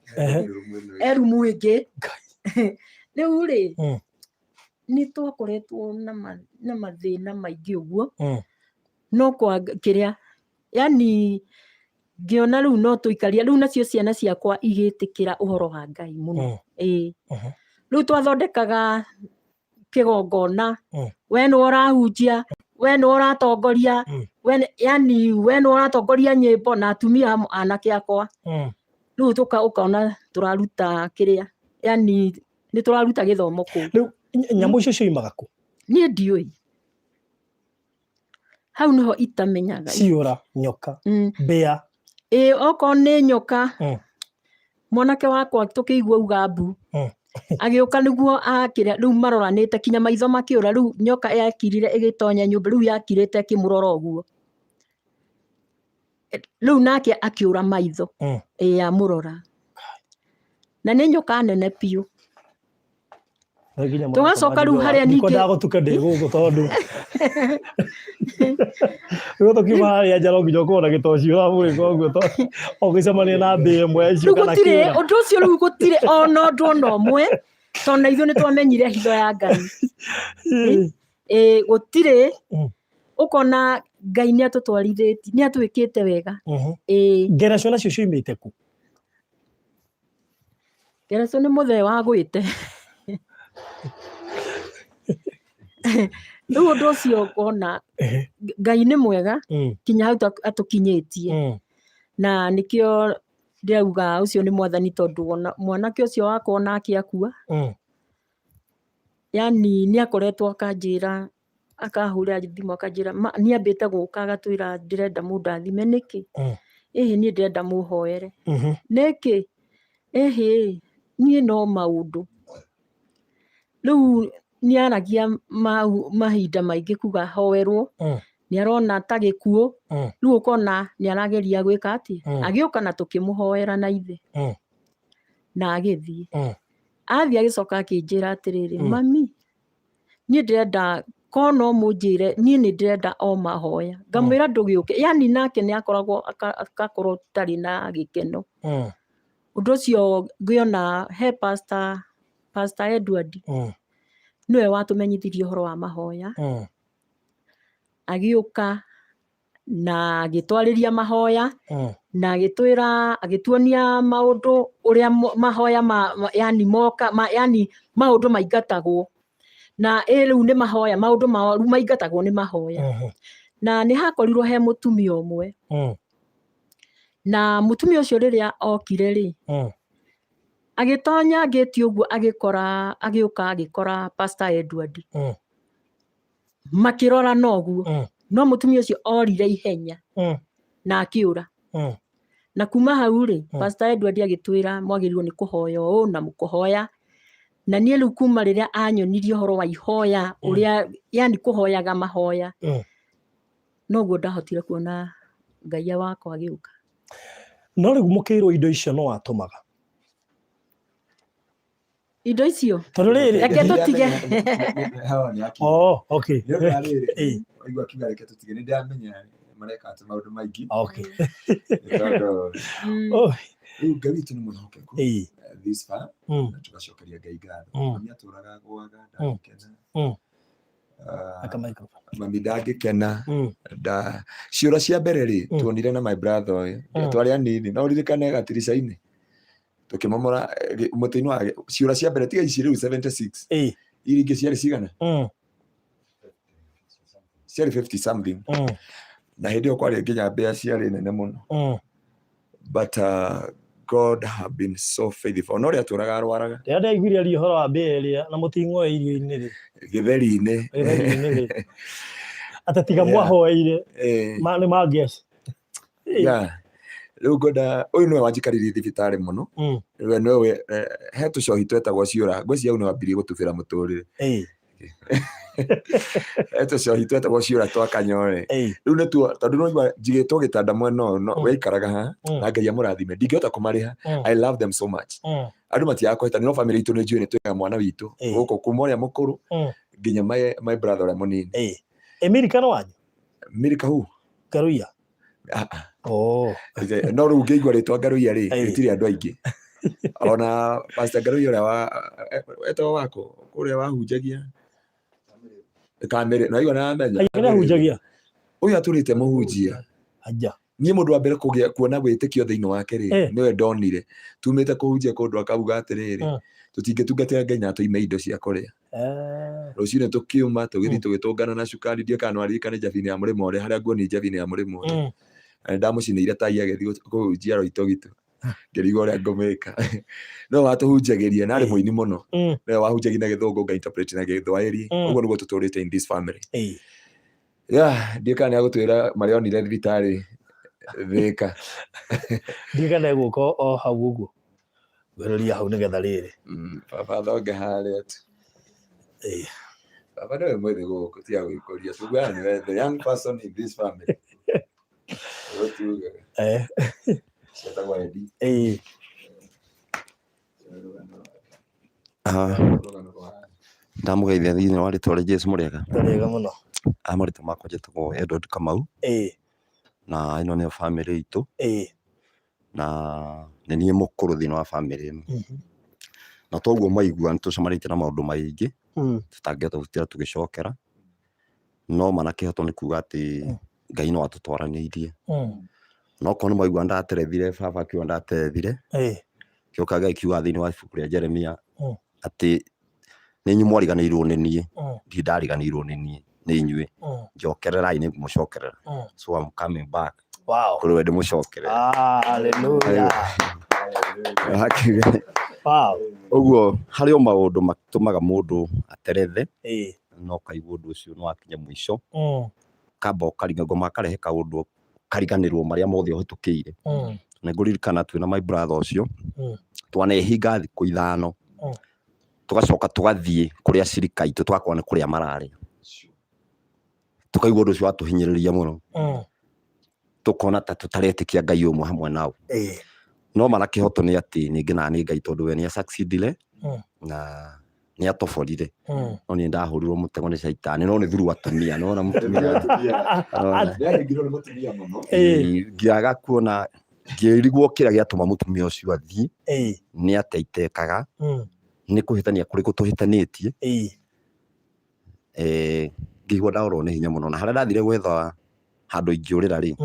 Speaker 7: E rumu ĩngĩ. Rĩu rĩ, nĩ twakoretwo na mathĩna maingĩ ũguo, no kwa kĩrĩa, yani ngĩona rĩu no tũikaria, rĩu nacio ciana ciakwa igĩtĩkĩra ũhoro wa Ngai mũno. Ĩĩ. Rĩu twathondekaga kĩgongona, we nĩwe ũrahunjia, we nĩwe ũratongoria, we nĩ, yani we nĩwe ũratongoria nyĩmbo na atumia hamwe, anake akwa. Rĩu ũkona tũraruta kĩrĩa, yani nĩ tũraruta gĩthomo kũu.
Speaker 2: Rĩu nyamũ icio cioimaga kũ?
Speaker 7: Niĩ ndiũĩ. Hau nĩho itamenyaga.
Speaker 2: Ciũra, nyoka, mbĩa.
Speaker 7: Ĩĩ, okorwo nĩ nyoka, mwanake wakwa tũkĩigua auga mbu. Agĩũka nĩguo akĩrĩa, rĩu maroranĩte kinya maitho makĩũra, rĩu nyoka yakirire ĩgĩtonya nyũmba, rĩu yakirĩte ĩkĩmũrora ũguo. Rĩu nake akĩũra maitho. Ĩĩ, amũrora. Na nĩ nyoka nene biũ.
Speaker 2: Nginya
Speaker 7: Tũgacoka rĩu harĩa ningĩ
Speaker 2: Ndikwendaga gũtuka ndĩ gũkũ tondũ rĩu tũkiuma harĩa nja no nginya ũkorwo na gĩtoci ũramũrĩka ũguo tondũ ũgĩcemania na mbĩa ĩmwe ya icio
Speaker 7: Rĩu
Speaker 2: kana
Speaker 7: gũtirĩ
Speaker 2: kĩũra.
Speaker 7: ũndũ ũcio, rĩu gũtirĩ ona ũndũ ona ũmwe, tondũ na ithuĩ nĩ twamenyire hitho ya Ngai. Ĩĩ, gũtirĩ. Ũkona Ngai nĩ atũtwarithĩtie, nĩ atwĩkĩte wega. Ĩĩ.
Speaker 2: Ngereco nacio ciumĩte kũ?
Speaker 7: Ngereco nĩ mũthee wagwĩte. Rĩu ũndũ ũcio ũkona Ngai nĩ mwega kinya hau atũkinyĩtie. Na nĩkĩo ndĩrauga ũcio nĩ mwathani, tondũ ona mwanake ũcio wakwa onake akua, yani nĩ akoretwo akanjĩra, akahũrĩra thimũ akanjĩra, nĩ ambĩte gũka agatwĩra ndĩrenda mũndathime nĩkĩ? Ĩhĩ niĩ ndĩrenda mũhoere. Nĩkĩ? Ĩhĩ niĩ no maũndũ. Rĩu nĩ aragia mahinda maingĩ kuga hoerwo.
Speaker 6: Nĩ arona ta gĩkuũ. Rĩu ũkona nĩ arageria gwĩka atĩa. Agĩũka na tũkĩmũhoera na ithe. Na agĩthiĩ. Athiĩ agĩcoka akĩnjĩra atĩrĩrĩ, mami, niĩ ndĩrenda ko no mũnjĩre niĩ nĩ ndĩrenda o mahoya. Ngamwĩra ndũgĩũke. Yani nake nĩ akoragwo agakorwo tarĩ na gĩkeno. Ũndũ ũcio ngĩona he pastor, Pastor Edward nĩwe watũmenyithirie ũhoro wa mahoya. Agĩũka na agĩtwarĩria mahoya na agĩtwĩra agĩtuonia maũndũ ũrĩa mahoya ma, yani moka ma, yani maũndũ maingatagwo na ĩ rĩu nĩ mahoya maũndũ maoru maingatagwo nĩ mahoya. Na nĩ hakorirwo he mũtumia ũmwe na mũtumia ũcio rĩrĩa okire rĩ agĩtonya ngĩti ũguo agĩkora agĩũka agĩkora Pastor Edward makĩrorana ũguo. No mũtumia ũcio orire ihenya na akĩũra. Na kuma hau rĩ, Pastor Edward agĩtwĩra mwagĩrĩirwo nĩ kũhoya ũũ na mũkũhoya. Na niĩ rĩu kuma rĩrĩa anyonirie ũhoro wa ihoya ũrĩa yani kũhoyaga mahoya, noguo ndahotire kuona Ngai wakwa agĩũka.
Speaker 2: No rĩu mũkĩirwo indo icio no atũmaga
Speaker 6: Indo icio
Speaker 2: tondũ rĩrĩ
Speaker 6: reke tũtige.
Speaker 2: Oh, okay.
Speaker 1: Nĩ ũndũ wa rĩrĩ, waigua akiuga reke tũtige, nĩ ndĩramenya mareka atĩ maũndũ maingĩ. Nĩ tondũ
Speaker 2: Oh.
Speaker 1: rĩu Ngai witũ nĩ mwĩhokeku this far, na tũgacokeria Ngai ngatho. Mami atũraga agũaga, ndangĩkena.
Speaker 2: Aka microphone.
Speaker 1: Mami ndangĩkena. Da ciũra cia mbere rĩ, tuonire na my brother ũyũ, twarĩ anini, no ũririkane gatirica-inĩ tũkĩmomora mũtĩ-inĩ wa ciũra cia mbere, tiga ici rĩu 76. Iria ingĩ ciarĩ cigana? Ciarĩ 50 something. Na hĩndĩ ĩyo kwarĩ nginya mbĩa ciarĩ nene mũno. But God have been so faithful. Ona ũrĩa atũraga arwaraga.
Speaker 2: Rĩrĩa ndaiguire aria ũhoro wa mbĩa ĩrĩa na mũting'oe irio-inĩ rĩ.
Speaker 1: Gĩtheri-inĩ.
Speaker 2: Gĩtheri-inĩ rĩ. Atĩ tiga mwahoeire, nĩ mangĩaci.
Speaker 1: Yeah. Rĩu ngwenda ũyũ nĩwe wanjikaririe thibitarĩ mũno. We nĩwe he tũcohi twetagwo ciũra. Ngwĩciria hau nĩwe wambirie gũtubĩra mũtũrĩre. He tũcohi twetagwo ciũra twa kanyore. Rĩu nĩtuo tondũ nĩwaigua njigĩtwo gĩtanda mwena ũyũ, no waikaraga haha, na Ngai amũrathime. Ndingĩhota kũmarĩha. I love them so much. Andũ matiaga kũhĩtania, no family itũ nĩ njũĩ nĩ twĩna mwana witũ. Gũkũ kuma ũrĩa mũkũrũ nginya my brother ũrĩa mũnini.
Speaker 2: Ĩ Milika nĩ wanyu?
Speaker 1: Milika who?
Speaker 2: Ngaruiya.
Speaker 1: Ah, ah.
Speaker 2: Oh.
Speaker 1: No rĩu ũngĩigua rĩtwa Ngaruiya rĩ, rĩtirĩ andũ aingĩ. Ona Pastor Ngaruiya ũrĩa wa etagwo wako, ũrĩa wahunjagia Kamĩrĩ, na waigua nĩamenya.
Speaker 2: Ai, nĩ ahunjagia?
Speaker 1: Ũyũ atũrĩte mũhunjia.
Speaker 2: Aja.
Speaker 1: Niĩ mũndũ wa mbere kũgĩa kuona wĩtĩkio thĩinĩ wake rĩ, nĩwe ndonire. Tumĩte kũhunjia kũndũ akauga atĩrĩrĩ, tũtingĩtungatĩra Ngai na tũime indo cia kũrĩa. Rũcinĩ tũkiuma tũgĩthiĩ tũgĩtũngana na cukari, ndiũĩ kana no aririkane njabinĩ ya mũrĩmo ũrĩa, harĩa nguoni njabinĩ ya mũrĩmo ũrĩa. Na nĩndamũcinĩire tai agĩthiĩ kũhunjia Roitogito. Ngĩrigwo ũrĩa ngũmĩka. No watũhunjagĩria na arĩ mũini mũno. Nĩwe wahunjagia na gĩthũngũ nga interpret na gĩthwaĩri. Ũguo nĩguo tũtũrĩte in this family. Yeah, ndiũĩ kana nĩagũtwĩra marĩa onire thibitarĩ Thĩka.
Speaker 2: Ndiũĩ kana egũka o hau ũguo. Ngwĩrĩria hau nĩgetha rĩrĩ.
Speaker 1: Baba thonge harĩa tu. Baba nĩwe mwĩthĩ gũkũ, tiga gwĩkũria. Tugaga nĩwe the young person in this family. Ũguo tugaga. Cietagwo Eddie.
Speaker 8: Ndamũgeithia thĩinĩ wa rĩtwa rĩa Jesũ mũrĩega?
Speaker 2: Tũrĩega mũno.
Speaker 8: Marĩtwa makwa njĩtagwo Edward Kamau. Na ĩno nĩyo bamĩrĩ itũ. Na nĩ niĩ mũkũrũ thĩinĩ wa bamĩrĩ ĩno. Na toguo mwaigua nĩ tũcemanĩtie na maũndũ maingĩ tũtangĩhota gũtinda tũgĩcokera, no ma na kĩhoto nĩ kuga atĩ Ngai no atũtwaranĩirie. Na okorwo nĩ mwaigua ndaterethire, baba akiuga ndaterethire, kĩo Ngai kiugaga thĩinĩ wa ibuku rĩa Jeremia atĩ nĩ inyuĩ mwariganĩirwo nĩ niĩ, ndirĩ ndariganĩirwo nĩ niĩ, nĩ inyuĩ. Njokererai nĩ ngũmũcokerera. So I'm coming back. Kũrĩ we ndĩmũcokerere.
Speaker 2: Hallelujah.
Speaker 8: Ũguo harĩ o maũndũ matũmaga mũndũ aterethe, no ũkaigua ũndũ ũcio nĩ wakinya mũico, ũkamba ũkariga ngoma akarehe kaũndũ ũkariganĩrwo marĩa mothe ũhĩtũkĩire. Nĩ ngũririkana twĩna my brother ũcio, twanehinga thikũ ithano, tũgacoka tũgathiĩ kũrĩa acirika aitũ tũgakora nĩ kũrĩa mararĩa. Tũkaigua ũndũ ũcio watũhinyĩrĩria mũno, tũkona ta tũtaretĩkia Ngai ũmwe hamwe nao. No ma na kĩhoto nĩ atĩ nĩ ngenaga nĩ Ngai tondũ we nĩ succeedire na nĩ atoborire. No niĩ ndahũrirwo mũtego nĩ caitani, no nĩ through atumia. Nĩwona mũtumia. Nĩwona?
Speaker 1: Nĩahĩngirwo nĩ mũtumia mũno.
Speaker 8: Ngĩaga kuona, ngĩrigwo kĩrĩa gĩatũma mũtumia ũcio athiĩ nĩ atĩa itekaga, nĩ kũhĩtania kũrĩkũ tũhĩtanĩtie. Ngĩigua ndorwo nĩ hinya mũno, na harĩa ndathire gwetha handũ ingĩũrĩra rĩ,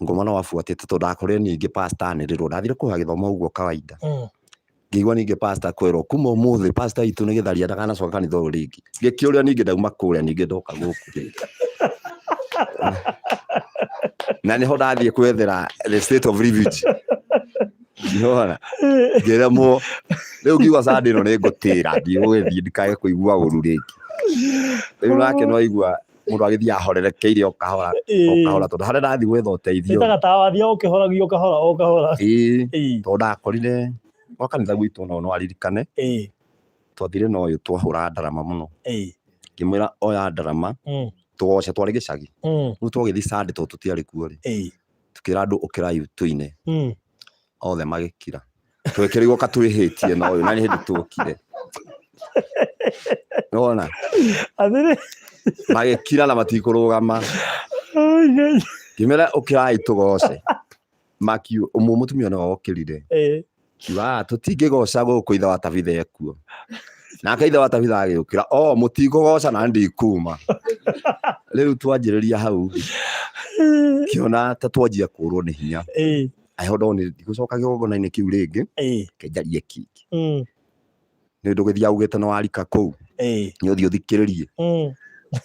Speaker 8: ngoma no abuatĩte tondũ ndakorire ningĩ pastor anĩrĩrwo. Ndathire kũhoya gĩthomo ũguo kawaida, ngĩigua ningĩ pastor kwĩrwo kuma ũmũthĩ pastor witũ nĩ gĩtharia, ndakanacoka kanitha ũyũ rĩngĩ. Ngĩkĩũria ningĩ ndauma kũrĩa, ningĩ ndoka gũkũ rĩngĩ, na nĩho ndathiĩ kwethera the state of refuge. Nĩwona ngĩremwo rĩu, ngiuga Sunday ĩno nĩ ngũtĩra ndigũgĩthiĩ ndikae kũigua ũru rĩngĩ. Rĩu nake no aigua mũndũ agĩthiĩ ahorerekeire o kahora o kahora, tondũ harĩa ndathiĩ gwetha ũteithio
Speaker 2: Ĩtaga ta wathiaga ũkĩhoragio kahora o kahora.
Speaker 8: Ĩĩ, tondũ ndakorire gwa kanitha gwitũ no aririkane twathire na ũyũ twahũra ndarama mũno, ngĩmwĩra oya ndarama tũgoce, twarĩ gĩcagi. Rĩu twagĩthiĩ Sunday, tondũ tũtiarĩ kuo rĩ, tukĩra andũ ũkĩrai tũine, othe magĩkira, twekĩrĩirwo ka twĩhĩtie na ũyũ, na nĩ hĩndĩ tuokire nona.
Speaker 2: Atĩrĩ.
Speaker 8: Magĩkira na matikũrũgama.
Speaker 2: Ai, Ngai.
Speaker 8: Ngĩmera ũkĩrai tũgoce, makiu ũmwe mũtumia nĩwe wokĩrire, kiuga, "Ah, tũtingĩgoca gũkũ ithe wa Tabitha ekuo." Nake ithe wa Tabitha agĩũkĩra, o mũtikũgoca na ndikuma. Rĩu twanjĩrĩria hau, kĩona ta twanjia kũrwo nĩ hinya, aiho ndonire ndigũcoka kĩgongona-inĩ kĩu rĩngĩ, kenjarie kĩngĩ nĩ ũndũ gĩthiaga ugĩte nĩ warika kũu, nĩ ũthiĩ ũthikĩrĩrie.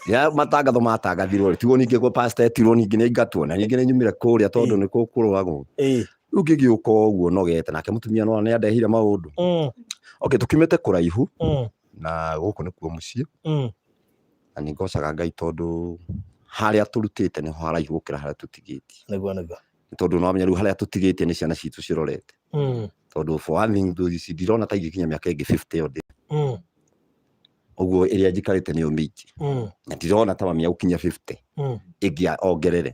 Speaker 8: Rĩrĩa matangatho matangathirwo rĩ, tiguo ningĩ kwa pastor etirwo, ningĩ nĩ aingatwo, na ningĩ nĩ nyumire kũrĩa tondũ nĩ kũrũagwo. Rĩu ngĩgĩũka ũguo nogete, nake mũtumia no nĩ andehire maũndũ. Okay, tũkiumĩte kũraihu, na gũkũ nĩkuo mũciĩ, na nĩ ngocaga Ngai tondũ harĩa tũrutĩte nĩho haraihu gũkĩra harĩa tũtigĩtie.
Speaker 2: Nĩguo nĩguo.
Speaker 8: Nĩ tondũ no wamenya rĩu harĩa tũtigĩtie nĩ ciana citũ cirorete, tondũ for one thing thũ ici ndirona ta ingĩkinya mĩaka ĩngĩ 50 ĩyo ndĩ ũguo ĩrĩa njikarĩte nĩyo mĩingĩ, na ndirona ta mami agũkinya 50 ĩngĩ ongerere.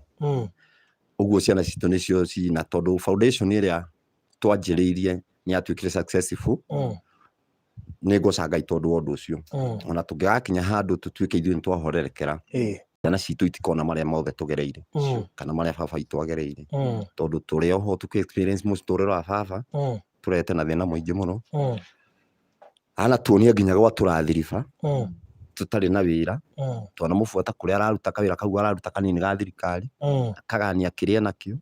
Speaker 8: Ũguo ciana citũ nĩcio cina, tondũ foundation ĩrĩa twanjĩrĩirie nĩ yatuĩkire successful. Nĩ ngoca Ngai tondũ wa ũndũ ũcio. Ona tũngĩgakinya handũ tũtuĩke ithuĩ nĩ twahorerekera, ciana citũ itikona marĩa mothe tũgereire kana marĩa baba witũ agereire, tondũ tũrĩ oho tũkĩ experience mũtũrĩre wa baba, tũrete na thĩna mũingĩ mũno. Anatuonia nginya gwatũra thiriba tũtarĩ na wĩra, twanamũbuata kũrĩa araruta kawĩra kau araruta kanini ga thirikari, akagania kĩrĩa nakĩo.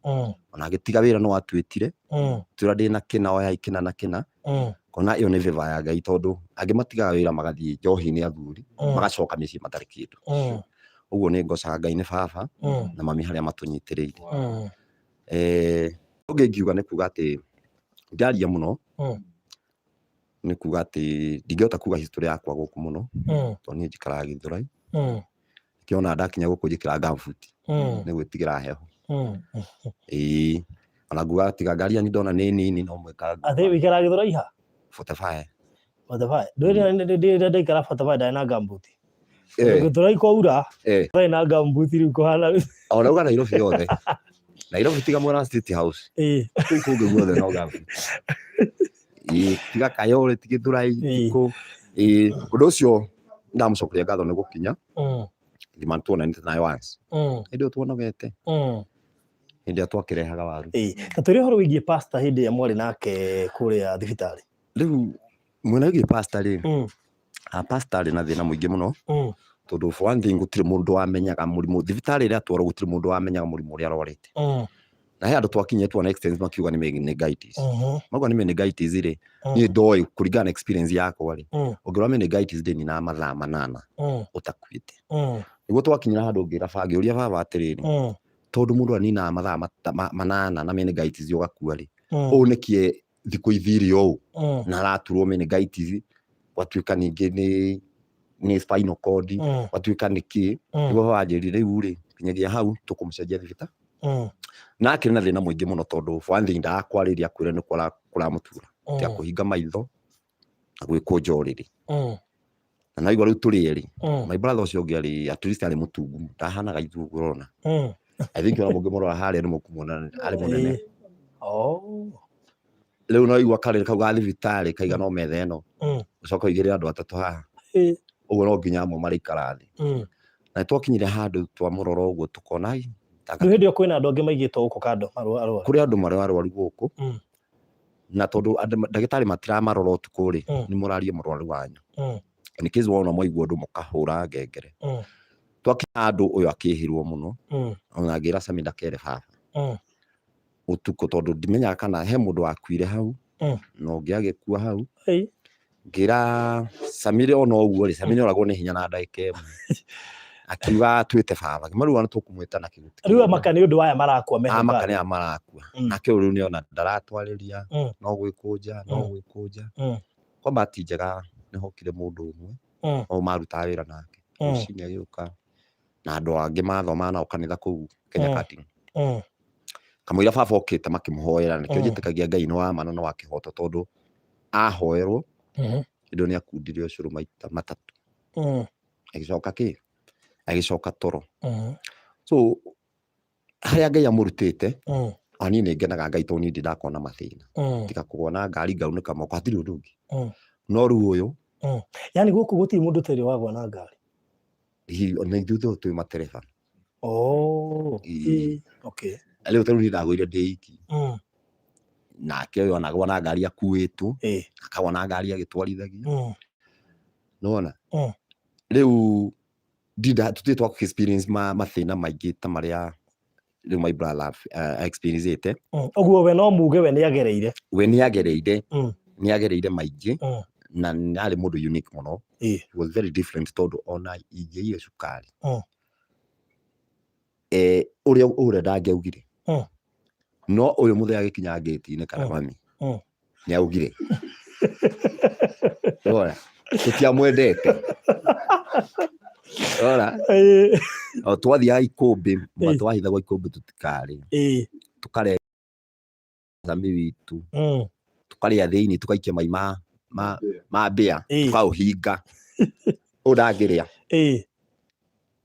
Speaker 8: Ona agĩtiga wĩra no atwĩtire, twĩra ndĩna kĩna, oyai kĩna na kĩna. Kona ĩyo nĩ favor ya Ngai, tondũ angĩ matigaga wĩra magathiĩ njohi-inĩ, athuri magacoka mĩciĩ matarĩ kĩndũ. Ũguo nĩ ngocaga Ngai nĩ baba na mami harĩa matũnyitĩrĩire. Ũngĩ ingiuga nĩ kuga atĩ ndaria mũno, nĩ kuga atĩ ndingĩhota kuga history yakwa gũkũ mũno, tondũ niĩ njikaraga Gĩthũrai. Kĩona ndakinya gũkũ njĩkĩraga gumboot nĩ gwĩtigĩra heho. Ĩĩ, ona nguga tiga ngari yanyu ndona nĩ nini no mwĩka.
Speaker 2: Atĩ wĩikaraga Gĩthũrai ha?
Speaker 8: 45.
Speaker 2: 45. Ndũĩ ndaikara 45 ndarĩ na gumboot. Gĩthũrai kwaura ndarĩ na gumboot, rĩu kũhana rĩu.
Speaker 8: Ona uga Nairobi yothe, Nairobi tiga mwena wa State House, kũu kũngĩ guothe no gumboot. Ĩĩ, tiga Kayole, ti Gĩthũrai, tikũ. Ĩĩ, ũndũ ũcio ndamũcokeria ngatho nĩ gũkinya thima tuonanĩte nayo once, hĩndĩ ĩyo tuonogete, hĩndĩ ĩrĩa twakĩrehaga waru.
Speaker 2: Ta twĩre ũhoro wĩgiĩ pastor hĩndĩ ĩrĩa mwarĩ nake kũrĩa thibitarĩ.
Speaker 8: Rĩu mwena wĩgiĩ pastor rĩ, pastor arĩ na thĩna mũingĩ mũno, tondũ for one thing gũtirĩ mũndũ wamenyaga mũrimũ thibitarĩ ĩrĩa atwarwo, gũtirĩ mũndũ wamenyaga mũrimũ ũrĩa arwarĩte. Na he andũ twakinyire tuona extent makiuga nĩ meningitis. Mauga nĩ meningitis rĩ, niĩ ndoĩ kũringana na experience yakwa rĩ, ũngĩrwara meningitis ndĩninaga mathaa 8 ũtakuĩte. Nĩguo twakinyĩra handũ ngĩra baba, ngĩũria baba atĩrĩrĩ, tondũ mũndũ aninaga mathaa 8 na meningitis ũgakua rĩ, ũũ nĩkĩ thikũ ithire ũũ na araturwo meningitis, gwatuĩka ningĩ nĩ spinal cord, gwatuĩka nĩ kĩ? Nĩguo baba anjĩrire rĩu rĩ, kinyagia hau tũkũmũcenjia thibitarĩ. Na akĩrĩ na thĩna mũingĩ mũno, tondũ for one thing ndagakwarĩria akwĩre nĩ kũramũtura, tiga kũhinga maitho na gwĩkũnja ũrĩrĩ. Na naigua rĩu tũrĩ erĩ, my brother ũcio ũngĩ arĩ at least arĩ mũtungu, ndahanaga ithuĩ ũguo ũrona. I think ona mũngĩmũrora harĩa nĩ mũkũmuona arĩ mũnene.
Speaker 2: Oh.
Speaker 8: Rĩu no igua karĩrĩ kau ga thibitarĩ kaigana o metha ĩno, ũcoke ũigĩrĩre andũ atatũ haha. Ũguo no nginya amwe marĩikara thĩ. Na nĩ twakinyire handũ twamũrora ũguo tũkona ai,
Speaker 2: Rĩu hĩndĩ ĩyo kwĩna andũ angĩ maigĩtwo gũkũ kando arwaru.
Speaker 8: Kũrĩ andũ marĩ arwaru gũkũ. Na tondũ ndagĩtarĩ matiramarora ũtukũ rĩ, nĩ mũraria mũrwaru wanyu. In case wona mwaigua ũndũ mũkahũra ngengere. Twakinya handũ ũyũ akĩhĩrwo mũno, ona ngĩra Sami ndakere baba ũtukũ tondũ ndimenyaga kana he mũndũ wakuire hau na ũngĩ agĩkua hau. Ngĩra Samiri ona ũguo rĩ, Samiri oragwo nĩ hinya na ndagĩka ĩmwe. Akiuga twĩte baba, ngĩmwĩra rĩu ona tũkũmwĩta na kĩguti.
Speaker 2: Rĩu amaka nĩ ũndũ wa aya marakua me hau
Speaker 8: Amaka nĩ aya marakua. Nake ũyũ rĩu nĩona ndaratwarĩria, no gwĩkũnja, no gwĩkũnja. Kwa bahati njega nĩ hokire mũndũ ũmwe, o marutaga wĩra nake. Rũcinĩ agĩũka na andũ angĩ mathomaga nao kanitha kũu Kenya Cutting. Kamũira baba okĩte makĩmũhoera, nĩkĩo njĩtĩkagia Ngai nĩ wa ma na nĩ wa kĩhoto tondũ ahoerwo hĩndĩ ĩyo nĩ akundire ũcũrũ maita matatũ. Agĩcoka kĩ? Agĩcoka toro. So harĩa Ngai amũrutĩte, ona niĩ nĩ ngenaga Ngai tondũ niĩ ndirĩ ndakorwo na mathĩna. Tiga kũgwa na ngari ngaunĩka moko, hatirĩ ũndũ ũngĩ. No rĩu ũyũ
Speaker 2: Yaani gũkũ gũtirĩ mũndũ ũtarĩ wagwa na ngari?
Speaker 8: Hihi ona ithuĩ twĩ matereba.
Speaker 2: Oh,
Speaker 8: Ĩĩ.
Speaker 2: ĩĩ, okay.
Speaker 8: Rĩu tarĩu niĩ ndagũire ndĩ iki. Nake ũyũ anagwa na ngari akuĩtwo, akagwa na ngari agĩtwarithagia. Nĩwona? Rĩu ndinda tũtirĩ twa experience mathĩna maingĩ ta marĩa rĩu my brother experience ĩte.
Speaker 2: Ũguo we no muge we nĩ agereire.
Speaker 8: We nĩ agereire, nĩ agereire maingĩ na arĩ mũndũ unique mũno. He was very different tondũ ona ingĩire cukari. Ũrĩa ũrĩa ndangĩaugire. No ũyũ mũthee agĩkinya ngĩti-inĩ kana mami nĩ augire. Ora, tũtiamwendete. Ora, o twathiaga ikũmbĩ, twahithagwo ikũmbĩ tũtikarĩe. Tũkarĩa thami witũ, tũkarĩa thĩinĩ tũgaikia mai ma mbĩa, tũkaũhinga. Ũyũ ndangĩrĩa.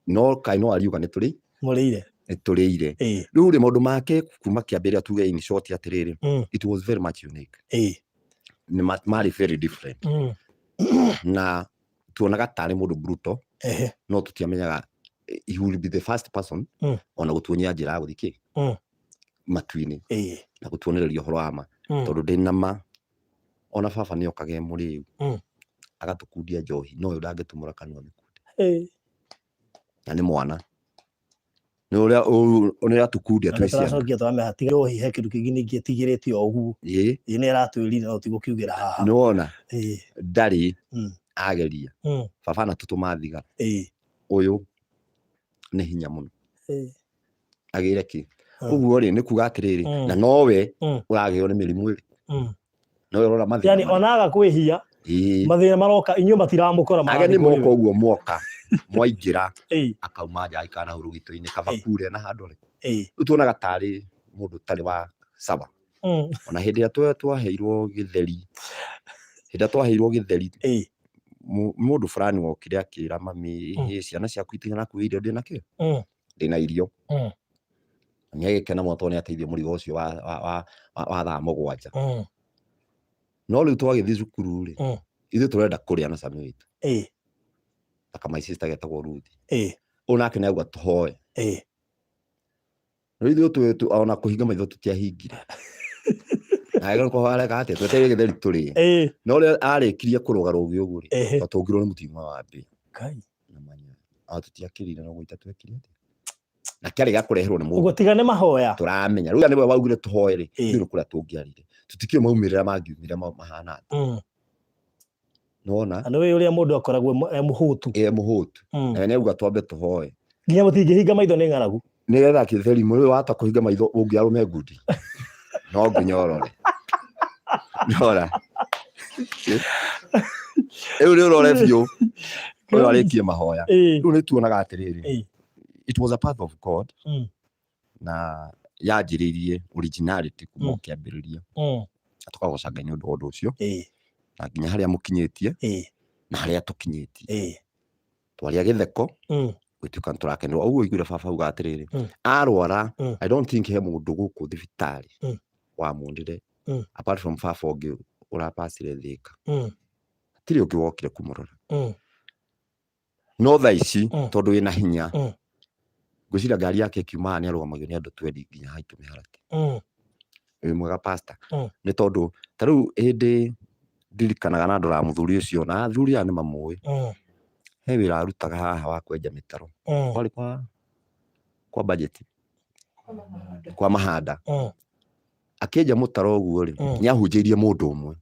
Speaker 8: No kaĩ no ariuga nĩ tũrĩ?
Speaker 2: Mũrĩire.
Speaker 8: Nĩ tũrĩire. Rĩu rĩ maũndũ make kuma kĩambĩrĩria tuge in short atĩrĩrĩ, it was very much unique. Nĩ marĩ very different. Na tuonaga tarĩ mũndũ brutal, no tũtiamenyaga he will be the first person ona gũtuonia njĩra ya gũthiĩ kĩ? Matu-inĩ. Na gũtuonereria ũhoro wa ma. Tondũ ndĩ na ma ona baba nĩ okaga e mũrĩu agatũkundia njohi no ũyũ ndangĩtumũra kanua amĩkundie. Na nĩ mwana. Nĩ ũrĩa ũrĩa atũkundia twĩ ciana.
Speaker 2: Tũracokia tũramera tiga njohi he kĩndũ kĩngĩ ningĩ ĩtigĩrĩte o ũguo. Ĩĩ nĩ aratwĩrire no tigũkiugĩra haha.
Speaker 8: Nĩ wona? Ndarĩ ageria. Baba anatũtũma thigara. Ũyũ nĩ hinya mũno. Agĩre kĩ? Ũguo rĩ nĩ kuga atĩrĩrĩ, na nowe ũragĩo nĩ mĩrimũ ĩrĩkũ? Nowe ũrora mathĩna.
Speaker 2: Yani ona aga kwĩhia mathĩna maroka inyuĩ matiramũkora.
Speaker 8: Ageni moka ũguo moka mwaingĩra akauma nja aikara na rũgito-inĩ kaba kure na handũ rĩ. Rĩu tuonaga tarĩ mũndũ ũtarĩ wa sawa. Ona hĩndĩ ĩrĩa twaheirwo gĩtheri, hĩndĩ ĩrĩa twaheirwo gĩtheri, mũndũ fulani wokire akĩra mami, ciana ciaku itigana kuo irio ndĩna kĩ? Ndĩna irio. Nĩ agĩkena mũno tondũ nĩ ateithio mũrigo ũcio wa thaa 7. No rĩu twagĩthiĩ cukuru rĩ, ithuĩ tũrenda kũrĩa na Sami witũ. Na my sister getagwo Ruth. Ũyũ nake nĩ auga tũhoe. Rĩu ithuĩ ona kũhinga maitho tũtiahingire. Na agĩrĩirwo kũhoya areka atĩa? Twetereire gĩtheri tũrĩe. No ũrĩa arĩkirie kũrũga rũgĩ ũguo rĩ, twatũngirwo nĩ mũtino wa mbĩa. Na manya. Ona tũtiakĩrire no gũita twekire atĩa? Na kĩarĩ gĩa kũreherwo nĩ mũndũ.
Speaker 2: Ũguo tiga nĩ mahoya.
Speaker 8: Tũramenya. Rĩu nĩwe waugire tũhoe rĩ, ithuĩ nĩ kũrĩa tũngĩarire. Tũtikĩũĩ maumĩrĩra mangiumire mahana atĩa. Nĩwona?
Speaker 2: Na nĩũĩ ũrĩa mũndũ akoragwo e mũhũtu.
Speaker 8: E mũhũtu. Na nĩ auga twambe tũhoe.
Speaker 2: Nginya mũtingĩhinga maitho nĩ ng'aragu.
Speaker 8: Nĩgetha kĩtheri mũrĩ wata kũhinga maitho ũngĩarũme ngundi. No nginya ũrore. Nĩwona? Rĩu nĩ ũrore biũ. Ũyũ arĩkie mahoya. Rĩu nĩ tuonaga atĩrĩrĩ. It was a path of God. Na yanjĩrĩirie originality kuma kĩambĩrĩria. Na tũkagoca Ngai nĩ ũndũ wa ũndũ ũcio. Na nginya harĩa mũkinyĩtie. Na harĩa tũkinyĩtie twaria gĩtheko gũtuĩka nĩ tũrakenerwo. Ũguo ũiguire baba auga atĩrĩrĩ, arwara, I don't think he mũndũ gũkũ thibitarĩ wamuonire apart from baba ũngĩ ũrapacire Thĩka. Hatirĩ ũngĩ wokire kũmũrora. No thaa ici tondũ wĩna hinya, ngwĩciria ngari yake ĩkiuma haha nĩ arũgamagio nĩ andũ twendi nginya haitũ mĩharatĩ. Wĩ mwega pastor. Nĩ tondũ ta rĩu hĩndĩ ndirikanaga na ndoraga mũthuri ũcio na athuri aya nĩ mamũĩ. He wĩra arutaga haha wa kwenja mĩtaro. Kwarĩ kwa kwa budget kwa mahanda. Akĩenja mũtaro ũguo rĩ, nĩ ahunjĩirie mũndũ ũmwe.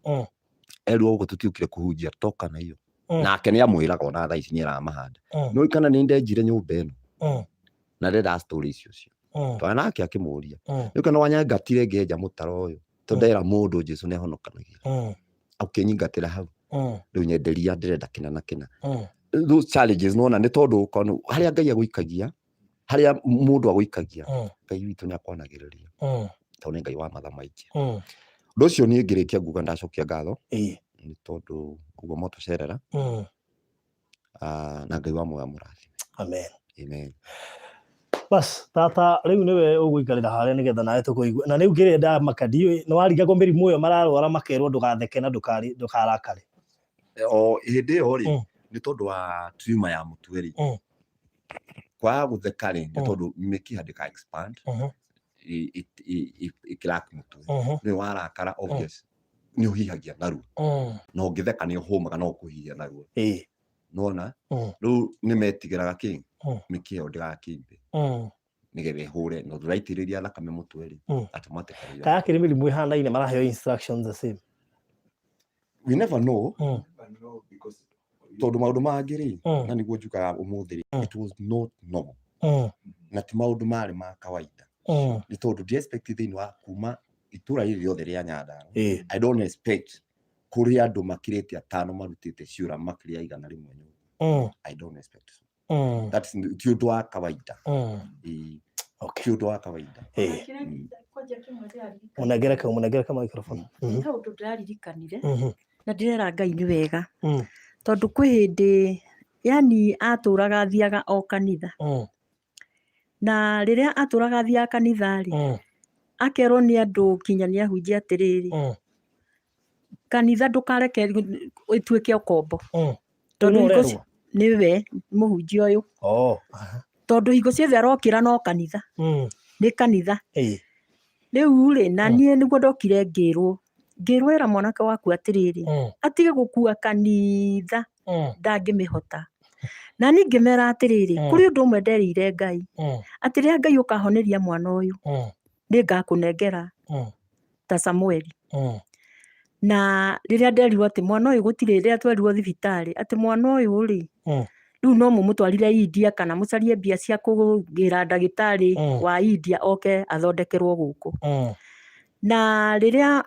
Speaker 8: Erirwo gũkũ tũtiũkire kũhunjia toka na iyo. Nake nĩ amwĩraga ona thaa ici nĩ eraga mahanda. Nĩ kana nĩ ndenjire nyũmba ĩno. Na ndenda story icio cio. Twana nake akĩmũria. Nĩ kana wanyangatire ngĩenja mũtaro ũyũ. Tondũ ndera mũndũ Jesu nĩ ahonokanagia. Ũkĩnyingatĩra hau. Rĩu nyenderia ndĩrenda kĩna na kĩna. Those challenges nona nĩ tondũ ũkona harĩa Ngai agũikagia, harĩa mũndũ agũikagia, Ngai witũ nĩ akwanagĩrĩria. Tondũ nĩ Ngai wa matha maingĩ. Ũndũ ũcio niĩ ngĩrĩkia nguga ndacokia ngatho nĩ tondũ ũguo mwatũcerera. Na Ngai wa muoyo amũrathime.
Speaker 2: Amen.
Speaker 8: Amen.
Speaker 2: Bas, tata rĩu nĩwe ũgũikarĩra harĩa nĩgetha nawe tũkũigua. Na rĩu kĩrĩa ndamaka ndiũĩ nĩ warigagwo mĩrimũ ĩyo mararwara makerwo ndũgatheke na ndũkarakare.
Speaker 8: O hĩndĩ ĩyo rĩ, nĩ tondũ wa tumor ya mũtwe rĩ, kwaga gũtheka rĩ, nĩ tondũ mĩkiha ndĩka expand, ĩkĩrack mũtwe. Nĩ warakara obvious nĩ ũhihagia narua. Na ũngĩtheka nĩ ũhũmaga no ũkũhihia narua. Nĩwona? Rĩu nĩ metigĩraga kĩ? Mĩkiha ĩyo ndĩgakĩimbe. Nĩgetha ĩhũre na ndũraitĩrĩria thakame mũtwe rĩ, automatically.
Speaker 2: Kana kĩrĩ mĩrimũ ĩhanaine maraheo instructions the same.
Speaker 8: We never know. Tondũ maũndũ mangĩ rĩ, na nĩguo njugaga ũmũthĩ rĩ, it was not normal. Na ti maũndũ marĩ ma kawaida. Nĩ tondũ ndi expect thĩinĩ wa kuma itũra rĩrĩ rĩothe rĩa Nyandarua. I don't expect kũrĩ andũ makĩrĩte atano marutĩte ciũra makĩria 100 nyũmba. I don't expect so. That's ti ũndũ wa kawaida. Ti ũndũ wa kawaida.
Speaker 2: Mũnengere kau, mũnengere ka microphone.
Speaker 7: He ũndũ ndĩraririkanire na ndĩrera Ngai nĩ wega. Tondũ kwĩ hĩndĩ yani atũraga athiaga o kanitha. Na rĩrĩa atũraga athiaga kanitha rĩ, akerwo nĩ andũ kinya nĩ ahunjia atĩrĩrĩ, kanitha ndũkareke ĩtuĩke ũkombo. Tondũ
Speaker 2: Nũ
Speaker 7: hingo
Speaker 2: ũrerwo?
Speaker 7: Nĩwe mũhunjia ũyũ. Tondũ hingo ciothe arokĩra no kanitha. Nĩ kanitha. Rĩu rĩ, na niĩ nĩguo ndokire ngĩrwo, ngĩrwo ĩra mwanake waku atĩrĩrĩ, atige gũkua kanitha, ndangĩmĩhota. Na niĩ ngĩmera atĩrĩrĩ, kũrĩ ũndũ ũmwe nderĩire Ngai, atĩ rĩrĩa Ngai ũkahoneria mwana ũyũ, nĩ ngakũnengera ta Samueli. Na rĩrĩa nderirwo atĩ mwana ũyũ gũtirĩ, rĩrĩa twerirwo thibitarĩ atĩ mwana ũyũ rĩ, rĩu no mũmũtwarire India kana mũcarie mbia cia kũgĩra ndagĩtarĩ wa India oke athondekerwo gũkũ. Na rĩrĩa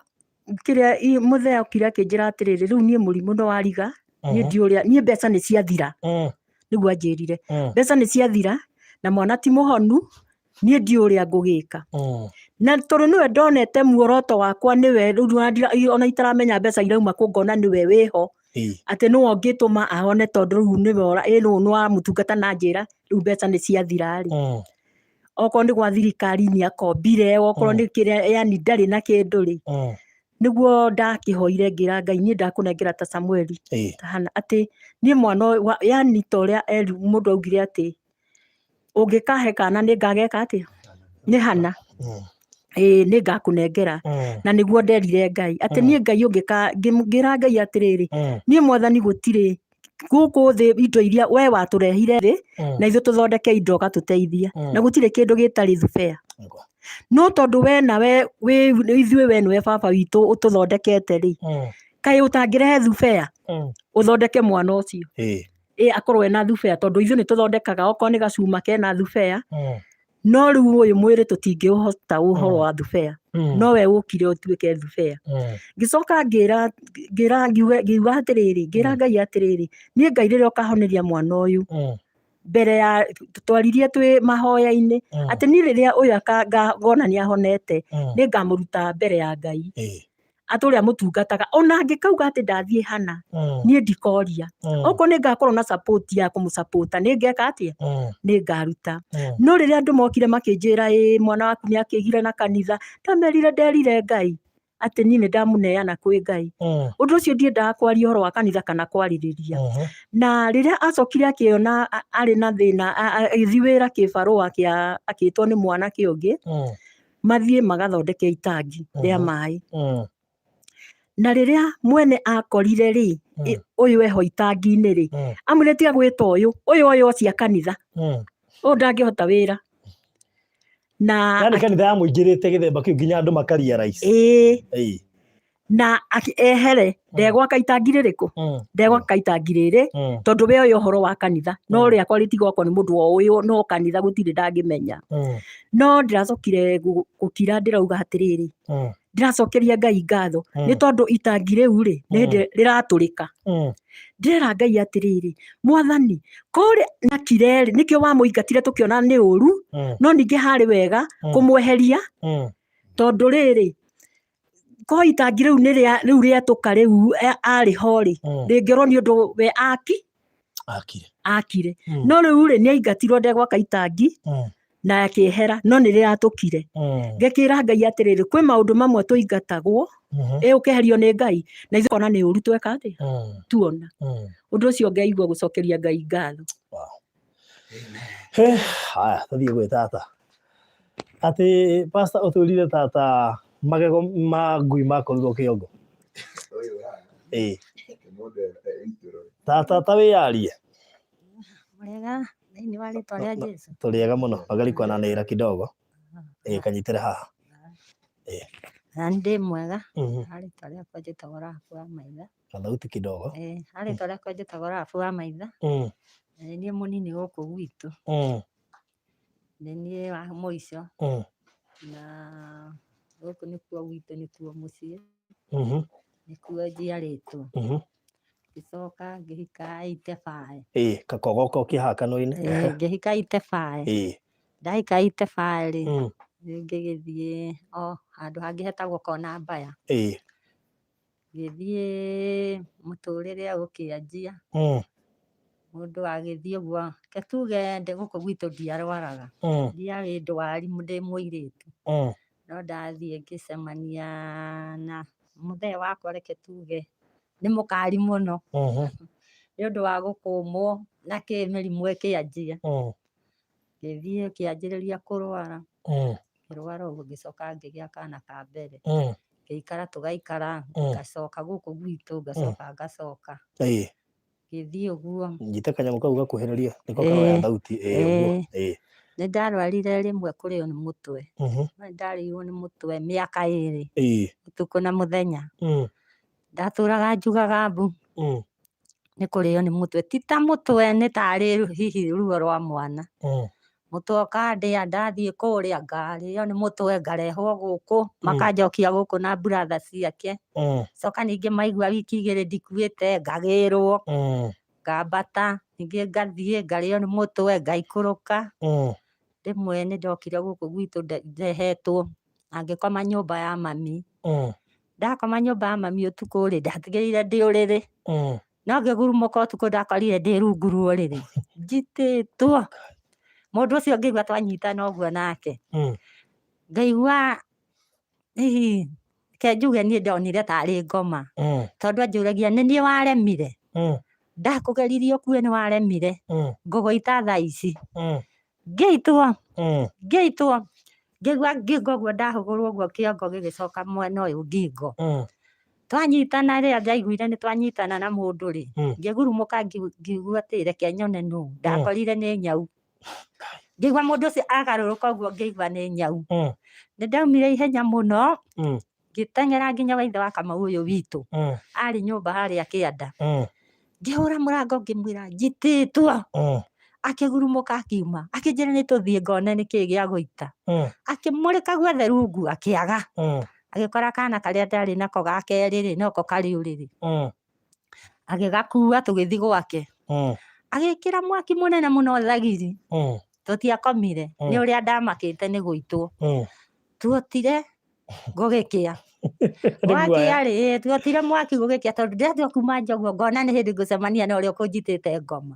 Speaker 7: kĩrĩa mũthee okire akĩnjĩra atĩrĩrĩ, rĩu niĩ mũrimũ nĩ wariga, niĩ ndiũĩ ũrĩa, niĩ mbeca nĩ ciathira. Nĩguo anjĩrire. Mbeca nĩ ciathira na mwana ti mũhonu, niĩ ndiũĩ ũrĩa ngũgĩka. Na tondũ nĩwe ndonete muoroto wakwa nĩwe, rĩu ona itaramenya mbeca irauma kũ ngona nĩwe wĩho. Atĩ nĩwe ũngĩtũma ahone tondũ rĩu nĩwe rĩu nĩ wamũtungata na njĩra, rĩu mbeca nĩ ciathira rĩ. Okorwo nĩ gwa thirikari nĩ akombire, okorwo nĩ kĩrĩa, yani ndarĩ na kĩndũ rĩ. Nĩguo ndakĩhoire ngĩra Ngai niĩ ndakũnengera ta Samueli, ta Hana, atĩ niĩ mwana ũyũ wa, yani ta ũrĩa Eli mũndũ augire atĩ ũngĩkahe kana nĩ ngageka atĩa? Nĩ Hana. Nĩ ngakũnengera. Na nĩguo nderire Ngai atĩ niĩ Ngai ũngĩka, ngĩra Ngai atĩrĩrĩ, niĩ mwathani gũtirĩ gũkũ thĩ indo iria we watũrehire thĩ, na ithuĩ tũthondeke indo ũgatũteithia. Na gũtirĩ kĩndũ gĩtarĩ thubea. No tondũ we nawe wĩ ithuĩ we nĩwe baba witũ ũtũthondekete rĩ, kaĩ ũtangĩrehe thubea ũthondeke mwana ũcio? Akorwo ena thubea, tondũ ithuĩ nĩ tũthondekaga okorwo nĩ gacuma kena thubea. No rĩu ũyũ mwĩrĩ tũtingĩũhota ũhoro wa thubea. No we ũkire ũtuĩke thubea. Ngĩcoka ngĩra, ngĩra, ngiuga, ngiuga atĩrĩrĩ, ngĩra Ngai atĩrĩrĩ, niĩ Ngai rĩrĩa ũkahoneria mwana ũyũ, mbere ya twaririe twĩ mahoya-inĩ, atĩ niĩ rĩrĩa ũyũ ngona nĩ ahonete, nĩ ngamũruta mbere ya Ngai. Atĩ ũrĩa mũtungataga ona angĩkauga atĩ ndathiĩ hana niĩ ndikoria. Okorwo nĩ ngakorwo na support ya kũmũsapota nĩ ngeka atĩa? Nĩ ngaruta. No rĩrĩa andũ mokire makĩnjĩra ĩ mwana waku nĩ akĩgire na kanitha, ndamerire nderire Ngai atĩ niĩ nĩ ndamũneana kwĩ Ngai. Ũndũ ũcio ndiendaga kwaria ũhoro wa kanitha kana kwarĩrĩria. Na rĩrĩa acokire akĩona arĩ na thĩna agĩthiĩ wĩra kĩbarũa kĩa akĩtwo nĩ mwanake ũngĩ mathiĩ magathondeke itangi rĩa maĩ. Na rĩrĩa mwene akorire rĩ, ũyũ eho itangi-inĩ rĩ, amwĩrire tiga gwĩta ũyũ, ũyũ oĩ o cia kanitha, ũyũ ndangĩhota wĩra. Na
Speaker 2: Yani kanitha yamũingĩrĩte gĩthemba kĩu nginya andũ makaria rais.
Speaker 7: Ĩĩ. Na ehere ndegwaka itangi rĩrĩkũ? Ndegwaka itangi rĩrĩ tondũ we oĩ ũhoro wa kanitha, no rĩakwa rĩtigwakwo nĩ mũndũ oĩ no kanitha gũtirĩ ndangĩmenya. No ndĩracokire gũkira ndĩrauga atĩrĩrĩ, ndĩracokeria Ngai ngatho nĩ tondũ itangi rĩu rĩ nĩ hĩndĩ rĩratũrĩka. Ndĩrera Ngai atĩrĩrĩ, mwathani kũrĩa nakire rĩ nĩkĩo wamũingatire tũkĩona nĩ ũru, no ningĩ harĩ wega kũmweheria tondũ rĩrĩ ko itangi rĩu nĩ rĩa rĩu rĩatũka rĩu arĩ ho rĩ rĩngĩorwo nĩ ũndũ we aki
Speaker 2: Akire.
Speaker 7: Akire. No rĩu rĩ nĩ aingatirwo ndegwaka itangi na akĩehera no nĩ rĩratũkire. Ngĩkĩra Ngai atĩrĩrĩ, kwĩ maũndũ mamwe tũingatagwo ĩ ũkeherio nĩ Ngai na ithuĩ kona nĩ ũru tweka atĩa tuona ũndũ ũcio ngaigua gũcokeria Ngai ngatho.
Speaker 2: He, haya tũthiĩ gwĩ tata. Atĩ pastor ũtwĩrire tata magego ma ngui makorirwo kĩongo. Ĩĩ. Tata ta wĩyarie.
Speaker 9: Mũrĩega thĩinĩ wa rĩtwa rĩa Jesu.
Speaker 2: Tũrĩega mũno. Magari kwananĩra kidogo. Ĩĩ kanyitĩre haha. Ĩĩ.
Speaker 9: Na nĩ ndĩ mwega. Rĩtwa rĩakwa njĩtagwo Rahabu wa Maitha.
Speaker 2: Gathauti kidogo.
Speaker 9: Ĩĩ, rĩtwa rĩakwa njĩtagwo Rahabu wa Maitha. Na nĩ niĩ mũnini gũkũ gwitũ. Nĩ niĩ wa mũico. Na gũkũ nĩkuo gwitũ nĩkuo mũciĩ. Nĩkuo njiarĩtwo. Ngĩcoka ngĩhika 85.
Speaker 2: Ĩĩ, kakogoka ũkĩ haha kanua-inĩ.
Speaker 9: Ĩĩ, ngĩhika 85. Ndahika 85 rĩ, rĩu ngĩgĩthiĩ o handũ hangĩ hetagwo Kona Mbaya. Ngĩthiĩ mũtũrĩre ũkĩanjia, mũndũ agĩthiĩ ũguo, reke tuge ndĩ gũkũ gwitũ ndiarwaraga, ndiarĩ ndwari ndĩ mũirĩtu, no ndathiĩ ngĩcemania na mũthee wakwa reke tuge nĩ mũkari mũno, nĩ ũndũ wa gũkũmwo na kĩ mĩrimũ ĩkĩanjia. Ngĩthiĩ ngĩanjĩrĩria kũrwara, ngĩrwara ũguo ngĩcoka ngĩgĩa kana ka mbere. Ngĩikara tũgaikara, ngacoka gũkũ gwitũ, ngacoka ngacoka. Ngĩthiĩ ũguo.
Speaker 2: Nyita kanyamũ kau gakuhĩrĩrie, nĩko karoya thauti. Ĩĩ ũguo. Ĩĩ.
Speaker 9: Nĩ ndarwarire rĩmwe kũrĩo nĩ mũtwe. Nĩ ndarĩirwo nĩ mũtwe mĩaka ĩrĩ, ũtukũ na mũthenya. Ndatũraga njugaga mbu. Nĩ kũrĩo nĩ mũtwe, ti ta mũtwe nĩ tarĩ hihi ruo rwa mwana. Mũtwe ũkandĩa ndathiĩ kũrĩa ngarĩo nĩ mũtwe ngarehwo gũkũ, makanjokia gũkũ na brother ciake. Coka ningĩ maigua wiki igĩrĩ ndikuĩte ngagĩrwo, ngambata, ningĩ ngathiĩ ngarĩo nĩ mũtwe ngaikũrũka. Rĩmwe nĩ ndokire gũkũ gwitũ ndehetwo na ngĩkoma nyũmba ya mami. Ndakoma nyũmba ya mami ũtukũ rĩ, ndatigĩrĩire ndĩ ũrĩrĩ. No ngĩgurumũka ũtukũ ndakorire ndĩ rungu rwa ũrĩrĩ. Njitĩtwo. Mũndũ ũcio ngĩigua twanyitana ũguo nake. Ngaigua hihi reke njuge niĩ ndonire tarĩ ngoma. Tondũ anjũragia nĩ niĩ waremire? Ndakũgeririe ũkue nĩ waremire. Ngũgũita thaa ici. Ngĩitwo. Ngĩitwo. Ngĩigua ngingo ũguo ndahũgũrwo ũguo kĩongo gĩgĩcoka mwena ũyũ ngingo. Twanyitana rĩrĩa ndaiguire nĩ twanyitana na mũndũ rĩ, ngĩgurumũka ngiugua atĩ reke nyone nũ. Ndakorire nĩ nyau. Ngĩigua mũndũ ũcio agarũrũka ũguo ngĩigua nĩ nyau. Nĩ ndaumire ihenya mũno. Ngĩteng'era nginya gwa ithe wa Kamau ũyũ witũ. Arĩ nyũmba harĩa kĩanda. Ngĩhũra mũrango ngĩmwĩra njitĩtwo. Akĩgurumũka akiuma. Akĩnjĩra nĩ tũthiĩ ngone nĩkĩ gĩa gũita. Akĩmũrĩka guothe rungu akĩaga. Agĩkora kana karĩa ndarĩ nako ga kerĩ rĩ, noko karĩ ũrĩrĩ. Agĩgakua tũgĩthiĩ gwake. Agĩkĩra mwaki mũnene mũno thagiri. Tũtiakomire nĩ ũrĩa ndamakĩte nĩ gũitwo. Tuotire gũgĩkĩa.
Speaker 2: Nĩ guoya.
Speaker 9: Gwakia rĩ, tuotire mwaki gũgĩkĩa tondũ ndĩratua kuma nja ũguo ngona nĩ hĩndĩ ngũcemania na ũrĩa ũkũnjitĩte ngoma.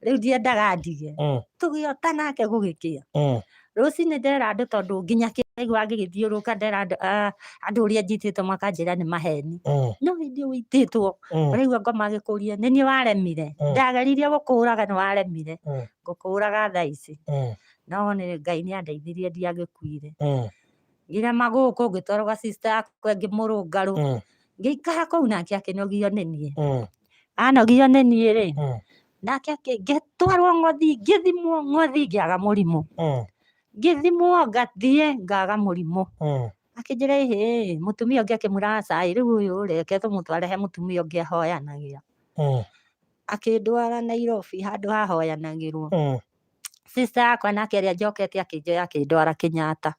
Speaker 9: Rĩu ndiendaga ndige. Tũgĩota nake gũgĩkĩa. Rũcinĩ ndera andũ tondũ nginya kĩraigua ngĩgĩthiũrũrũka ndera andũ ah, andũ ũrĩa njitĩtwo makanjĩra nĩ maheni. No hĩndĩ ũitĩtwo ũraigua ngoma agĩkũria nĩ niĩ waremire. Ndageririe gũkũraga nĩ waremire. Ngũkũraga thaa ici. No nĩ Ngai nĩ andeithirie ndiagĩkuire. Ngĩrema gũkũ ngĩtwarwo gwa sister yakwa ĩngĩ mũrũngarũ. Ngĩikara kũu nake akĩnogio nĩ niĩ. Anogio nĩ niĩ rĩ, nake ngĩtwarwo ng'othi, ngĩthimwo ng'othi ngĩaga mũrimũ. Ngĩthimwo ngathiĩ ngaga mũrimũ. Akĩnjĩra ĩhĩ, mũtumia ũngĩ akĩmwĩra aca ĩ, rĩu ũyũ rĩ, reke tũmũtware he mũtumia ũngĩ ahoyanagĩra. Akĩndwara Nairobi handũ hahoyanagĩrwo. Sister yakwa nake ĩrĩa njokete akĩnjoya akĩndwara Kenyatta.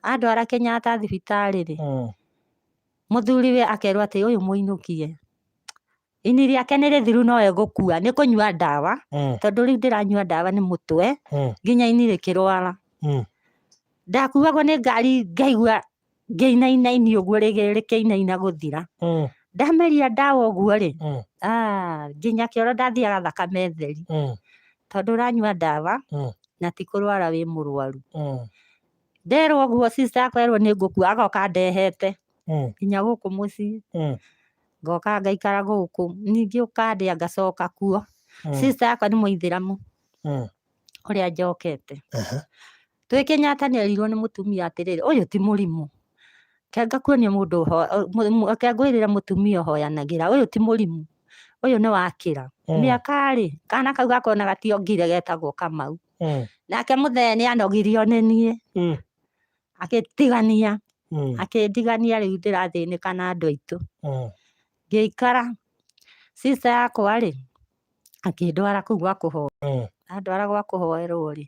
Speaker 9: Andwara Kenyatta thibitarĩ rĩ, mũthuriwe akerwo atĩ ũyũ mũinũkie. Ini rĩake nĩ rĩthiru no egũkua nĩ kũnyua ndawa tondũ rĩu ndĩranyua ndawa nĩ mũtwe nginya ini rĩkĩrwara. Ndakuagwo nĩ ngari ngaigua ngĩinaina ini ũguo rĩkĩinaina gũthira. Ndameria ndawa ũguo rĩ, ah, nginya kĩoro ndathiaga thakame theri tondũ ũranyua ndawa na ti kũrwara wĩ mũrwaru. Nderwo ũguo sister yakwa erwo nĩ ngũkua agoka andehete nginya gũkũ mũciĩ. Ngoka ngaikara gũkũ ningĩ ũkandĩa ngacoka kuo. Sister yakwa nĩ mũithĩramu ũrĩa njokete. Twĩ Kenyatta nĩ erirwo nĩ mũtumia atĩrĩrĩ, ũyũ ti mũrimũ. Reke ngakuonie mũndũ reke ngwĩrĩre mũtumia ũhoyanagĩra, ũyũ ti mũrimũ, ũyũ nĩ wakĩra. Mĩaka rĩ, kana kau gakwa ona gationgire getagwo Kamau. Nake mũthee nĩ anogirio nĩ niĩ, agĩtigania, akĩndigania rĩu ndĩrathĩnĩka na andũ aitũ. Ngĩikara, sister yakwa rĩ, akĩndwara kũu gwa kũhoya. Andwara gwa kũhoerwo rĩ,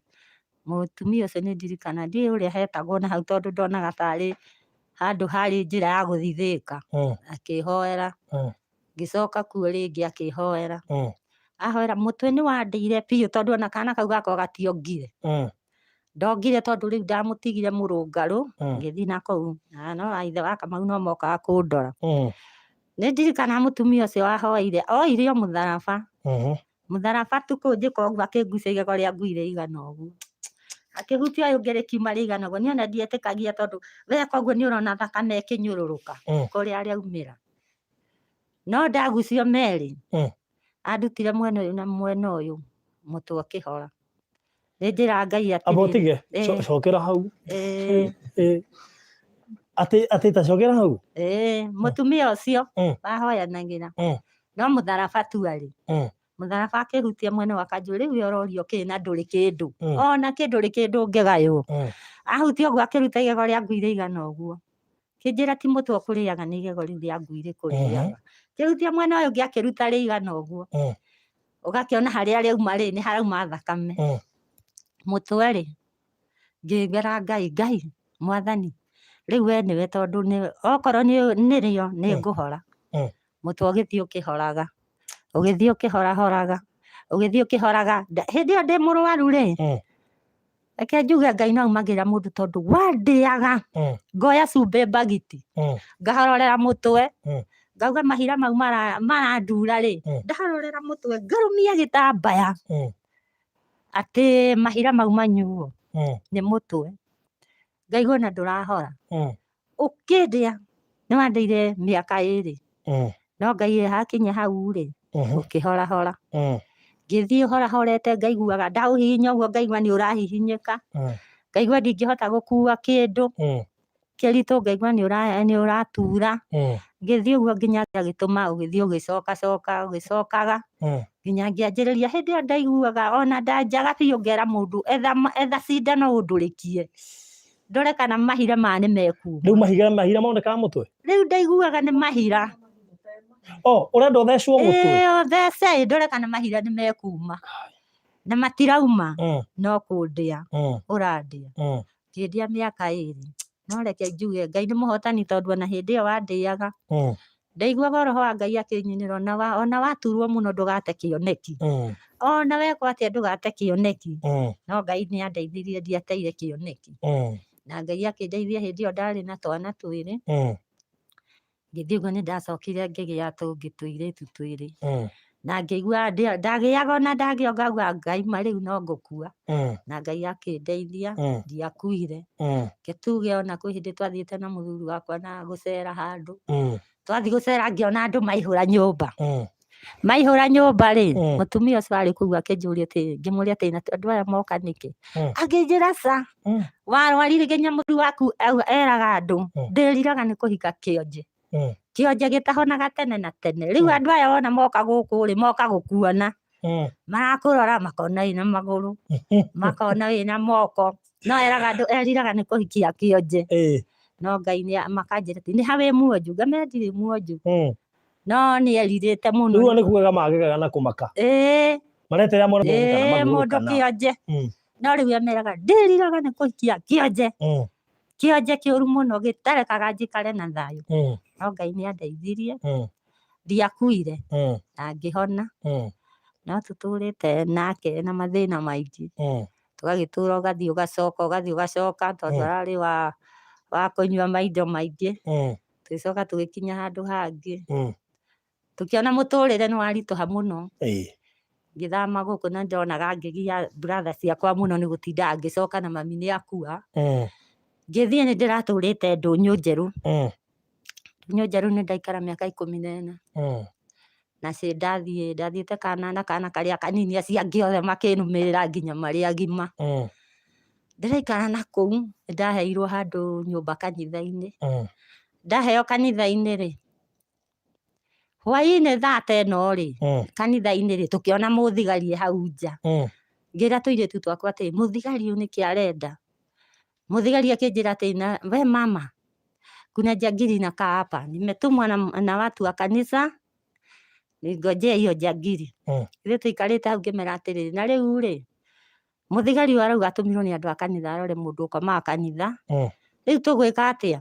Speaker 9: mũtumia ũcio nĩ ndirikana, ndiũĩ ũrĩa hetagwo na hau tondũ ndonaga tarĩ handũ harĩ njĩra ya gũthiĩ Thĩka. Akĩhoera, ngĩcoka kuo rĩngĩ akĩhoera. Ahoera mũtwe nĩ wandĩire biũ tondũ ona kana kau gakwa gationgire. Ndongire tondũ rĩu ndamũtigire mũrũngarũ, ngĩthiĩ na kũu. Na no ithe wa Kamau no mokaga kũndora. Nĩ ndirikanaga mũtumia ũcio wahoeire, oire o mũtharaba. Mũtharaba tu kũnjĩka ũguo akĩngucia igego rĩa ngui rĩigana ũguo. Akĩhutia ũyũ ũngĩ rĩkiuma rĩigana ũguo. Niĩ ona ndietĩkagia tondũ weka ũguo nĩ ũrona thakame ĩkĩnyũrũrũka kũrĩa rĩaumĩra. No ndagucio merĩ, andutire mwena ũyũ na mwena ũyũ, mũtwe ũkĩhora. Nĩ njĩra Ngai
Speaker 2: Amba
Speaker 9: atĩrĩrĩ.
Speaker 2: ũtige, cokera hau. Atĩ atĩ ta cokera hau.
Speaker 9: Mũtumia ũcio wahoyanagĩra no mũtharaba tu arĩ. Mũtharaba akĩhutia mwena wa kanjũ rĩu we ũrorio kĩ na ndũrĩ kĩndũ. Ona kĩ ndũrĩ kĩndũ ũngĩgaywo. Ahutia ũguo akĩruta igego rĩa ngui rĩigana ũguo. Kĩnjĩra ti mũtwe ũkũrĩaga nĩ igego rĩu rĩa ngui rĩkũrĩaga. Kĩhutia mwena ũyũ ũngĩ akĩruta rĩigana ũguo. Ũgakĩona harĩa rĩauma rĩ, nĩ harauma thakame. Mũtwe rĩ, ngĩra Ngai, Ngai mwathani, rĩu we nĩwe tondũ okorwo nĩrĩo nĩ ngũhora. Mũtwe ũgĩthiĩ ũkĩhoraga, ũgĩthiĩ ũkĩhorahoraga, ũgĩthiĩ ũkĩhoraga. Hĩndĩ ĩyo ndĩ mũrwaru rĩ, Reke njuge Ngai no aumagĩrĩra mũndũ tondũ wandĩaga ngoya cumbĩ mbagiti ngahororera mũtwe ngauga mahira mau marandura rĩ ndahororera mũtwe ngarũmia gĩtambaya atĩ mahira mau manyuo nĩ mũtwe ngaigua ona ndũrahora. Ũkĩndĩa nĩ wandĩire mĩaka ĩrĩ no Ngai hakinya hau rĩ ũkĩhorahora. Ngĩthiĩ horahorete ngaiguaga ndaũhihinya ũguo ngaigua nĩ ũrahihinyĩka, ngaigua ndingĩhota gũkua kĩndũ kĩritũ ngaigua nĩ ũratura. Ngĩthiĩ ũguo nginya agĩtũma ũgĩthiĩ ũgĩcokacoka ũgĩcokaga nginya ngĩanjĩrĩria. Hĩndĩ ĩyo ndaiguaga ona ndanjaga biũ ngera mũndũ etha cindano ũndũrĩkie. Ndore kana mahira maya nĩ mekuma.
Speaker 2: Rĩu mahiga mahira monekaga mũtwe?
Speaker 9: Rĩu ndaiguaga nĩ mahira.
Speaker 2: Oh, ũrenda ũthecwo mũtwe?
Speaker 9: Ĩĩ, ũthece ndore kana mahira nĩ mekuma. Na matirauma, no kũndĩa ũrandĩa. Ngĩndĩa mĩaka ĩrĩ. No reke njuge Ngai nĩ mũhotani tondũ ona hĩndĩ ĩyo wandĩaga, ndaiguaga roho wa Ngai akĩnyinĩra ona wa, ona waturwo mũno ndũgate kĩoneki. Ona wekwo atĩa ndũgate kĩoneki. No Ngai nĩ andeithirie ndiateire kĩoneki. Na Ngai akĩndeithia hĩndĩ ĩyo ndarĩ na twana twĩrĩ. Ngĩthiĩ ũguo nĩ ndacokire ngĩgĩa tũngĩ tũirĩtu twĩrĩ. Na ngĩigua ndagĩaga ona ndagĩa ngauga Ngai ma rĩu no ngũkua. Na Ngai akĩndeithia ndiakuire. Reke tuge ona kwĩ hĩndĩ twathiĩte na mũthuri wakwa na gũcera handũ. Twathiĩ gũcera ngĩona andũ maihũra nyũmba. Maihũra nyũmba rĩ, mũtumia ũcio arĩ kũu akĩnjũria atĩrĩ, ngĩmũria atĩrĩ, na andũ aya moka nĩkĩ? Akĩnjĩra ca, warwarire nginya mũthuri waku eraga andũ, ndĩriraga nĩ kũhika kĩonje. Kĩonje gĩtahonaga tene na tene. Rĩu andũ aya wona moka gũkũ rĩ, moka gũkuona. Marakũrora makona wĩna magũrũ, makona wĩna moko. No eraga andũ eriraga nĩ kũhikia kĩonje. No Ngai nĩ makanjĩra atĩ nĩ ha wĩ muonju? Ngamera ndirĩ muonju. No nĩ erirĩte mũno.
Speaker 2: Rĩu nĩ kugaga magegaga na kũmaka.
Speaker 9: Ĩĩ.
Speaker 2: Mareterera mwana kana
Speaker 9: magũrũ mũndũ kana. kĩonje. No rĩu emeraga ndĩriraga nĩ kũhikia kĩonje. Kĩonje kĩũru mũno gĩtarekaga njikare na thayũ. No Ngai nĩ andeithirie. Ndiakuire na ngĩhona. No tũtũrĩte nake na mathĩna maingĩ. Tũgagĩtũra ũgathiĩ ũgacoka ũgathiĩ ũgacoka tondũ ararĩ wa wa kũnyua maindo maingĩ. Tũgĩcoka tũgĩkinya handũ hangĩ. Tũkĩona mũtũrĩre nĩ waritũha mũno. Ngĩthama gũkũ na ndonaga ngĩgia brother ciakwa mũno nĩ gũtindaga ngĩcoka na mami nĩ akua. Ngĩthiĩ nĩ ndĩratũrĩte ndũnyũ njerũ. Ndũnyũ njerũ nĩ ndaikara mĩaka 14. Na ci ndathiĩ ndathiĩte kana na kana karĩa kanini acio angĩ othe makĩnũmĩrĩra nginya marĩ agima. Ndĩraikara na kũu nĩ ndaheirwo handũ nyũmba kanitha-inĩ. Ndaheo kanitha-inĩ rĩ, hwainĩ thaa ta ĩno rĩ, kanitha-inĩ rĩ, tũkĩona mũthigari e hau nja. Ngĩra tũirĩtu twakwa atĩrĩ, mũthigari ũyũ nĩkĩ arenda? Mũthigari akĩnjĩra atĩrĩ, na we mama, kuna jangili inakaa hapa, nimetumwa na watu wa kanisa, ningojee hiyo jangili. Ithuĩ tũikarĩte hau ngĩmera atĩrĩrĩ, na rĩu rĩ, mũthigari ũyũ arauga atũmirwo nĩ andũ a kanitha arore mũndũ ũkomaga kanitha. Rĩu tũgwĩka atĩa?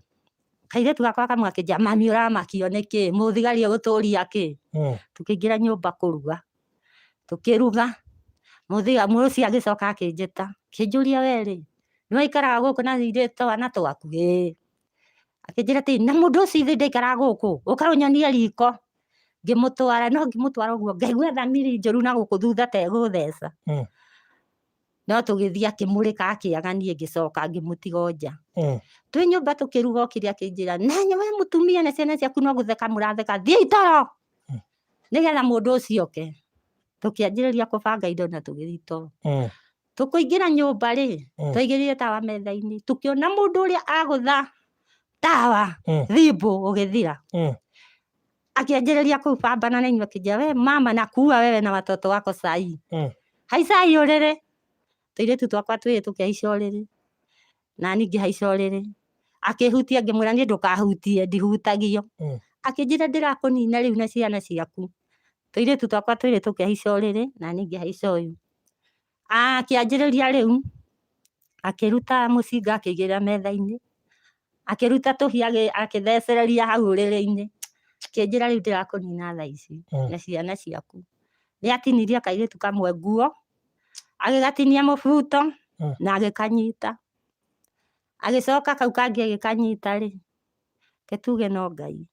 Speaker 9: Kairĩtu gakwa kamwe gakĩnjĩra, mami ũramakio nĩkĩ? Mũthigari egũtũria kĩ? Tũkĩingĩra nyũmba kũruga, tũkĩruga, mũciĩ agĩcoka akĩnjĩta, akĩnjũria we rĩ, nĩ waikaraga gũkũ na twana twaku? Ĩĩ. Akĩnjĩra atĩrĩ, na mũndũ ũcio ithe ndaikaraga gũkũ, ũka ũnyonie riko. Ngĩmũtwara, no ngĩmũtwara ũguo ngaigua thamiri njũru na gũkũ thutha ta ĩgũtheca. No tũgĩthiĩ akĩmũrĩka akĩaga niĩ ngĩcoka ngĩmũtiga o nja. Twĩ nyũmba tũkĩruga okire akĩnjĩra, na we mũtumia na ciana ciaku no gũtheka mũratheka, thiĩi toro. Nĩgetha mũndũ ũcio oke. Tũkĩanjĩrĩria kũbanga indo na tũgĩthiĩ toro. Tũkũingĩra nyũmba rĩ, twaigĩrĩire tawa metha-inĩ, tũkĩona mũndũ ũrĩa agũtha tawa thimbũ ũgĩthira. Akĩanjĩrĩria kũbambana na inyuĩ akĩnjĩra, we mama nakuua wewe na watoto wako sai. Haicai ũrĩrĩ. Tũirĩtu twakwa twĩrĩ tũkĩhaica ũrĩrĩ. Na niĩ ngĩhaica ũrĩrĩ. Akĩhutia ngĩmwĩra niĩ ndũkahutie ndihutagio. Akĩnjĩra ndĩrakũnina rĩu na ciana ciaku. Tũirĩtu twakwa twĩrĩ tũkĩhaica ũrĩrĩ na niĩ ngĩhaica ũyũ. Akĩanjĩrĩria rĩu, akĩruta mũcinga akĩigĩrĩra metha-inĩ, akĩruta tũhiũ akĩthecereria hau ũrĩrĩ-inĩ, akĩnjĩra rĩu ndĩrakũnina thaa ici na ciana ciaku. Nĩ atinirie kairĩtu kamwe nguo, agĩgatinia mũbuto na agĩkanyita. Agĩcoka kau kangĩ agĩkanyita rĩ, reke tuge no Ngai.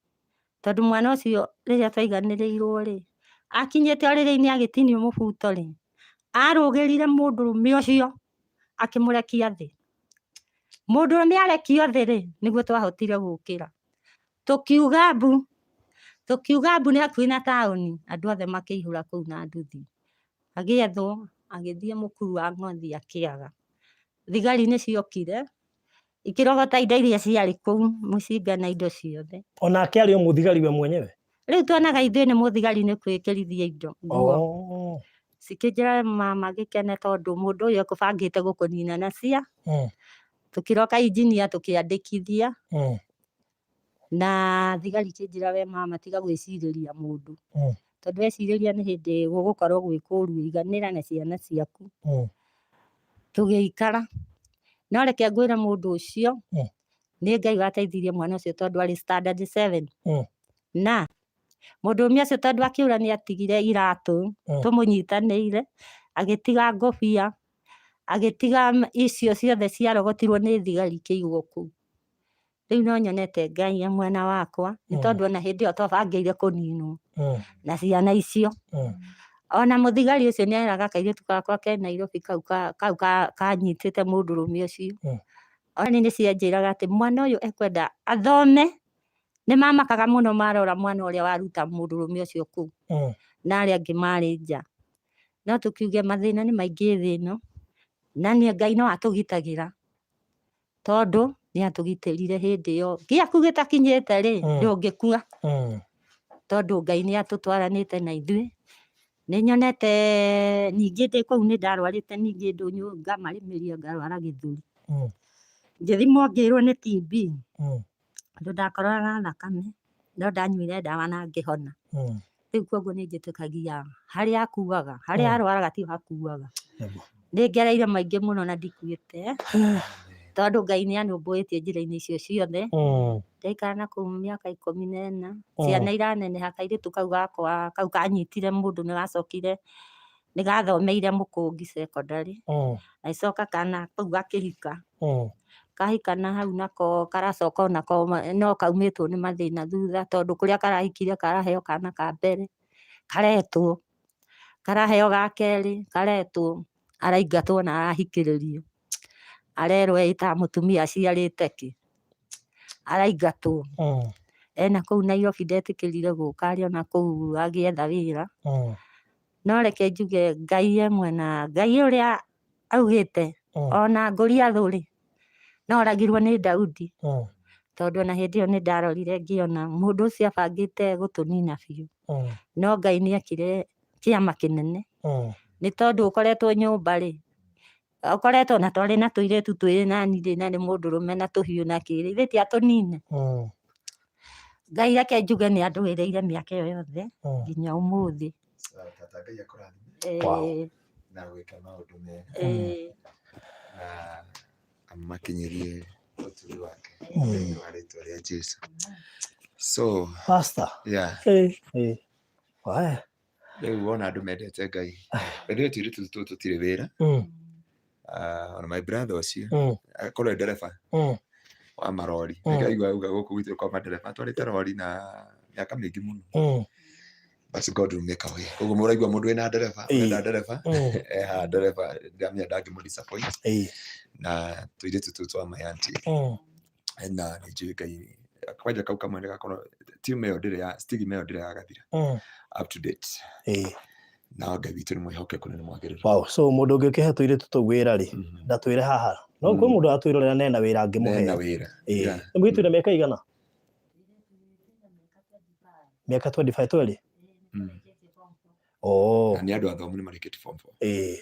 Speaker 9: Tondũ mwana ũcio rĩrĩa twaiganĩrĩirwo rĩ, akinyĩte ũrĩrĩ-inĩ agĩtinio mũbuto rĩ, arũgĩrire mũndũrũme ũcio akĩmũrekia thĩ. Mũndũrũme arekio thĩ rĩ, nĩguo twahotire gũkĩra. Tũkiuga mbu, tũkiuga mbu nĩ hakuhĩ na taũni, andũ othe makĩihũra kũu na nduthi. Agĩethwo, agĩthiĩ mũkuru wa ng'othi akĩaga. Thigari nĩ ciokire, ikĩrogota indo iria ciarĩ kũu, mũcinga na indo ciothe.
Speaker 2: Onake arĩ o mũthigari we mwenyewe?
Speaker 9: Rĩu tuonaga ithuĩ nĩ mũthigari nĩ kwĩkĩrithia indo nguo. Cikĩnjĩra mama gĩkene tondũ mũndũ ũyũ ekũbangĩte gũkũnina na cia. Tũkĩroka injinia tũkĩandĩkithia. Na thigari ikĩnjĩra we mama tiga gwĩcirĩria mũndũ. Tondũ wecirĩria nĩ hĩndĩ gũgũkorwo gwĩ kũru iganĩra na ciana ciaku. Tũgĩikara. No reke ngwĩre mũndũ ũcio, nĩ Ngai wateithirie mwana ũcio tondũ arĩ standard 7. Na mũndũrũme ũcio tondũ akĩũra nĩ atigire iratũ, tũmũnyitanĩire, agĩtiga ngũbia, agĩtiga icio ciothe ciarogotirwo nĩ thigari ikĩigwo kũu. Rĩu no nyonete Ngai e mwena wakwa, nĩ tondũ ona hĩndĩ ĩyo twabangĩire kũninwo na ciana icio. Ona mũthigari ũcio nĩ eraga kairĩtu gakwa ke Nairobi kau kau kanyitĩte mũndũrũme ũcio. Ona niĩ nĩ cianjĩraga atĩ mwana ũyũ ekwenda athome, nĩ mamakaga mũno marora mwana ũrĩa waruta mũndũrũme ũcio kũu na arĩa angĩ marĩ nja. No tũkiuge mathĩna nĩ maingĩ thĩ ĩno, na Ngai no atũgitagĩra. Tondũ nĩ atũgitĩrire hĩndĩ ĩyo gĩaku gĩtakinyĩte rĩ, ndũngĩkua. Tondũ Ngai nĩ atũtwaranĩte na ithuĩ. Nĩ nyonete ningĩ ndĩ kũu nĩ ndarwarĩte ningĩ ndũnyũ ngamarĩmĩria ngarwara gĩthũri. Ngĩthimwo ngĩrwo nĩ TB. Tondũ ndakororaga thakame no ndanyuire ndawa na ngĩhona. Rĩu koguo nĩ njĩtĩkagia harĩa akuaga, harĩa arwaraga tiho hakuaga. Nĩ ngereire maingĩ mũno na ndikuĩte, tondũ Ngai nĩ anũmbũĩtie njĩra-inĩ icio ciothe. Ndaikara na kũu mĩaka 14, ciana iraneneha, kairĩtu kau gakwa kau kanyitire mũndũ nĩ gacokire nĩ gathomeire Mũkũngi Secondary, gagĩcoka kana kau gakĩhika. Kahika na hau nako karacoka onako no kaumĩtwo nĩ mathĩna thutha tondũ kũrĩa karahikire karaheo kana ka mbere, karetwo, karaheo ga kerĩ, karetwo, araingatwo na arahikĩrĩrio. Arerwo eĩtaga mũtumia aciarĩte kĩ, araingatwo. Ena kũu Nairobi ndetĩkĩrire gũka arĩ ona kũu agĩetha wĩra. No reke njuge Ngai e mwena, Ngai ũrĩa augĩte ona Goliathũ rĩ, no oragirwo nĩ Daudi. Tondũ ona hĩndĩ ĩyo nĩ ndarorire ngĩona mũndũ ũcio abangĩte gũtũnina biũ. No Ngai nĩ ekire kĩama kĩnene. Nĩ tondũ ũkoretwo nyũmba rĩ, ũkoretwo na twarĩ na tũirĩtu twĩrĩ na niĩ rĩ, na nĩ mũndũrũme na tũhiũ na kĩ, githĩ ti atũnine? Ngai reke njuge nĩ andũĩrĩire mĩaka ĩyo yothe nginya ũmũthĩ.
Speaker 1: Tata Ngai akũrathime na gwĩka maũndũ mega na amakinyĩrie ũtugi wake thĩinĩ wa rĩtwa rĩa Jesu. So,
Speaker 2: Pastor.
Speaker 1: Yeah.
Speaker 2: Waya.
Speaker 1: Rĩu wona andũ mendete Ngai. Rĩu tũirĩtu tũtũ tũtirĩ wĩra. Ah, ona my brother ũcio akorwo e ndereba wa marori. Nĩkaigua auga gũkũ gwitũ kwa madereba atwarĩte rori na mĩaka mĩingĩ mũno. But God will make a way. Koguo mũraigua mũndũ wĩna ndereba, ũrenda ndereba, eha ndereba, ndamenya ndangĩmũ disappoint. Na tũirĩtu tũu twa my auntie. Na nĩ njũĩ Ngai kwanja kau kamwe nĩgakorwo tiuma ĩyo ndĩrĩ ya stigma ĩyo ndĩrĩ yagathira up to date. Na Ngai witũ nĩ mwĩhokeku na nĩ mwagĩrĩru.
Speaker 2: Wow. So mũndũ ũngĩkĩhe tũirĩtu tũu wĩra rĩ, ndatwĩre haha. No kwĩ mũndũ aratwĩrorera na ena wĩra angĩmũhe.
Speaker 1: Ena wĩra.
Speaker 2: Nĩ mũirĩtu wĩna mĩaka igana? Mĩaka 25 twerĩ? Oh.
Speaker 1: Na nĩ andũ athomu nĩ marĩkĩtie form 4.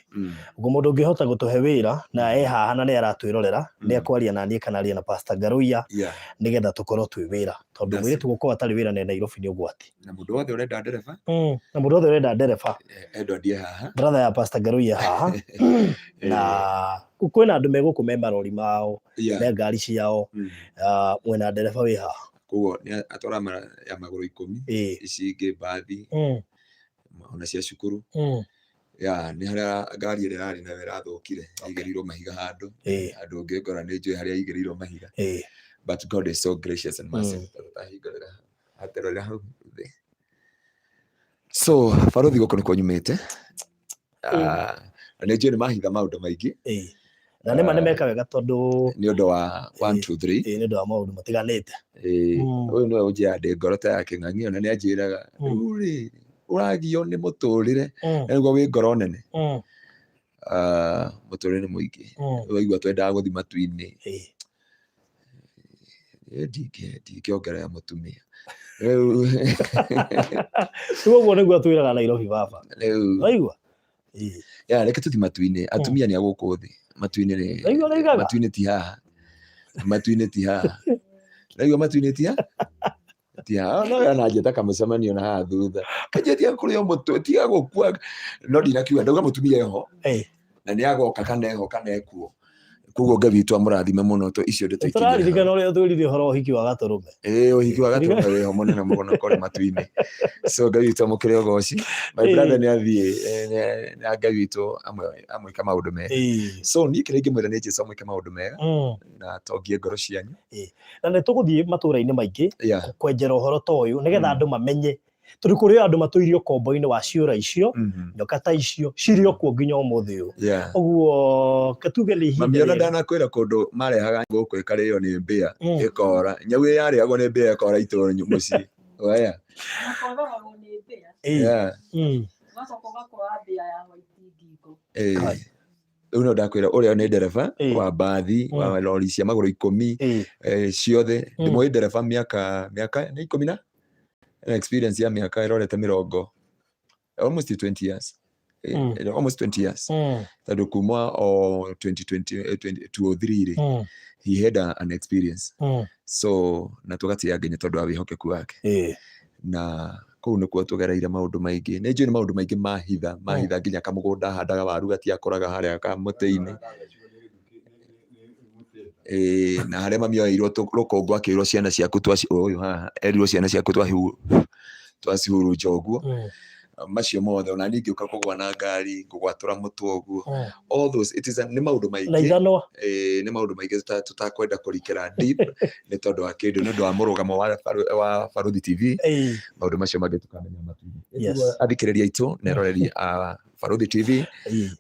Speaker 2: Ũguo mũndũ ũngĩhota gũtũhe wĩra na e haha na nĩ aratwĩrorera, nĩ akwaria na niĩ kana arie na Pastor Ngaruiya nĩgetha tũkorwo twĩ wĩra. Tondũ mũirĩtu gũkorwo atarĩ wĩra na e Nairobi nĩ ũgwati.
Speaker 1: Na mũndũ wothe ũrenda ndereba.
Speaker 2: Na mũndũ wothe ũrenda ndereba.
Speaker 1: Edward e haha.
Speaker 2: Brother ya Pastor Ngaruiya haha. Na kwĩna andũ me gũkũ me marori mao, me ngari ciao, mwĩna ndereba wĩ haha.
Speaker 1: Koguo nĩ atwaraga ya magũrũ 10, ici ingĩ mbathi, ona cia cukuru. Ya, nĩ harĩa ngari ĩrĩa ĩrarĩ nayo ĩrathũkire, ĩigĩrĩirwo mahiga handũ. Andũ ũngĩngora nĩ njũĩ harĩa ĩigĩrĩirwo mahiga. But God is so gracious and merciful. Tahingũrĩra, aterorera hau thĩ. So, barothi gũkũ nĩkuo nyumĩte. Na nĩ njũĩ nĩ mahitha maũndũ maingĩ.
Speaker 2: Na nĩ ma nĩ meka wega tondũ
Speaker 1: nĩ ũndũ wa 1 2 3.
Speaker 2: Nĩ ũndũ wa maũndũ matiganĩte.
Speaker 1: Ũyũ nĩwe ũnjĩraga ndĩ ngoro ta ya kĩng'ang'i, ona nĩ anjĩraga, rĩu rĩ, ũragio nĩ mũtũrĩre, na nĩguo wĩ ngoro nene. Mũtũrĩre nĩ mũingĩ. Waigua twendaga gũthiĩ matu-inĩ. Ndingĩongerera mũtumia. Rĩu
Speaker 2: Rĩu ũguo nĩguo atwĩraga Nairobi baba.
Speaker 1: Rĩu
Speaker 2: Waigua?
Speaker 1: Ya, reke tũthiĩ matu-inĩ. Atumia nĩ a gũkũ thĩ. Matu-inĩ nĩ
Speaker 2: Waigua ũrĩa oigaga?
Speaker 1: Matu-inĩ ti haha. Matu-inĩ ti haha. Waigua matu-inĩ ti haha? Ti haha. No ona njĩta kamũcemanio na haha thutha. Kanjia tiga kũrĩo mũtwe, tiga gũkua. No ndinakiuga, ndauga mũtumia eho. Na nĩ agoka kana eho kana ekuo. Koguo Ngai witũ amũrathime mũno to icio ndeto ikĩingĩra hau.
Speaker 2: Tũraririkana ũrĩa twĩrire ũhoro wa ũhiki wa Gatũrũme.
Speaker 1: Ĩĩ ũhiki wa Gatũrũme wĩho mũnene mũno kũrĩ matu-inĩ. So Ngai witũ amũkĩre ũgoci. My brother nĩ athiĩ na Ngai witũ amwĩke maũndũ mega. So niĩ kĩrĩa ingĩmwĩra nĩ Jesu amwĩke maũndũ mega na atongie ngoro cianyu.
Speaker 2: Na nĩ tũgũthiĩ matũra-inĩ maingĩ kwenjera ũhoro ta ũyũ nĩgetha andũ mamenye tondũ kũrĩ andũ matũirio ũkombo-inĩ wa ciũra icio nyoka ta icio cirĩ o kuo nginya ũmũthĩ ũyũ ũguo ke tuge nĩ ihinda
Speaker 1: Mami ona
Speaker 2: rĩega.
Speaker 1: ndanakwĩra kũndũ marehaga ngũkũ ĩkarĩo nĩ mbĩa ĩkora nyau ĩyo yarĩagwo nĩ mbĩa ĩkora itũra mũciĩ waya
Speaker 7: Ũgakororagwo nĩ mbĩa. Ũgacoka ũgakora mbĩa ya white ngingo.
Speaker 2: Kai.
Speaker 1: Rĩu no ndakwĩra ũrĩa nĩ ndereba wa mbathi wa lori cia magũrũ ikũmi ciothe ndĩmũĩ ndereba mĩaka mĩaka nĩ ikũmi na ena experience ya mĩaka ĩrorete mĩrongo almost 20 years. Almost 20 years tondũ kuma o 2020 20 2003 rĩ he had an experience so na tũgatĩĩa Ngai nĩ tondũ wa wĩhokeku wake na kũu nĩkuo tũgereire maũndũ maingĩ nĩ njũĩ nĩ maũndũ maingĩ ma hitha ma hitha nginya kamũgũnda handaga waru gatiakũraga harĩa kamũtĩ-inĩ Ĩĩ, na harĩa mami oeirwo rũkũngũ akĩrwo ciana ciaku twaci ũyũ haha erirwo ciana ciaku twacihurunja ũguo macio mothe ona niĩ ngĩũka kũgwa na ngari ngũgwatũra mũtwe ũguo all those it is nĩ maũndũ
Speaker 2: Na
Speaker 1: maingĩ
Speaker 2: ithanwa
Speaker 1: Ĩĩ, nĩ maũndũ maingĩ tũtakwenda kũrikĩra deep nĩ tondũ wa kĩndũ nĩ ũndũ wa mũrũgamo wa Barũthi TV maũndũ macio mangĩ tũkamenya matu-inĩ. Athikĩrĩria aitũ na eroreri a Barũthi TV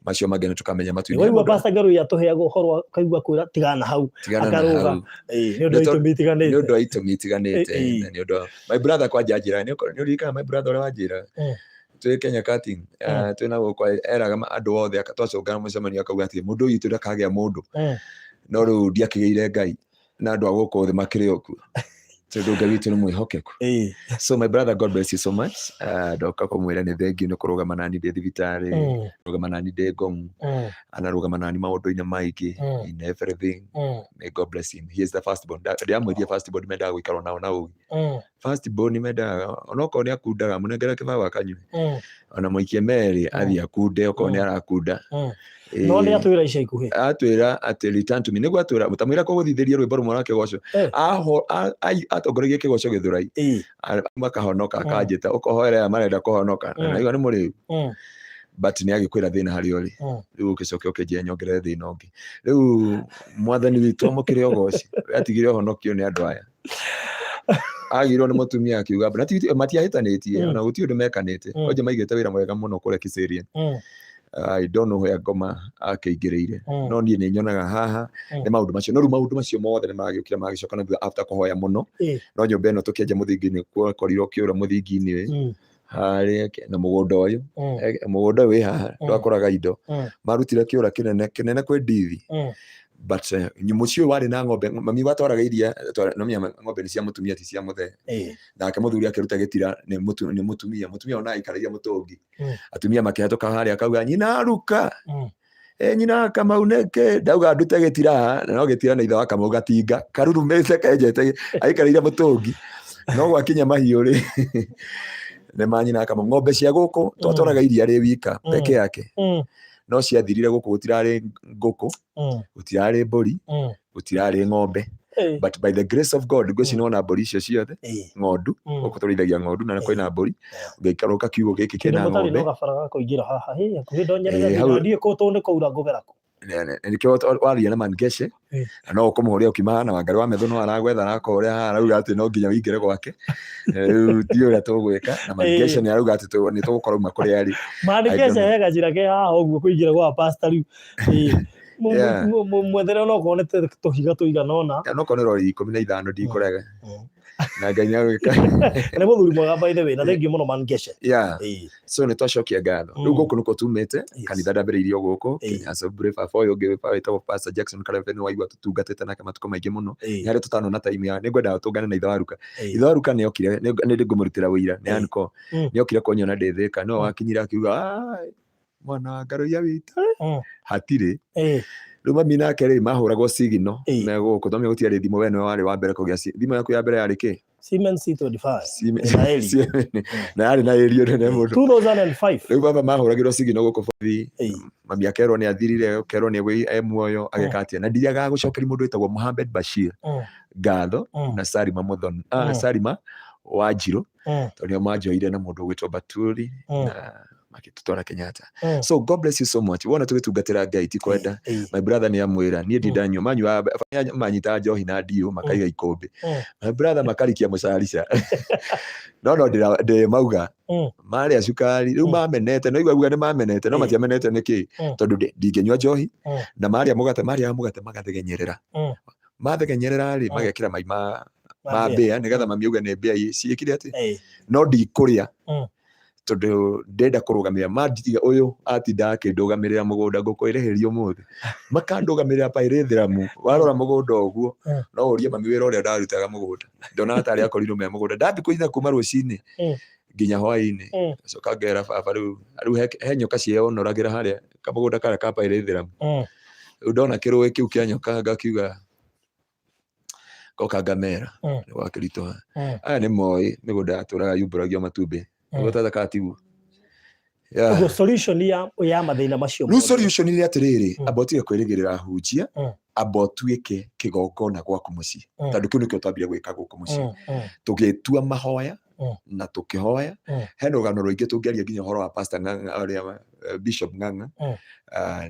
Speaker 1: macio mangĩ nĩ tũkamenya matu-inĩ.
Speaker 2: Waigua Pastor Ngaruiya atũheaga ũhoro akaigua kwĩra tigana hau
Speaker 1: Tigana na
Speaker 2: akarũga
Speaker 1: hau.
Speaker 2: Ĩĩ, nĩ ũndũ wa itũmi itiganĩte.
Speaker 1: Nĩ ũndũ wa itũmi itiganĩte na nĩ ũndũ wa my brother kwanja anjĩraga nĩ ũririkanaga my brother ũrĩa wanjĩraga twĩ Kenya Karting twĩ na gũkũ eraga andũ othe twacũngana mũcemanio akauga atĩ mũndũ witũ ndakagĩa mũndũ no rĩu ndiakĩgĩire Ngai na andũ a gũkũ thĩ makĩrĩ o kuo tondũ Ngai witũ nĩ mwĩhokeku. So my brother, God bless you so much. Ndoka kũmwĩra nĩ thengiũ nĩ kũrũgama nani ndĩ thibitarĩ, kũrũgama nani ndĩ ngomu, anarũgama nani maũndũ-inĩ maingĩ, in everything. May God bless him. He is the first born. Ndĩramwĩrire first born mendaga gũikarwo nao na ũgĩ. First born mendaga onokorwo nĩ akundaga mũnengere kĩbaũ akanyue. Ona mũikie merĩ athiĩ akunde okorwo nĩ arakunda.
Speaker 2: No nĩ atwĩra ica ikuhĩ.
Speaker 1: Atwĩra atĩ return to me nĩguo atwĩra tamwĩra kũgũthithĩria rwĩmbo rũmwe rwa kĩgoco. Atongoragia kĩgoco Gĩthũrai. Makahonoka akanjĩta ũkohoera aya marenda kũhonoka. Na naigua nĩ mũrĩu. But nĩ agĩkwĩra thĩna harĩa ũrĩ. Rĩu ũgĩcoke ũkĩnjĩra nyongerere thĩna ũngĩ. Rĩu mwathani witũ amũkĩre ũgoci. We atigire ũhonokio nĩ andũ aya. Agĩirwo nĩ mũtumia akiuga na matiahĩtanĩtie ona gũtirĩ ũndũ mekanĩte. Onje maigĩte wĩra mwega mũno kũrĩa Kiserian. I don't know where ngoma akĩingĩrĩire. No niĩ nĩ nyonaga haha nĩ maũndũ macio. No rĩu maũndũ macio mothe nĩ magĩũkire magĩcoka na thutha after kũhoya mũno. No nyũmba ĩno tũkĩanjia mũthingi-inĩ kwakorirwo kĩũra mũthingi-inĩ harĩa na mũgũnda ũyũ. Mũgũnda ũyũ wĩ haha ndwakũraga indo. Marutire kĩũra kĩnene kĩnene kwĩ ndithi. But mũciĩ ũyũ warĩ na ng'ombe, mami watwaraga iria, no menya ng'ombe nĩ cia mũtumia ti cia mũthee. Nake mũthuri akĩruta gĩtira nĩ mũtumia. Mũtumia ona aikaragia mũtũngi. Atumia makĩhetũka harĩa akauga nyina aruka. Nyina Kamau nĩkĩ? Ndauga ndute gĩtira haha, na no gĩtira na ithe wa Kamau gatinga karurumĩte kenjete aikarĩire mũtũngi. No gwakinya mahiũ rĩ, nĩ ma nyina Kamau. Ng'ombe cia gũkũ twatwaraga iria rĩ wika peke yake. No ciathirire gũkũ gũtirarĩ ngũkũ, gũtirarĩ mbũri, gũtirarĩ ng'ombe. But by the grace of God, ngwĩciria nĩwona mbũri icio ciothe, ng'ondu, gũkũ tũrĩithagia ng'ondu na kwĩna mbũri. Ũngĩikara ũka kiugũ gĩkĩ
Speaker 2: Kĩndũ
Speaker 1: kĩna
Speaker 2: mũtarĩ
Speaker 1: ng'ombe.
Speaker 2: no gabara ga kũingĩra haha, hĩ, hakuhĩ ndonyerere
Speaker 1: Hau
Speaker 2: thĩna, ndiũĩ kũ tondũ nĩ kũura ngũgera kũ.
Speaker 1: Nĩkĩo waria na Mangeshe, na no ũkũmũhũrĩra ũkiuma haha na Wangari wa Methu no aragwetha arakũhũrĩra haha arauga atĩ no nginya ũingĩre gwake. Rĩu ndiũĩ ũrĩa tũgwĩka na Mangeshe nĩ arauga atĩ nĩ tũgũkorwo uma kũrĩa arĩ.
Speaker 2: Mangeshe
Speaker 1: I don't know.
Speaker 2: he gacĩra ke haha ũguo kũingĩra gwa pastor rĩu. Mwethere onokorwo nĩ tũhiga tũigana ũna.
Speaker 1: No korwo nĩ rori 15 ndikũrega. Na Ngai nĩ agwĩka.
Speaker 2: Nĩ mũthuri mwega by the way, na thengiũ mũno Mangeshe.
Speaker 1: So nĩ twacokia ngatho. Rĩu gũkũ nĩkuo tumĩte, kanitha ndambĩrĩirio gũkũ, Kenya Assembly, baba ũyũ ũngĩ wĩtagwo Pastor Jackson Karebe nĩ waigua tũtungatĩte nake matukũ maingĩ mũno. Nĩ harĩa tũtanona time ya, nĩ ngwendaga tũngane na ithe wa Ruka. Ithe wa Ruka nĩ okire, nĩ ngũmũrutĩra ũira, nĩ uncle. Nĩ okire kũnyona ndĩ Thĩka, no wakinyire akiuga, Ai, mwana wa Ngaruiya witũ hatirĩ. Rĩu mami nake rĩ mahũragwo signal me gũkũ, tondũ gũtiarĩ thimũ, we nĩwe warĩ wa mbere kũgĩa thimũ yaku ya mbere yarĩ kĩ?
Speaker 2: Siemens C25.
Speaker 1: Siemens-
Speaker 2: Na Eli.
Speaker 1: Siemens. Na yarĩ na ĩrio nene mũno.
Speaker 2: 2005.
Speaker 1: Rĩu baba mahũragĩrwo sigino gũkũ borithi.
Speaker 2: Ĩĩ.
Speaker 1: Mami akerwo nĩ athirire, akerwo nĩ e muoyo, ageka atĩa. Na ndiagaga gũcokeria mũndũ wĩtagwo Mohamed Bashir ngatho na Salima Muthoni, Salima Wanjirũ, tondũ nĩo manjoire na mũndũ ũgwĩtwo Baturi na magĩtũtwara Kenyatta. So God bless you so much. Wona tũgĩtungatĩra Ngai ti kwenda. My brother nĩ amwĩra niĩ ndindanyua, manyua manyitaga njohi na ndiũ makaiga ikũmbĩ. My brother makarikia mũcarica. No no ndĩ mauga marĩa cukari rĩu mamenete, no igua nĩ mamenete, no matiamenete nĩkĩ? Tondũ ndingĩnyua njohi na marĩa mũgate, marĩa mũgate magathegenyerera. Mathegenyerera rĩ, magekĩra mai ma mbĩa nĩgetha mami auge nĩ mbĩa ciĩkire atĩ no ndikũrĩa tondũ ndenda kũrũgamĩrĩra mandiga ũyũ atinda akĩndũgamĩrĩra mũgũnda ngũkwĩrĩhĩria ũmũthĩ makandũgamĩrĩra pairĩthĩramu warora mũgũnda ũguo no ũrie mami wĩra ũrĩa ndarutaga mũgũnda ndonaga tarĩ akorirwo me mũgũnda ndambi kũina kuma rũcinĩ nginya hwainĩ coka ngera baba rĩu rĩu he nyoka cieonoragĩra harĩa kamũgũnda karĩa ka pairĩthĩramu rĩu ndona kĩrũĩ kĩu kĩa nyoka ngakiuga ngoka ngamera nĩ gwakĩritũha. Aya nĩ moĩ mĩgũnda yatũraga yumbũragio matumbĩ nĩguo tata katiguo. Yeah.
Speaker 2: Ũguo solution ya mathĩna macio
Speaker 1: Rĩu
Speaker 2: mothe.
Speaker 1: solution nĩ atĩrĩrĩ, amba ũtige kwĩrĩgĩrĩra ahunjia, amba ũtuĩke kĩgongona gwaku mũciĩ, tondũ kĩu nĩkĩo twambire gwĩka gũkũ mũciĩ. Tũgĩtua mahoya na tũkĩhoya. Hena rũgano rũingĩ tũngĩaria nginya ũhoro wa Pastor Ng'ang'a, ũrĩa Bishop Ng'ang'a,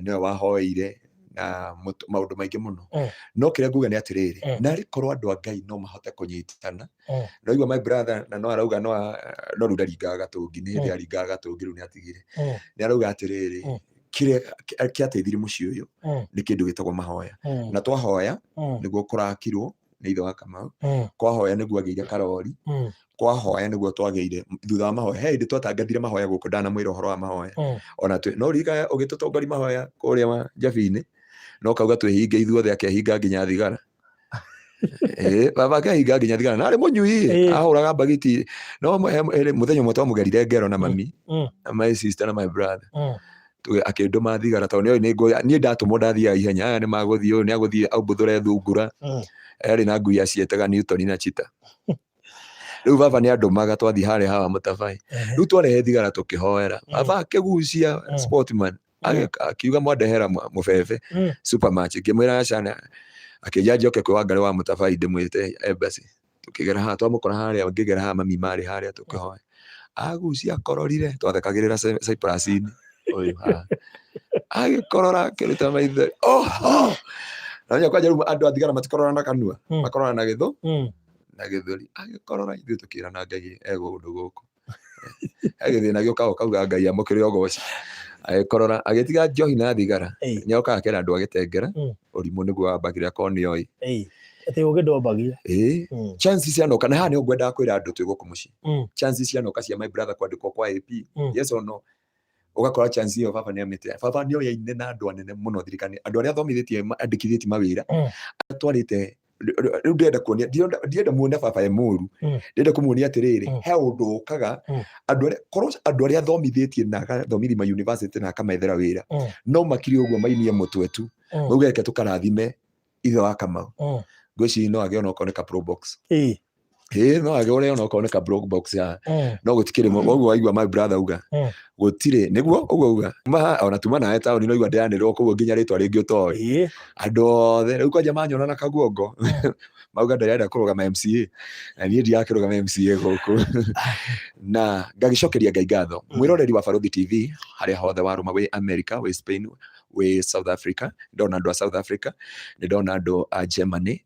Speaker 1: nĩwe wahoeire na maũndũ maingĩ mũno. No kĩrĩa nguga nĩ atĩrĩrĩ, narĩ korwo andũ a Ngai no mahote kũnyitana. No igua my brother na no arauga no no rĩu ndaringaga gatũngi, nĩ hĩndĩ aringaga gatũngi rĩu nĩ atigire. Nĩ arauga atĩrĩrĩ, kĩrĩa kĩateithirie mũciĩ ũyũ nĩ kĩndũ gĩtagwo mahoya. Na twahoya nĩguo kũrakirwo nĩ ithe wa Kamau, kwahoya nĩguo agĩire karori, kwahoya nĩguo twagĩire thutha wa mahoya. He hĩndĩ twatangathire mahoya gũkũ, ndanamwĩra ũhoro wa mahoya. Ona twĩ no rika ũgĩtũtongoria mahoya kũrĩa njabinĩ, no kauga twĩhinge ithuothe, akehinga nginya thigara. Baba akehinga nginya thigara na arĩ mũnyui, ahũraga mbagiti. No mũthenya ũmwe twamũgerire ngero na mami na my sister na my brother, akĩndũma thigara tondũ nĩoĩ niĩ ndatũmwo ndathiaga ihenya. Aya nĩ magũthiĩ, ũyũ nĩ agũthiĩ aumbũthũre thungura. Yarĩ na ngui aciĩtaga Newton na Chita. Rĩu baba nĩ andũmaga twathiĩ harĩa hawa mũtabai. Rĩu twarehe thigara tũkĩhoera, baba akĩgucia Sportman, akiuga mwandehera mũbebe supermatch. Ngĩmwĩra aca, akĩnja njoke kwĩ Wangarĩ wa mũtabai ndĩmwĩte embassy. Tũkĩgera haha twamũkora harĩa, ngĩgera haha mami marĩ harĩa tũkĩhoya, agucia akororire, twathekagĩrĩra Cyprus-inĩ ũyũ haha agĩkorora akĩruta maitho oho na kwanja. Rĩu andũ a thigara matikorora na kanua, makorora na gĩthũ na gĩthũri. Agĩkorora, ithuĩ tũkĩrana Ngai egũndũ gũkũ agĩthĩna gĩũka ũkauga Ngai amũkĩre ũgoci. Agĩkorora agĩtiga njohi na thigara. Nĩokaga akera andũ agĩtengera ũrimũ nĩguo wambagĩrĩra akorwo nĩoĩ.
Speaker 2: Atĩ ũgĩ ndwambagia.
Speaker 1: Ĩĩ, chance cianoka na haha nĩho ngwendaga kwĩra andũ twĩ gũkũ mũciĩ. Chance cianoka cia my brother kwandĩkwo kwa AP, yes or no, ũgakora chance ĩyo baba nĩ amĩte. Baba nĩ oyaine na andũ anene mũno thirikari, andũ arĩa athomithĩtie, andĩkithĩtie mawĩra, atwarĩte. Rĩu ndĩrenda kuonia, ndirenda muone baba e mũru, ndĩrenda kũmuonia atĩrĩrĩ, he ũndũ ũkaga andũ arĩa korwo andũ arĩa athomithĩtie na agathomithi ma university na akamethera wĩra, no makiri ũguo mainie mũtwe tu, mauge reke tũkarathime ithe wa Kamau. Ngwĩciria no agĩe onokorwo nĩ ka pro box. Ĩĩ, no agĩũre onokorwo nĩ ka pro box ya no gũtikĩrĩ ũguo waigua my brother uga gũtirĩ nĩguo ũguo uga ma ona tuma nawe taũni no igua ndĩranĩrwo koguo nginya rĩtwa rĩngĩ ũtoĩ. Andũ othe rĩu kwanja manyona na kaguongo mauga ndĩrenda kũrũgama MCA na niĩ ndirakĩrũgama MCA gũkũ na ngagĩcokeria Ngai ngatho. Mwĩroreri wa Barũthi TV harĩa hothe warũma, wĩ America, wĩ Spain, wĩ South Africa, ndona andũ a South Africa, nĩ ndona andũ a Germany,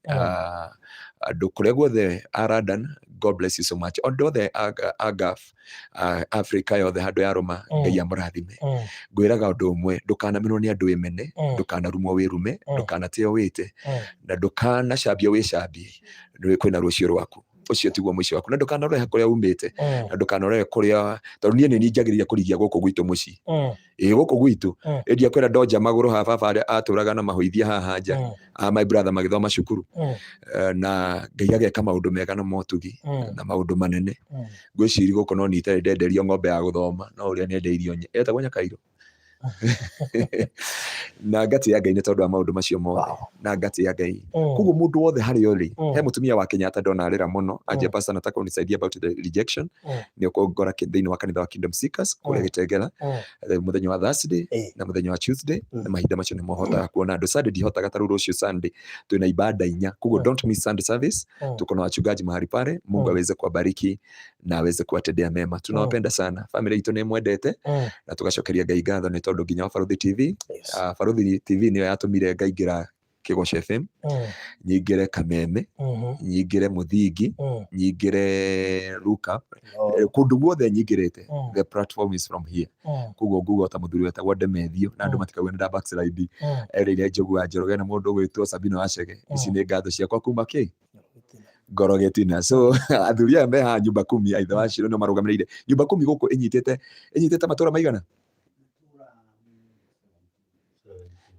Speaker 1: andũ kũrĩa guothe a London, God bless you so much. Andũ othe a Gulf, Africa yothe handũ yarũma, Ngai amũrathime. Ngwĩraga ũndũ ũmwe, ndũkanamenwo nĩ andũ wĩmene, ndũkanarumwo wĩrume, ndũkanatĩo wĩte, na ndũkanacambio wĩcambie. Kwĩna rũciũ rwaku, ũcio tiguo mũico waku, na ndũkanarore kũrĩa umĩte, na ndũkanarore kũrĩa, tondũ niĩ nĩ niĩ njagĩrĩire kũrigia gũkũ gwitũ mũciĩ. Ĩĩ, gũkũ gwitũ ĩndia kwĩra ndonja magũrũ haha baba arĩa atũraga na mahũithia haha nja, a my brother magĩthoma cukuru. Na Ngai ageka maũndũ mega na motugi na maũndũ manene. Ngwĩciria gũkũ no niĩ itarĩ ndenderio ng'ombe ya gũthoma, no ũrĩa nĩendeirio etagwo Nyakairũ. Na ngatĩa Ngai nĩ tondũ wa maũndũ macio mothe. Na ngatĩa Ngai. Koguo mũndũ wothe harĩa ũrĩ, he mũtumia wa Kenyatta ndona arĩra mũno, anjia pastor nataka unisaidie about the rejection. Nĩ ũkũngora thĩinĩ wa kanitha wa Kingdom Seekers kũrĩa Gĩtengera mũthenya wa Thursday na mũthenya wa Tuesday, na mahinda macio nĩ mohotaga kuona andũ. Sunday ndihotaga, ta rĩu rũciũ Sunday twĩna ibada inya, koguo don't miss Sunday service. Tuko na wachungaji mahali pale. Mungu aweze kuwabariki na aweze kuwatendea mema. Tunawapenda sana, family itũ nĩ mwendete na tũgacokeria Ngai ngatho nĩ tondũ nginya wa Barũthi TV. Barũthi TV nĩyo yatũmire ngaingĩra Kĩgoco FM, nyingĩre Kameme, nyingĩre Mũthingi, nyingĩre Luka, kũndũ guothe nyingĩrĩte. The platform is from here. Koguo nguga ta mũthuri wetagwo Ndemethio na andũ matikauge nĩ nda backslide, erĩire Njogu wa Njoroge na mũndũ ũgwĩtwo Sabina Wachege, ici nĩ ngatho ciakwa kuma kĩ ngoro gĩtina. So athuri aya me haha nyumba kumi, aithe wa Shiro, nĩo marũgamĩrĩire nyumba kumi gũkũ, ĩnyitĩte matũra maigana?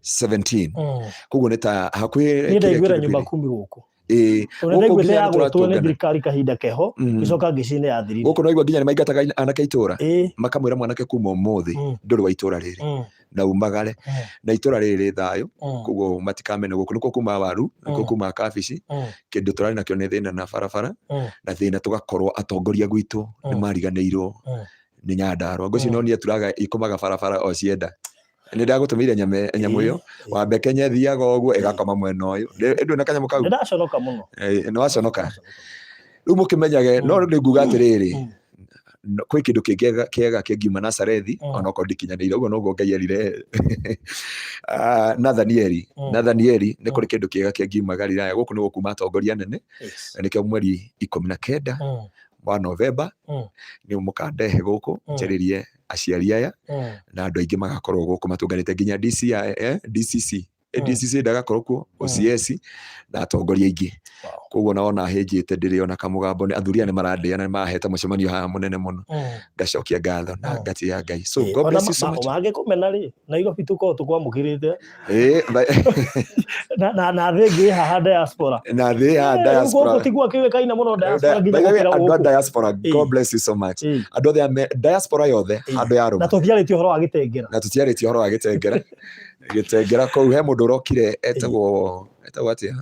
Speaker 1: 17. Koguo nĩ ta hakuhĩ
Speaker 2: Niĩ
Speaker 1: kĩrĩa
Speaker 2: ndaiguĩra
Speaker 1: kĩndũ
Speaker 2: nyumba
Speaker 1: kĩrĩ.
Speaker 2: kumi gũkũ.
Speaker 1: Ĩĩ,
Speaker 2: Ona
Speaker 1: gũkũ
Speaker 2: ndaiguĩte
Speaker 1: nginya
Speaker 2: yagwetwo nĩ
Speaker 1: nĩtũratũngana.
Speaker 2: thirikari kahinda keho, gĩcoka ngĩciria nĩ yathirire.
Speaker 1: Gũkũ no igua nginya nĩ maingataga anake itũra, makamwĩra mwanake kuma ũmũthĩ ndũrĩ wa itũra rĩrĩ na umagare, na itũra rĩrĩ rĩ thayũ. Koguo matikamene gũkũ nĩkuo kumaga waru, nĩkuo kumaga kabici. Kĩndũ tũrarĩ nakĩo nĩ thĩna na barabara, na thĩna tũgakorwo atongoria gwitũ nĩ mariganĩirwo nĩ Nyandarua. Ngwĩciria no niĩ turaga ikomaga barabara o cienda. Nĩ ndagũtũmĩire nyamũ ĩyo wambe Kenya ĩthiaga ũguo ĩgakoma mwena ũyũ. Ndũrĩ na kanyamũ kau?
Speaker 2: Nĩ ndaconoka mũno.
Speaker 1: Nĩ waconoka rĩu, mũkĩmenyage. No rĩu nĩ nguga atĩrĩrĩ, kwĩ kĩndũ kĩngĩ kĩega kĩngiuma Nazarethi, onokorwo ndikinyanĩire ũguo noguo Ngai erire Nathanieli. Nathanieli, nĩ kũrĩ kĩndũ kĩega kĩngiuma Galilaya. Gũkũ nĩ gũkuma atongoria nene, na nĩkĩo mweri 19 wa Novemba nĩ mũkandehe gũkũ njarĩrie aciari aya, na andũ aingĩ magakorwo gũkũ matũnganĩte, nginya DCI, DCC, DCC ndagakorwo kuo, OCS na atongoria aingĩ. Koguo na ona hĩnjĩte ndĩrĩ ona kamũgambo, nĩ athuri aya nĩ marandĩa na nĩ mahete mũcemanio haha mũnene mũno. Ngacokia ngatho na ngatia Ngai. So God
Speaker 2: Ona
Speaker 1: bless you so much.
Speaker 2: Mangĩkũmena rĩ, Nairobi tũkorwo tũkwamũkĩrĩte na thĩ ĩngĩ ĩ haha diaspora.
Speaker 1: Na thĩ ya
Speaker 2: Rĩu
Speaker 1: diaspora.
Speaker 2: Gũkũ tiguo kĩũĩkaine mũno diaspora
Speaker 1: By
Speaker 2: nginya
Speaker 1: the way,
Speaker 2: gũkĩra
Speaker 1: andũ a
Speaker 2: gũkũ.
Speaker 1: diaspora, God bless you so much. Andũ othe diaspora yothe handũ ya
Speaker 2: Na
Speaker 1: rũma.
Speaker 2: Tũtiarĩtie ũhoro wa Gĩtengera.
Speaker 1: Na tũtiarĩtie ũhoro wa Gĩtengera. Gĩtengera kũu he mũndũ ũrokire etagwo atĩa,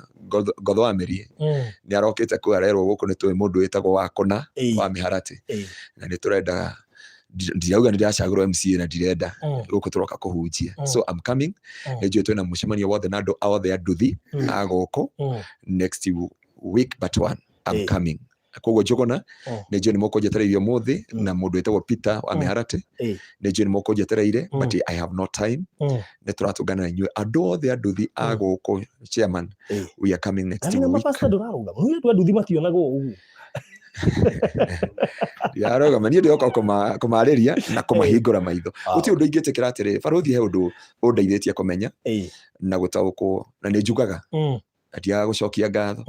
Speaker 1: Ngotho wa Mĩrie, nĩ arokĩte kũu arerwo gũkũ nĩ tũĩ mũndũ wĩtagwo wa kũna wa mĩharatĩ, na nĩ tũrenda, ndirauga nĩ ndĩracagũrwo MCA na ndirenda, gũkũ tũroka kũhunjia. So I'm coming. Nĩ njũĩ twĩna mũcemanio wothe na andũ othe a nduthi a gũkũ next week but one. I'm coming. Koguo Njũgũna, nĩ njũĩ nĩ mũkũnjetereire ũmũthĩ, na mũndũ wĩtagwo Peter wa mĩharatĩ, nĩ njũĩ nĩ mũkũnjetereire, but I have no time. Nĩ tũratũngana na inyuĩ andũ othe a nduthi a gũkũ. Chairman, we are coming next
Speaker 2: Na nĩ
Speaker 1: week.
Speaker 2: Mapasta ndũrarũgama. Nĩ andũ a nduthi mationagwo ũguo.
Speaker 1: Ndirarũgama, niĩ ndĩroka kũmarĩria na kũmahingũra maitho. Gũtirĩ ũndũ ingĩtĩkĩra atĩrĩ, barũthi, he ũndũ ũndeithĩtie kũmenya na gũtaũkwo, na nĩ njugaga na ndiagaga gũcokia ngatho.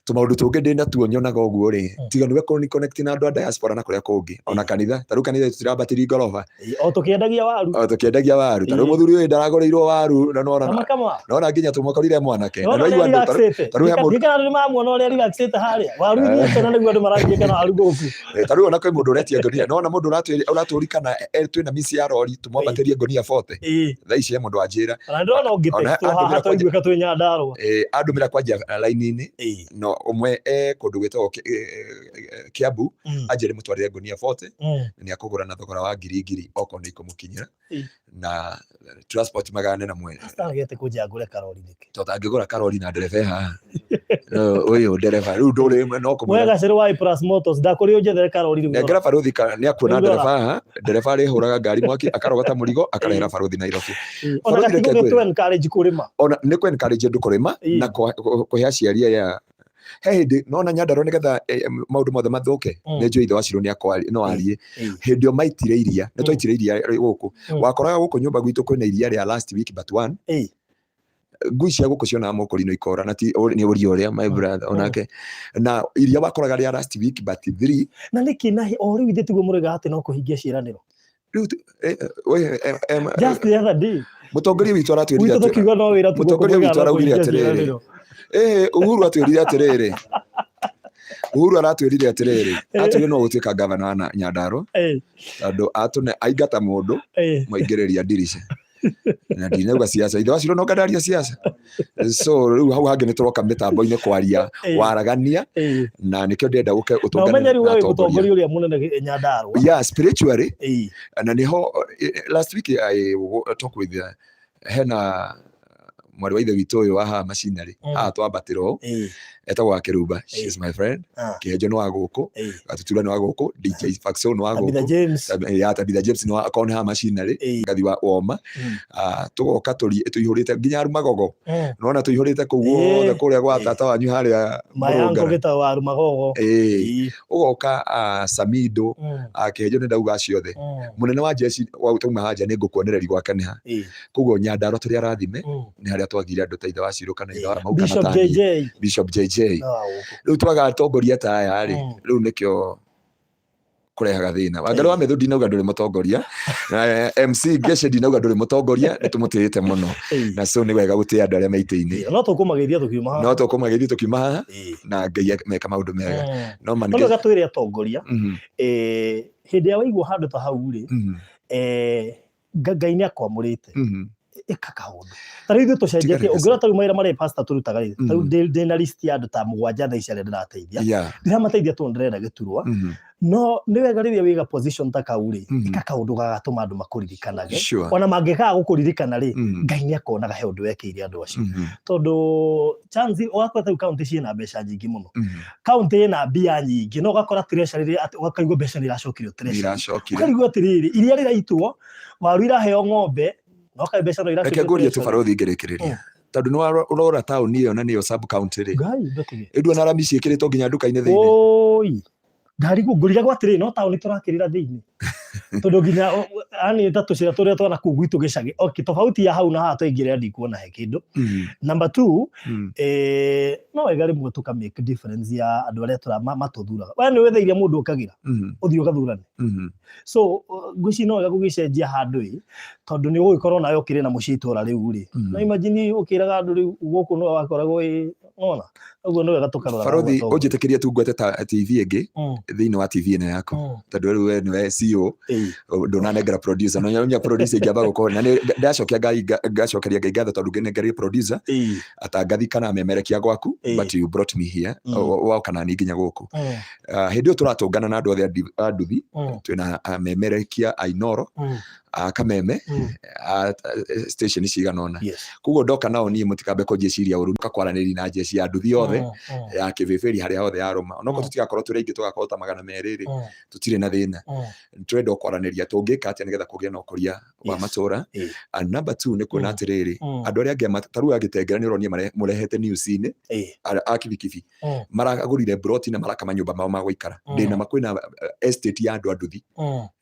Speaker 1: Tũmaũndũ tũngĩ ndĩ natuo nyonaga ũguo rĩ, tiga nĩwe kũni connect na andũ a diaspora na kũrĩa kũngĩ, ona kanitha ta rĩu kanitha tũtirambatĩria ngoroba.
Speaker 2: O tũkĩendagia waru.
Speaker 1: O tũkĩendagia waru. Ta rĩu mũthuri ũyũ ndaragũrĩirwo waru na nona
Speaker 2: Na makama.
Speaker 1: Nona nginya tũmũkorire mwanake na
Speaker 2: Nona
Speaker 1: nĩwaigua
Speaker 2: ũrĩa
Speaker 1: andũ
Speaker 2: relaxĩte.
Speaker 1: Ta rĩu he mũndũ
Speaker 2: Ndikana andũ nĩmamuona ũrĩa relaxĩte harĩa. Waru ithiĩte na nĩguo andũ marathiĩ kana waru gũkũ.
Speaker 1: Ta rĩu ona kwĩ mũndũ ũretia ngonia, nona mũndũ ũratũrikana twĩna misi ya rori tũmwambatĩrie ngonia 40. Thaa ici he mũndũ wanjĩra.
Speaker 2: Ona ndĩrona
Speaker 1: Ona
Speaker 2: ũngĩtextwo haha
Speaker 1: andũmĩra kwanja
Speaker 2: twaiguĩka twĩ Nyandarũa.
Speaker 1: Andũmĩra kwanja raini-inĩ, no ũmwe e kũndũ gwĩtagwo Kiambu, anjĩre mũtwarĩre ngonia 40, na nĩ akũgũra na thogora wa ngiri ngiri okorwo nĩ ikũmũkinyĩra na transport magane na mwene.
Speaker 2: Pastor aregete kũnjĩra ngũre karori nĩkĩ?
Speaker 1: Tondũ angĩgũra karori na ndereba e haha. No, ũyũ ndereba rĩu ndũrĩ no kũmwĩra.
Speaker 2: Wega Gacĩrũ wa A Plus Motors ndakũrĩ ũnjethere karori rĩu.
Speaker 1: Nengera barũthi nĩ akuona
Speaker 2: Rĩu
Speaker 1: ndereba
Speaker 2: rora.
Speaker 1: haha, ndereba arĩhũraga ngari mwaki akarogota mũrigo akarehera barũthi Nairobi.
Speaker 2: Ona
Speaker 1: Barũthi, reke
Speaker 2: gatigo
Speaker 1: ngwĩre.
Speaker 2: gĩ encourage kũrĩma.
Speaker 1: Ona nĩ kũ encourage andũ kũrĩma na kũhe aciari aya he hĩndĩ nona Nyandarua nĩgetha maũndũ mothe mathũke. Nĩ njũĩ ithe wa Cirũ no arie. Hĩndĩ ĩyo maitire iria, nĩ twaitire iria gũkũ. Wakoraga gũkũ nyũmba gwitũ kwĩna iria rĩa last week but one. Ngui cia gũkũ cionaga mũkũrinũ ikora na ti nĩ ũria ũrĩa my brother onake na iria wakoraga rĩa last week but three.
Speaker 2: Na nĩkĩ na o rĩu ithuĩ tiguo mũrauga atĩ no kũhingia ciĩranĩro?
Speaker 1: Rĩu we,
Speaker 2: Just the other day.
Speaker 1: Mũtongoria witũ aratwĩrire
Speaker 2: Gwitũ tũkiuga no wĩra tu gũkũ
Speaker 1: Mũtongoria
Speaker 2: mũigana
Speaker 1: witũ
Speaker 2: no
Speaker 1: araugire
Speaker 2: kũhingia
Speaker 1: atĩrĩrĩ,
Speaker 2: ciĩranĩro.
Speaker 1: Uhuru atwĩrire atĩrĩrĩ. Uhuru aratwĩrire atĩrĩrĩ, atwĩrire no gũtuĩka gavana wa Nyandarua tondũ atũne aingata mũndũ mwaingĩrĩria ndirica na ndinauga siasa ithe wacio no ngandaria siasa so rĩu hau hangĩ nĩ tũroka mĩtambo-inĩ kwaria waragania na nĩkĩo ndĩrenda ũke
Speaker 2: Na
Speaker 1: ũtũngane
Speaker 2: ũmenye rĩu
Speaker 1: na
Speaker 2: we wĩ
Speaker 1: atongoria.
Speaker 2: mũtongoria ũrĩa mũnene Nyandarua.
Speaker 1: Yeah, spiritually na niho last week I talk with hena mwarĩ wa ithe witũ ũyũ wa haha machinery haha twambatĩra ũũ etagwo wa Kĩrumba, she is my friend. Kĩhenjo nĩ wa gũkũ, Gatutura nĩ wa gũkũ, DJ Faxo nĩ wa
Speaker 2: Tabitha
Speaker 1: gũkũ,
Speaker 2: James.
Speaker 1: Ya Tabitha James nĩ wa akorwo nĩ haha machinery, Ngathi wa Woma. Tũgoka tũihũrĩte nginya Rumagogo, nĩwona tũihũrĩte kũu guothe kũrĩa gwa tata wanyu harĩa
Speaker 2: Mayango
Speaker 1: Mũrũngara.
Speaker 2: gĩtagwo wa Rumagogo.
Speaker 1: Ũgoka Samido, Kĩhenjo nĩ ndauga acio othe. Mũnene wa jeshi wa tauma haja nĩ ngũkuonereria gwake nĩ ha. Koguo Nyandarua tũrĩ arathime nĩ harĩa twagire andũ ta ithe wa Ciru kana ithe wa Mau kana
Speaker 2: Bishop
Speaker 1: ta niĩ.
Speaker 2: JJ.
Speaker 1: Bishop JJ.
Speaker 2: No, gũkũ.
Speaker 1: Rĩu twaga atongoria ta aya rĩ, rĩu nĩkĩo kũrehaga thĩna. Wangari wa Methu ndinauga ndũrĩ mũtongoria. MC Ngece ndinauga ndũrĩ mũtongoria, nĩ tũmũtĩĩte mũno. Na so nĩ wega gũtĩa andũ arĩa me itĩ-inĩ.
Speaker 2: No tũkũmageithia tũkiuma haha.
Speaker 1: No tũkũmageithia tũkiuma haha na Ngai meka maũndũ mega. No ma
Speaker 2: No wega twĩre atongoria hĩndĩ ĩrĩa waigua handũ ta hau rĩ, Ngai nĩ akwamũrĩte ĩka kaũndũ ta rĩu ithuĩ tũcenjetie
Speaker 1: Tiga
Speaker 2: ũngĩrora ta rĩu mawĩra marĩa pastor tũrutaga rĩ ta rĩu ndĩ na list ya andũ ta 7 thaa ici arĩa ndĩrateithia. Ndĩramateithia tondũ ndĩrenda gĩturwa. No nĩ wega rĩrĩa wĩga position ta kau rĩ, ĩka kaũndũ gagatũma andũ makũririkanage. Ona mangĩkaga gũkũririkana rĩ, Ngai nĩ akonaga he ũndũ wekĩire andũ acio. Tondũ chance ũgakora ta rĩu kaũntĩ ciĩna mbeca nyingĩ mũno. Kaũntĩ ĩna mbia nyingĩ no ũgakora treasury rĩ, atĩ ũkaigua mbeca nĩ iracokirio treasury.
Speaker 1: Nĩiracokire.
Speaker 2: Ũkarigwo atĩrĩrĩ, iria rĩraitwo, waru iraheo ng'ombe, no kaĩ mbeca no
Speaker 1: Reke
Speaker 2: iracokirio
Speaker 1: ngũrie tu
Speaker 2: treasury.
Speaker 1: barothi ngĩrĩkĩrĩria. Tondũ nĩ ũrora taũni ĩyo na nĩyo sub county rĩ.
Speaker 2: Ngai ndũtige.
Speaker 1: Rĩu nduona rami ciĩkĩrĩtwo nginya nduka-inĩ thĩinĩ.
Speaker 2: Oi. Ndarigwo ngũrigagwo atĩrĩrĩ, no taũni tũrakĩrĩra thĩinĩ. Tondũ nginya yani ta tũcĩra tũrĩa twana kũu gwitũ gĩcagi. Okay, tofauti ya hau na haha twaingĩrĩra ndikuona he kĩndũ. Number 2, no wega rĩmwe tũka make difference ya andũ arĩa tũra matũthuraga. We nĩ wetheirie mũndũ ũkagĩra, ũthiĩ ũgathurane. So ngwĩciria no wega gũgĩcenjia handũ ĩ, tondũ nĩ ũgũgĩkorwo nawe ũkĩrĩ na mũciĩ itũra rĩu rĩ. No imagine ũkĩraga andũ rĩu gũkũ nĩwe wakoragwo ĩ, nona ũguo nĩ wega tũkarora
Speaker 1: Barothi,
Speaker 2: maũndũ.
Speaker 1: ũnjĩtĩkĩrie tu ngwete ta TV ĩngĩ thĩinĩ wa TV ĩno yaku. Tondũ rĩu we nĩwe CEO, ndũnanengera producer. No nyonya producer ingĩamba gũkorwo na nĩ ndacokia Ngai ngacokeria Ngai ngatho tondũ ngĩnengeria producer atangathi kana memerekia gwaku, but you brought me here. Woka nani nginya gũkũ. Hĩndĩ ĩyo tũratũngana na andũ othe a nduthi, twĩna amemerekia a Inooro, a Kameme, a station cigana ũna. Koguo ndoka nao niĩ mũtikambe kũnjĩciria ũru, ndoka kwaranĩria na njeci ya nduthi yothe, ya kĩbĩbĩri harĩa hothe yarũma. Onokorwo tũtigakorwo tũrĩ aingĩ, tũgakorwo ta 200 rĩ, tũtirĩ na thĩna. Tũrenda o kwaranĩria tũngĩka atĩa nĩgetha kũgĩe na ũkũria wa matũra. And number 2 nĩ kuona atĩrĩrĩ, andũ arĩa angĩ ta rĩu agĩtengera nĩ ũronire mũrehete news-inĩ, a kibikibi. Maragũrire broti na maraka manyũmba mao ma gũikara. Ndĩna ma kwĩna estate ya andũ a nduthi.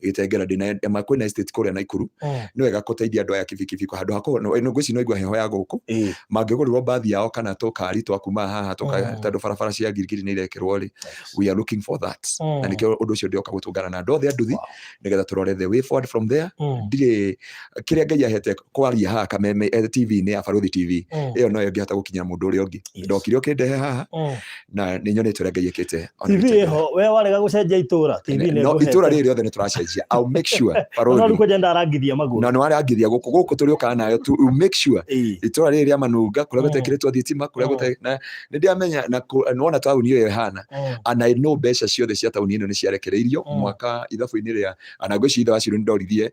Speaker 1: Gĩtengera ndĩna ma kwĩna estate kũrĩa Naikuru. Nĩ wega gũteithia andũ aya kibikibi kwa handũ ha kũ-, no, ngwĩciria no igua heho ya gũkũ. Mangĩgũrĩrwo mbathi yao kana tũkari twa kuma haha, tondũ barabara cia Giligili nĩ irekĩrwo rĩ. We are looking for that. Na nĩkĩo ũndũ ũcio ndĩroka gũtũngana na andũ othe a nduthi, nĩgetha tũrore the way forward from there. Ndirĩ kĩrĩa Ngai ahete kwaria haha Kameme, TV-inĩ ya Barothi TV. Ĩyo noyo ĩngĩhota gũkinyĩra mũndũ ũrĩa ũngĩ. Ndokire ũkĩndehe haha, na nĩ nyonete ũrĩa Ngai ekĩte. Ona
Speaker 2: TV
Speaker 1: gĩtengera.
Speaker 2: ĩho, we warega gũcenjia itũra, TV nĩ
Speaker 1: No,
Speaker 2: ĩkũhete.
Speaker 1: itũra rĩrĩ rĩothe nĩ tũracenjia. I'll make sure,
Speaker 2: No
Speaker 1: Barothi.
Speaker 2: rĩu kwanja ndarangithia magũrũ.
Speaker 1: Na nĩ warangithia gũkũ, gũkũ tũrĩũkaga nayo tu, we'll make sure. Itũra rĩrĩ rĩa Manunga, kũrĩa gũtekĩrĩtwo thitima, kũrĩa gũte-, na nĩ ndĩramenya, na nĩwona taũni ĩyo ĩhana. And I know mbeca ciothe cia taũni ĩno nĩ ciarekereirio mwaka ithabu-inĩ rĩa, na ngwĩciria ithe wa Ciru nĩ ndoririe,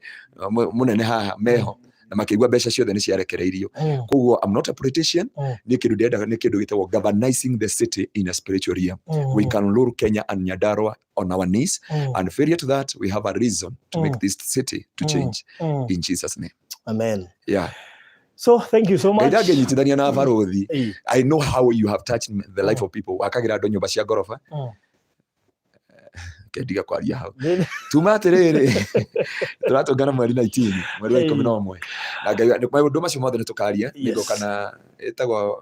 Speaker 1: mũnene haha meho, na makĩigua mbeca ciothe nĩ ciarekereirio. Koguo I'm not a politician, nĩ kĩndũ ndĩrenda, nĩ kĩndũ gĩtagwo governing the city in a spiritual realm. We can rule Kenya and Nyandarua on our knees, and failure to that, we have a reason to make this city to change. In Jesus' name.
Speaker 2: Amen.
Speaker 1: Yeah.
Speaker 2: So thank you so much.
Speaker 1: Ngai ndangĩnyitithania na barothi. I know how you have touched the life of people. Wakagĩra andũ nyũmba cia ngoroba. Kendiga kwaria hau. Tuma atĩrĩrĩ, tũratũngana mweri 19, mweri wa 11. Na Ngai, maũndũ macio mothe nĩ tũkaria. Nĩngoka na ĩtagwo,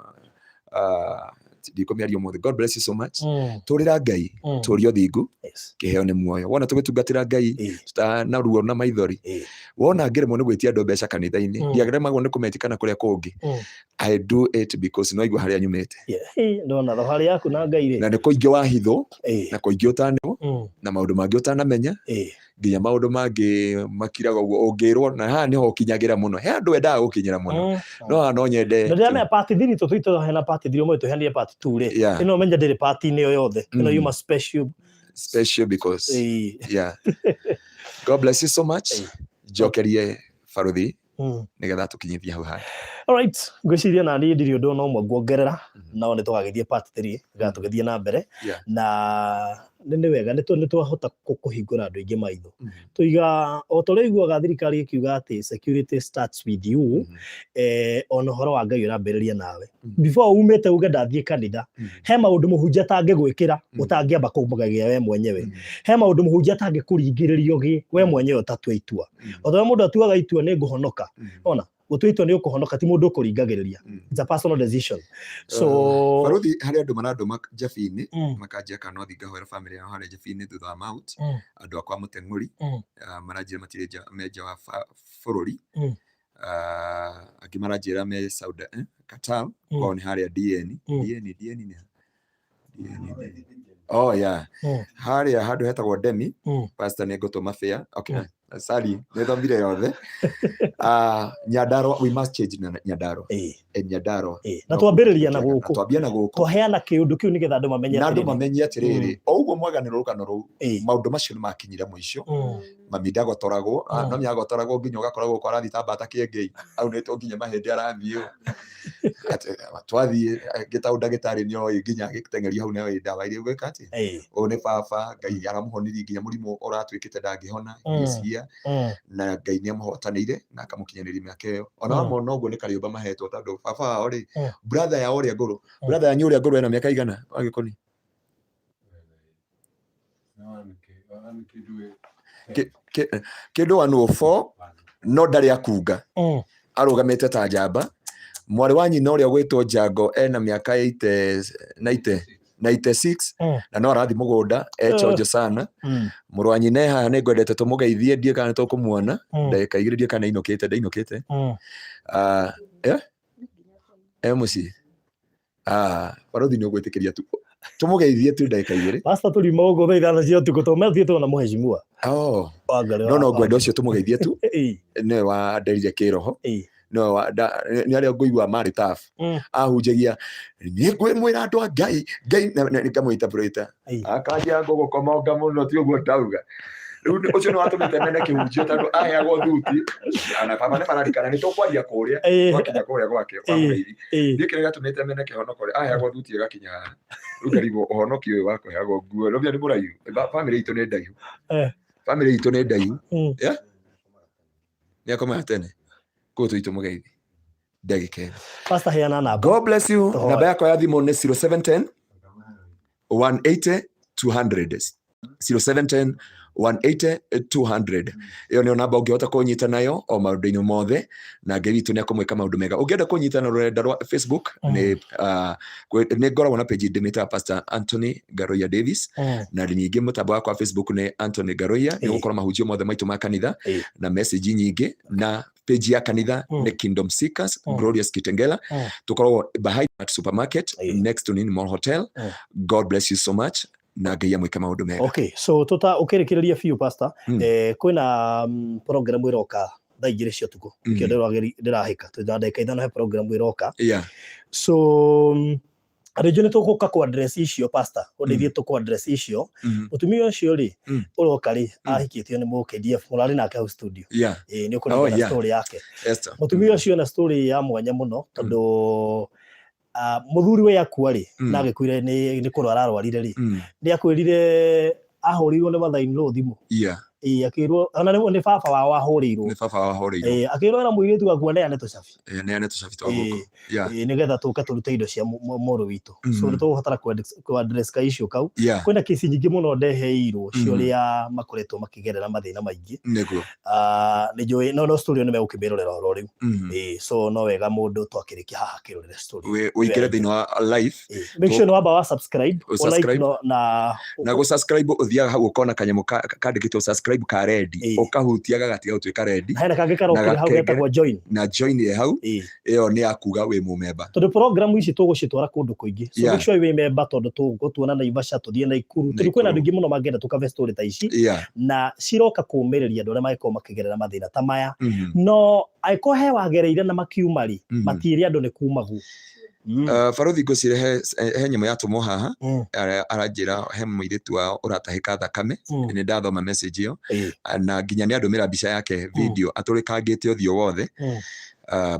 Speaker 1: ndikũmĩaria ũmũthĩ. God bless you so much. Tũrĩra Ngai, tũria ũthingu,
Speaker 2: Yes.
Speaker 1: Kĩheo nĩ muoyo. Wona tũgĩtungatĩra Ngai na ruo na maithori, wona ngĩremwo nĩ gwĩtia andũ mbeca kanitha-inĩ, ndiaremagwo nĩ kũmetia kana kũrĩa kũngĩ. I do it because no aigua harĩa nyumĩte.
Speaker 2: Yeah. Ĩ, ndona thabarĩ yaku na Ngai rĩ.
Speaker 1: Na nĩ kũingĩ wahithwo, na kũingĩ ũtanĩrwo, na maũndũ mangĩ ũtanamenya, nginya maũndũ mangĩ makiraga ũguo ũngĩrwo, na haha nĩho ũkinyagĩra mũno. He andũ endaga gũkinyĩra mũno, no haha no nyende.
Speaker 2: Na ndĩramenya part 3 tũtũite hena part 3 ũmwe tũheanire part 2 rĩ. Ĩno menye ndĩrĩ part-inĩ ĩyo yothe. Ĩno yuma special.
Speaker 1: Special because yeah. God bless you so much. Njokerie baruthi nĩgetha tũkinyithie hau hangĩ.
Speaker 2: Alright, ngwĩciria na niĩ ndirĩ ũndũ ona ũmwe nguongerera, no nĩ tũgagĩthiĩ part 3 nĩgetha tũgĩthiĩ na mbere. Na nĩ wega nĩ twahota kũhingũra andũ aingĩ maitho. Tũiga o ta ũrĩa ũiguaga thirikari ĩkiuga atĩ security starts with you, ona ũhoro wa Ngai ũrambĩrĩria nawe. Before umĩte uge ndathiĩ kanitha, he maũndũ mũhunjia atangĩgwĩkĩra ũtangĩamba kũmũgegia we mwenyewe. He maũndũ mũhunjia atangĩkũringĩrĩria ũgĩe we mwenyewe ũtatua itua. O ta ũrĩa mũndũ atuaga itua nĩ ngũhonoka. Ona gũtua itua nĩ ũkũhonoka ti mũndũ ũkũringagĩrĩria. It's a personal decision. So
Speaker 1: Baruthi, harĩ andũ marandũma Njabi-inĩ, makanjia kana no thiĩ ngahoera family yao harĩa Njabi-inĩ thutha wa Mount. Andũ akwa Mũteng'ũri, maranjĩra matirĩ nja, me nja wa bũrũri. Angĩ maranjĩra me Saudi, Qatar, kwao nĩ harĩa DN. DN, DN nĩ ha? DN, DN. Oh yeah. Harĩa handũ hetagwo Demi, pastor nĩ ngũtũma fare. Okay. Sorry, nĩ thomire yothe. Nyandarua, we must change na Nyandarua. Nyandarua.
Speaker 2: Na twambĩrĩria na gũkũ.
Speaker 1: Twambia na gũkũ.
Speaker 2: Twaheana kĩũndũ kĩu nĩgetha andũ mamenye
Speaker 1: Na andũ mamenye atĩrĩrĩ, o ũguo mwaganĩrwo rũgano rũu, maũndũ macio nĩ makinyire mũico. Mami ndagotoragwo, no nĩagotoragwo nginya ũgakora gũkũ arathiĩ ta mbata kĩengei, aunĩtwo nginya mahĩndĩ arathiĩ ũũ. Atĩ, twathiĩ ngĩtaũ ndagĩtarĩ nĩoĩ nginya agĩteng'erio hau nĩoĩ ndawa iria ũgwĩka atĩa. Ũyũ nĩ baba, Ngai aramũhonirie nginya mũrimũ ũratuĩkĩte ndangĩhona, this year, na Ngai nĩamũhotanĩire na akamũkinyanĩria mĩaka ĩyo. Ona wamona ũguo nĩ karĩũmba mahetwo tondũ baba wao rĩ, brother yao ũrĩa ngũrũ, brother yanyu ũrĩa ngũrũ ena mĩaka igana wa Gĩkũni? Kĩndũ 104 no ndarĩ akunga, arũgamĩte ta njamba. Mwarĩ wa nyina ũrĩa ũgwĩtwo Njango ena mĩaka 80, 90, 96, na no arathiĩ mũgũnda echonjo sana. Mũrũ wa nyina e haha, nĩ ngwendete tũmũgeithie, ndiĩ kana tũkũmuona ndagĩka igĩrĩ, ndiĩ kana ainũkĩte, ndainũkĩte. E mũciĩ. Barothi nĩ ũgwĩtĩkĩria tu tũmũgeithie tu ndagĩka igĩrĩ?
Speaker 2: Pastor, tũriuma gũkũ thaa 5 cia ũtukũ tondũ mathiĩte ona mũheshimiwa.
Speaker 1: Oh. No no ngwenda ũcio tũmũgeithie tu. Nĩwe wanderire kĩroho. Nĩwe nĩ arĩa ngũigua marĩ tough. Ahunjagia nĩ ngwĩmwĩra andũ a Ngai, Ngai ngamwĩta brĩta. Akanjia ngũgũkomonga mũno ti ũguo ndauga. Rĩu ũcio nĩ watũmĩte mene kĩhunjio tondũ aheagwo thuti. Ana baba nĩ mararikana nĩ tũkwaria kũrĩa twakinya kũrĩa gwake kwa mũrĩithi. Niĩ kĩrĩa gĩatũmĩte mene kĩhonoko rĩ, aheagwo thuti ĩgakinya haha. Rĩu ngarigwo ũhonokio ũyũ wa kũheagwo nguo. Rĩu nĩ mũraihu. Family itũ nĩ ndaihu. Family itũ nĩ ndaihu. Yeah? Nĩ akomaga tene. Kũu tũitũ mũgeithi. Ndagĩka ĩno.
Speaker 2: Pastor, heana namba.
Speaker 1: God bless you. Namba yakwa ya thimũ nĩ 0710 180 200. 0710 180 200. Ĩyo nĩyo namba ũngĩhota kũnyita nayo o maũndũ-inĩ mothe, na Ngai witũ nĩ akũmwĩka maũndũ mega. Ũngĩenda kũnyita na rũrenda rwa Facebook, nĩ ngoragwo na page ndĩmĩtaga Pastor Anthony Ngaruiya Davis, na ningĩ mũtambo wakwa wa Facebook nĩ Anthony Ngaruiya, nĩ gũkorwo mahunjio mothe maitũ ma kanitha na message nyingĩ, na page ya kanitha nĩ Kingdom Seekers Glorious Kitengela. Tũkoragwo behind at supermarket, next to Nini Mall Hotel. God bless you so much, na Ngai amwĩke maũndũ mega.
Speaker 2: Okay, so tuta ukirikiria biũ pastor, kwĩna program ĩroka thaa 2 cia ũtukũ. Nĩkĩo ndĩrahĩka twĩna ndagĩka 5 he program ĩroka. So andũ aingĩ nĩ tũgũka kũ address icio, pastor, ũndeithie tũkũ address icio. Mũtumia ũcio rĩ ũroka rĩ ahikĩtio nĩ mũ KDF mũrarĩ nake hau studio. Ĩĩ, nĩ ũkũringana story yake.
Speaker 1: Esther.
Speaker 2: Mũtumia ũcio ena story ya mwanya mũno tondũ mũthuri we akua rĩ, na agĩkuire nĩ kũrwara arwarire rĩ, nĩ akwĩrire ahũrirwo nĩ mother in law thimũ. Ĩĩ, akĩrwo ona nĩ nĩ baba wao wahũrĩirwo.
Speaker 1: Nĩ baba wahũrĩirwo.
Speaker 2: Ĩĩ, akĩrwo ĩra mũirĩtu waku aneane tũcabi.
Speaker 1: Eh, neane tũcabi twa
Speaker 2: Ĩĩ,
Speaker 1: gũkũ. Yeah.
Speaker 2: Ĩĩ, nĩgetha tũke tũrute indo cia mũrũ witũ. So nĩ tũgũbatara kũ address ka issue kau. Kwĩna kesi nyingĩ mũno ndeheirwo cia ũrĩa makoretwo makĩgerera mathĩna maingĩ.
Speaker 1: Nĩguo.
Speaker 2: Ah, nĩ njũĩ no no story ĩyo nĩ megũkĩmĩrorera oro rĩu. Ĩĩ, so no wega mũndũ twakĩrĩkia haha akĩrorere story.
Speaker 1: Ũingĩre thĩinĩ wa live.
Speaker 2: Ĩĩ. Make sure nĩ wamba wa subscribe,
Speaker 1: Ũ
Speaker 2: ũ like
Speaker 1: subscribe.
Speaker 2: na
Speaker 1: Na gũ subscribe ũthiaga hau ũkona kanyamũ kandĩkĩtwo subscribe ka red,
Speaker 2: Ĩĩ.
Speaker 1: ũkahutia gagatiga gũtuĩka red.
Speaker 2: Na hena kangĩ karokire
Speaker 1: Na
Speaker 2: hau
Speaker 1: gakengere.
Speaker 2: getagwo join.
Speaker 1: Na join ĩ hau.
Speaker 2: Ĩĩ.
Speaker 1: Ĩyo nĩ ya kuga wĩ mũmemba.
Speaker 2: Tondũ program ici tũgũcitwara kũndũ kũingĩ, so make sure wĩ member tondũ tũgũtuona Naivasha, tũthiĩ Naikuru, tondũ kwĩna andũ aingĩ mũno mangĩenda tũkave story ta ici. Na ciroka kũmĩrĩria andũ arĩa mangĩkorwo makĩgerera mathĩna ta maya. No angĩkorwo he wagereire na makiuma rĩ, matiĩre andũ nĩ kumagwo.
Speaker 1: Barothi ngwĩciria he nyamũ yatũmwo haha. Aranjĩra he mũirĩtu wao ũratahĩka thakame. Nĩ ndathoma message ĩyo. Na nginya nĩ andũmĩra mbica yake video atũrĩkangĩte ũthiũ wothe.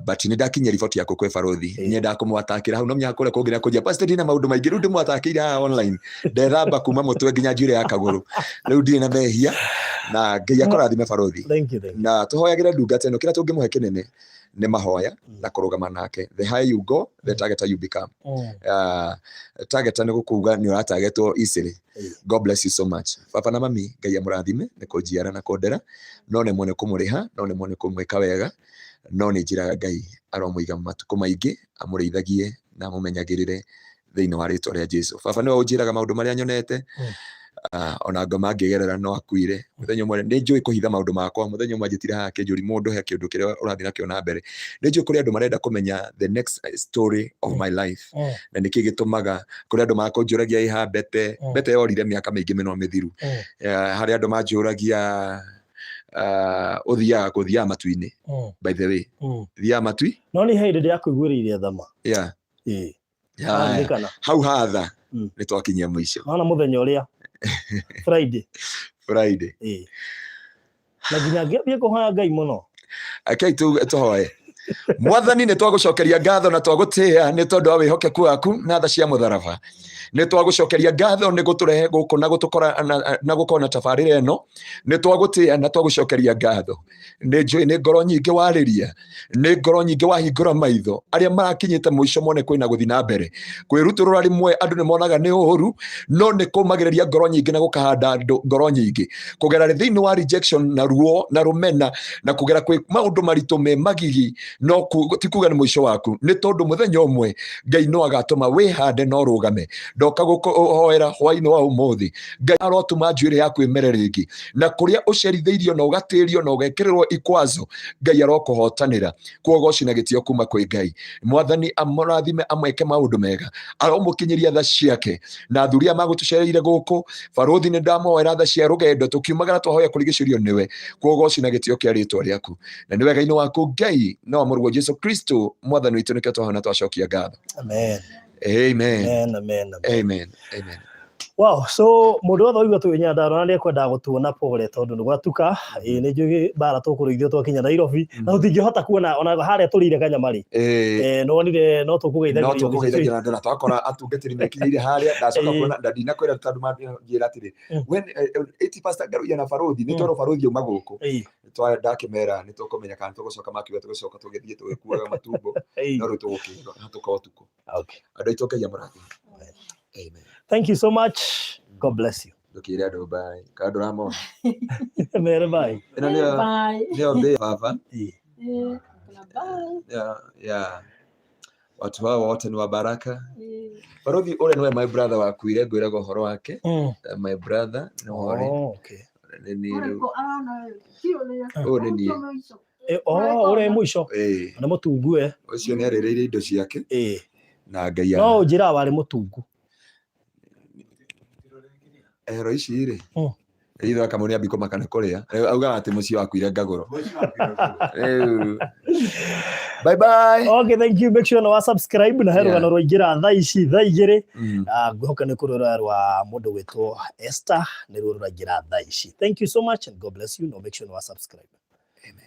Speaker 1: But nĩ ndakinyia riboti yaku kwĩ barothi. Nyendaga kũmwatakĩra hau no menya kũrĩa kũngĩ na kũnjia pastor ndina maũndũ maingĩ rĩu ndĩmwatakĩire haha online ndethamba kuma mũtwe nginya njuĩrĩ ya kagũrũ rĩu ndirĩ na mehia na Ngai akũrathime barothi.
Speaker 2: Thank you, thank you.
Speaker 1: Na tũhoyagĩre ndungata ĩno kĩrĩa tũngĩmũhe kĩnene nĩ mahoya na kũrũgama nake. The higher you go, the targeter you become. Targeter nĩ gũkuga nĩ ũratagetwo easily. God bless you so much. Baba na mami, Ngai amũrathime nĩ kũnjiara na kũndera, no nĩ mwene kũmũrĩha, no nĩ mwene kũmwĩka wega, no nĩ njĩraga Ngai aromũiga matukũ maingĩ, amũrĩithagie na amũmenyagĩrĩre thĩinĩ wa rĩtwa rĩa Jesu. Baba nĩwe ũnjĩraga maũndũ marĩa nyonete. Ona ngoma ngĩgerera no akuire mũthenya ũmwe. Nĩ njũĩ kũhitha maũndũ makwa. Mũthenya ũmwe anjĩtire haha akĩnjũria, mũndũ he kĩndũ kĩrĩa ũrathiĩ nakĩo na mbere. Nĩ njũĩ kũrĩ andũ marenda kũmenya the next story of my life. Na nĩkĩ gĩtũmaga kũrĩ andũ makũnjũragia ĩha mbete. Mbete yorire mĩaka mĩingĩ mĩno mĩthiru. Harĩ andũ manjũragia, ũthiaga kũ? Thiaga matu-inĩ. By the way, thiaga matui.
Speaker 2: No nĩ hĩndĩ ndĩrakũiguĩrĩire thama. Ĩĩ. Waririkana?
Speaker 1: Hau hatha. Nĩ twakinyia mũico.
Speaker 2: Nona mũthenya ũrĩa Friday.
Speaker 1: Friday.
Speaker 2: Ĩĩ. Na nginya ngĩambia kũhoya Ngai mũno.
Speaker 1: Rekei tũhoe. Mwathani, nĩ twagũcokeria ngatho na twagũtĩĩa nĩ tondũ wa wĩhokeku waku na tha cia mũtharaba. Nĩ twagũcokeria ngatho nĩ gũtũrehe gũkũ na gũtũkora na gũkorwo na tabarĩra ĩno. Nĩ twagũtĩĩa na twagũcokeria ngatho. Nĩ njũĩ nĩ ngoro nyingĩ warĩria, nĩ ngoro nyingĩ wahingũra maitho, arĩa marakinyĩte mũico mone kwĩna gũthiĩ na mbere. Kwĩrutũrũra rĩmwe andũ nĩ monaga nĩ ũru, no nĩ kũmagĩrĩria ngoro nyingĩ na gũkahanda andũ ngoro nyingĩ. Kũgera thĩinĩ wa rejection na ruo na rũmena na kũgera kwĩ maũndũ maritũ me magigi, no ti kuga nĩ mũico waku, nĩ tondũ mũthenya ũmwe Ngai no agatũma wĩhande na ũrũgame. Ndoka gũkũhoera hwainĩ wa ũmũthĩ, Ngai arotũma njuĩrĩ yaku ĩmere rĩngĩ, na kũrĩa ũcerithĩirio na ũgatĩrio na ũgekĩrĩrwo ikwazo, Ngai arokũhotanĩra. Kuogoci na gĩtĩo kuma kwĩ Ngai. Mwathani amũrathime, amwĩke maũndũ mega, aromũkinyĩria tha ciake. Na athuri aya magũtũcereire gũkũ, barũthi nĩ ndamoera tha cia rũgendo, tũkiumagara twahoya kũrigicĩrio nĩwe. Kuogoci na gĩtĩo kĩa rĩtwa rĩaku na nĩ wega-inĩ waku Ngai na wa mũrũguo Jesu Kristo mwathani witũ, nĩkĩo twahoya na twacokia ngatho.
Speaker 2: Amen.
Speaker 1: Amen.
Speaker 2: Amen, amen, amen.
Speaker 1: Amen, amen.
Speaker 2: Wow, so mũndũ wothe waigua twĩ Nyandarua na nĩekwendaga gũtuona, pole tondũ nĩ gwatuka. Ĩĩ, nĩ njũĩ mbara tũkũrũithio twakinya Nairobi na tũtingĩhota kuona ona harĩa tũrĩire kanyama rĩ. Nĩ wonire no
Speaker 1: no
Speaker 2: tũkũgeithagĩrio.
Speaker 1: Tũkũgeithagia na ndona twakora atungatĩri mekinyĩire harĩa ndacoka kuona na ndinakwĩra tondũ manjĩra atĩrĩ, when eti Pastor Ngaruiya na barothi nĩ twerwo barothi auma gũkũ. Ndakĩmera nĩ tũkũmenya kana tũgũcoka, makiuga tũgũcoka tũgĩthiĩ tũgĩkuaga matumbo. No rĩu tũgũkĩrwo hatũka ũtukũ. Andũ aitũ, Ngai amũrathime. Amen.
Speaker 2: Thank you so much. God bless you.
Speaker 1: Ndũkĩre andũ bye kana ndũramona?
Speaker 2: Mere bye.
Speaker 1: Ĩno nĩyo
Speaker 7: Bye.
Speaker 1: nĩyo mbĩ baba.
Speaker 7: Bye.
Speaker 1: Yeah. Watu hao wote ni wa baraka. Barothi ũrĩa nĩwe my brother wakuire ngwĩraga ũhoro wake. My brother nĩ ũrĩ.
Speaker 2: Oh, okay.
Speaker 1: Nĩ niĩ rĩu. Ũyũ nĩ niĩ.
Speaker 2: Oh, ũrĩa mũico.
Speaker 1: Ĩĩ.
Speaker 2: Nĩ mũtungu e.
Speaker 1: Ũcio nĩ arĩrĩire indo ciake na Ngai
Speaker 2: No ũnjĩraga warĩ mũtungu.
Speaker 1: Ehero ici rĩ, ithe Kamau nĩ ambi kũmaka nĩ kũrĩa. Rĩu augaga atĩ mũciĩ wakuire ngagũro. Rĩu bye bye.
Speaker 2: Okay, thank you. Make sure na wa subscribe na he rũgano rwaingĩra thaa ici thaa 2. Ah, ngwĩhoka nĩ kũrora rwa mũndũ gwĩtwo Esther nĩruo rũraingĩra thaa ici. Thank you so much and God bless you. No make sure na wa subscribe.
Speaker 1: Amen.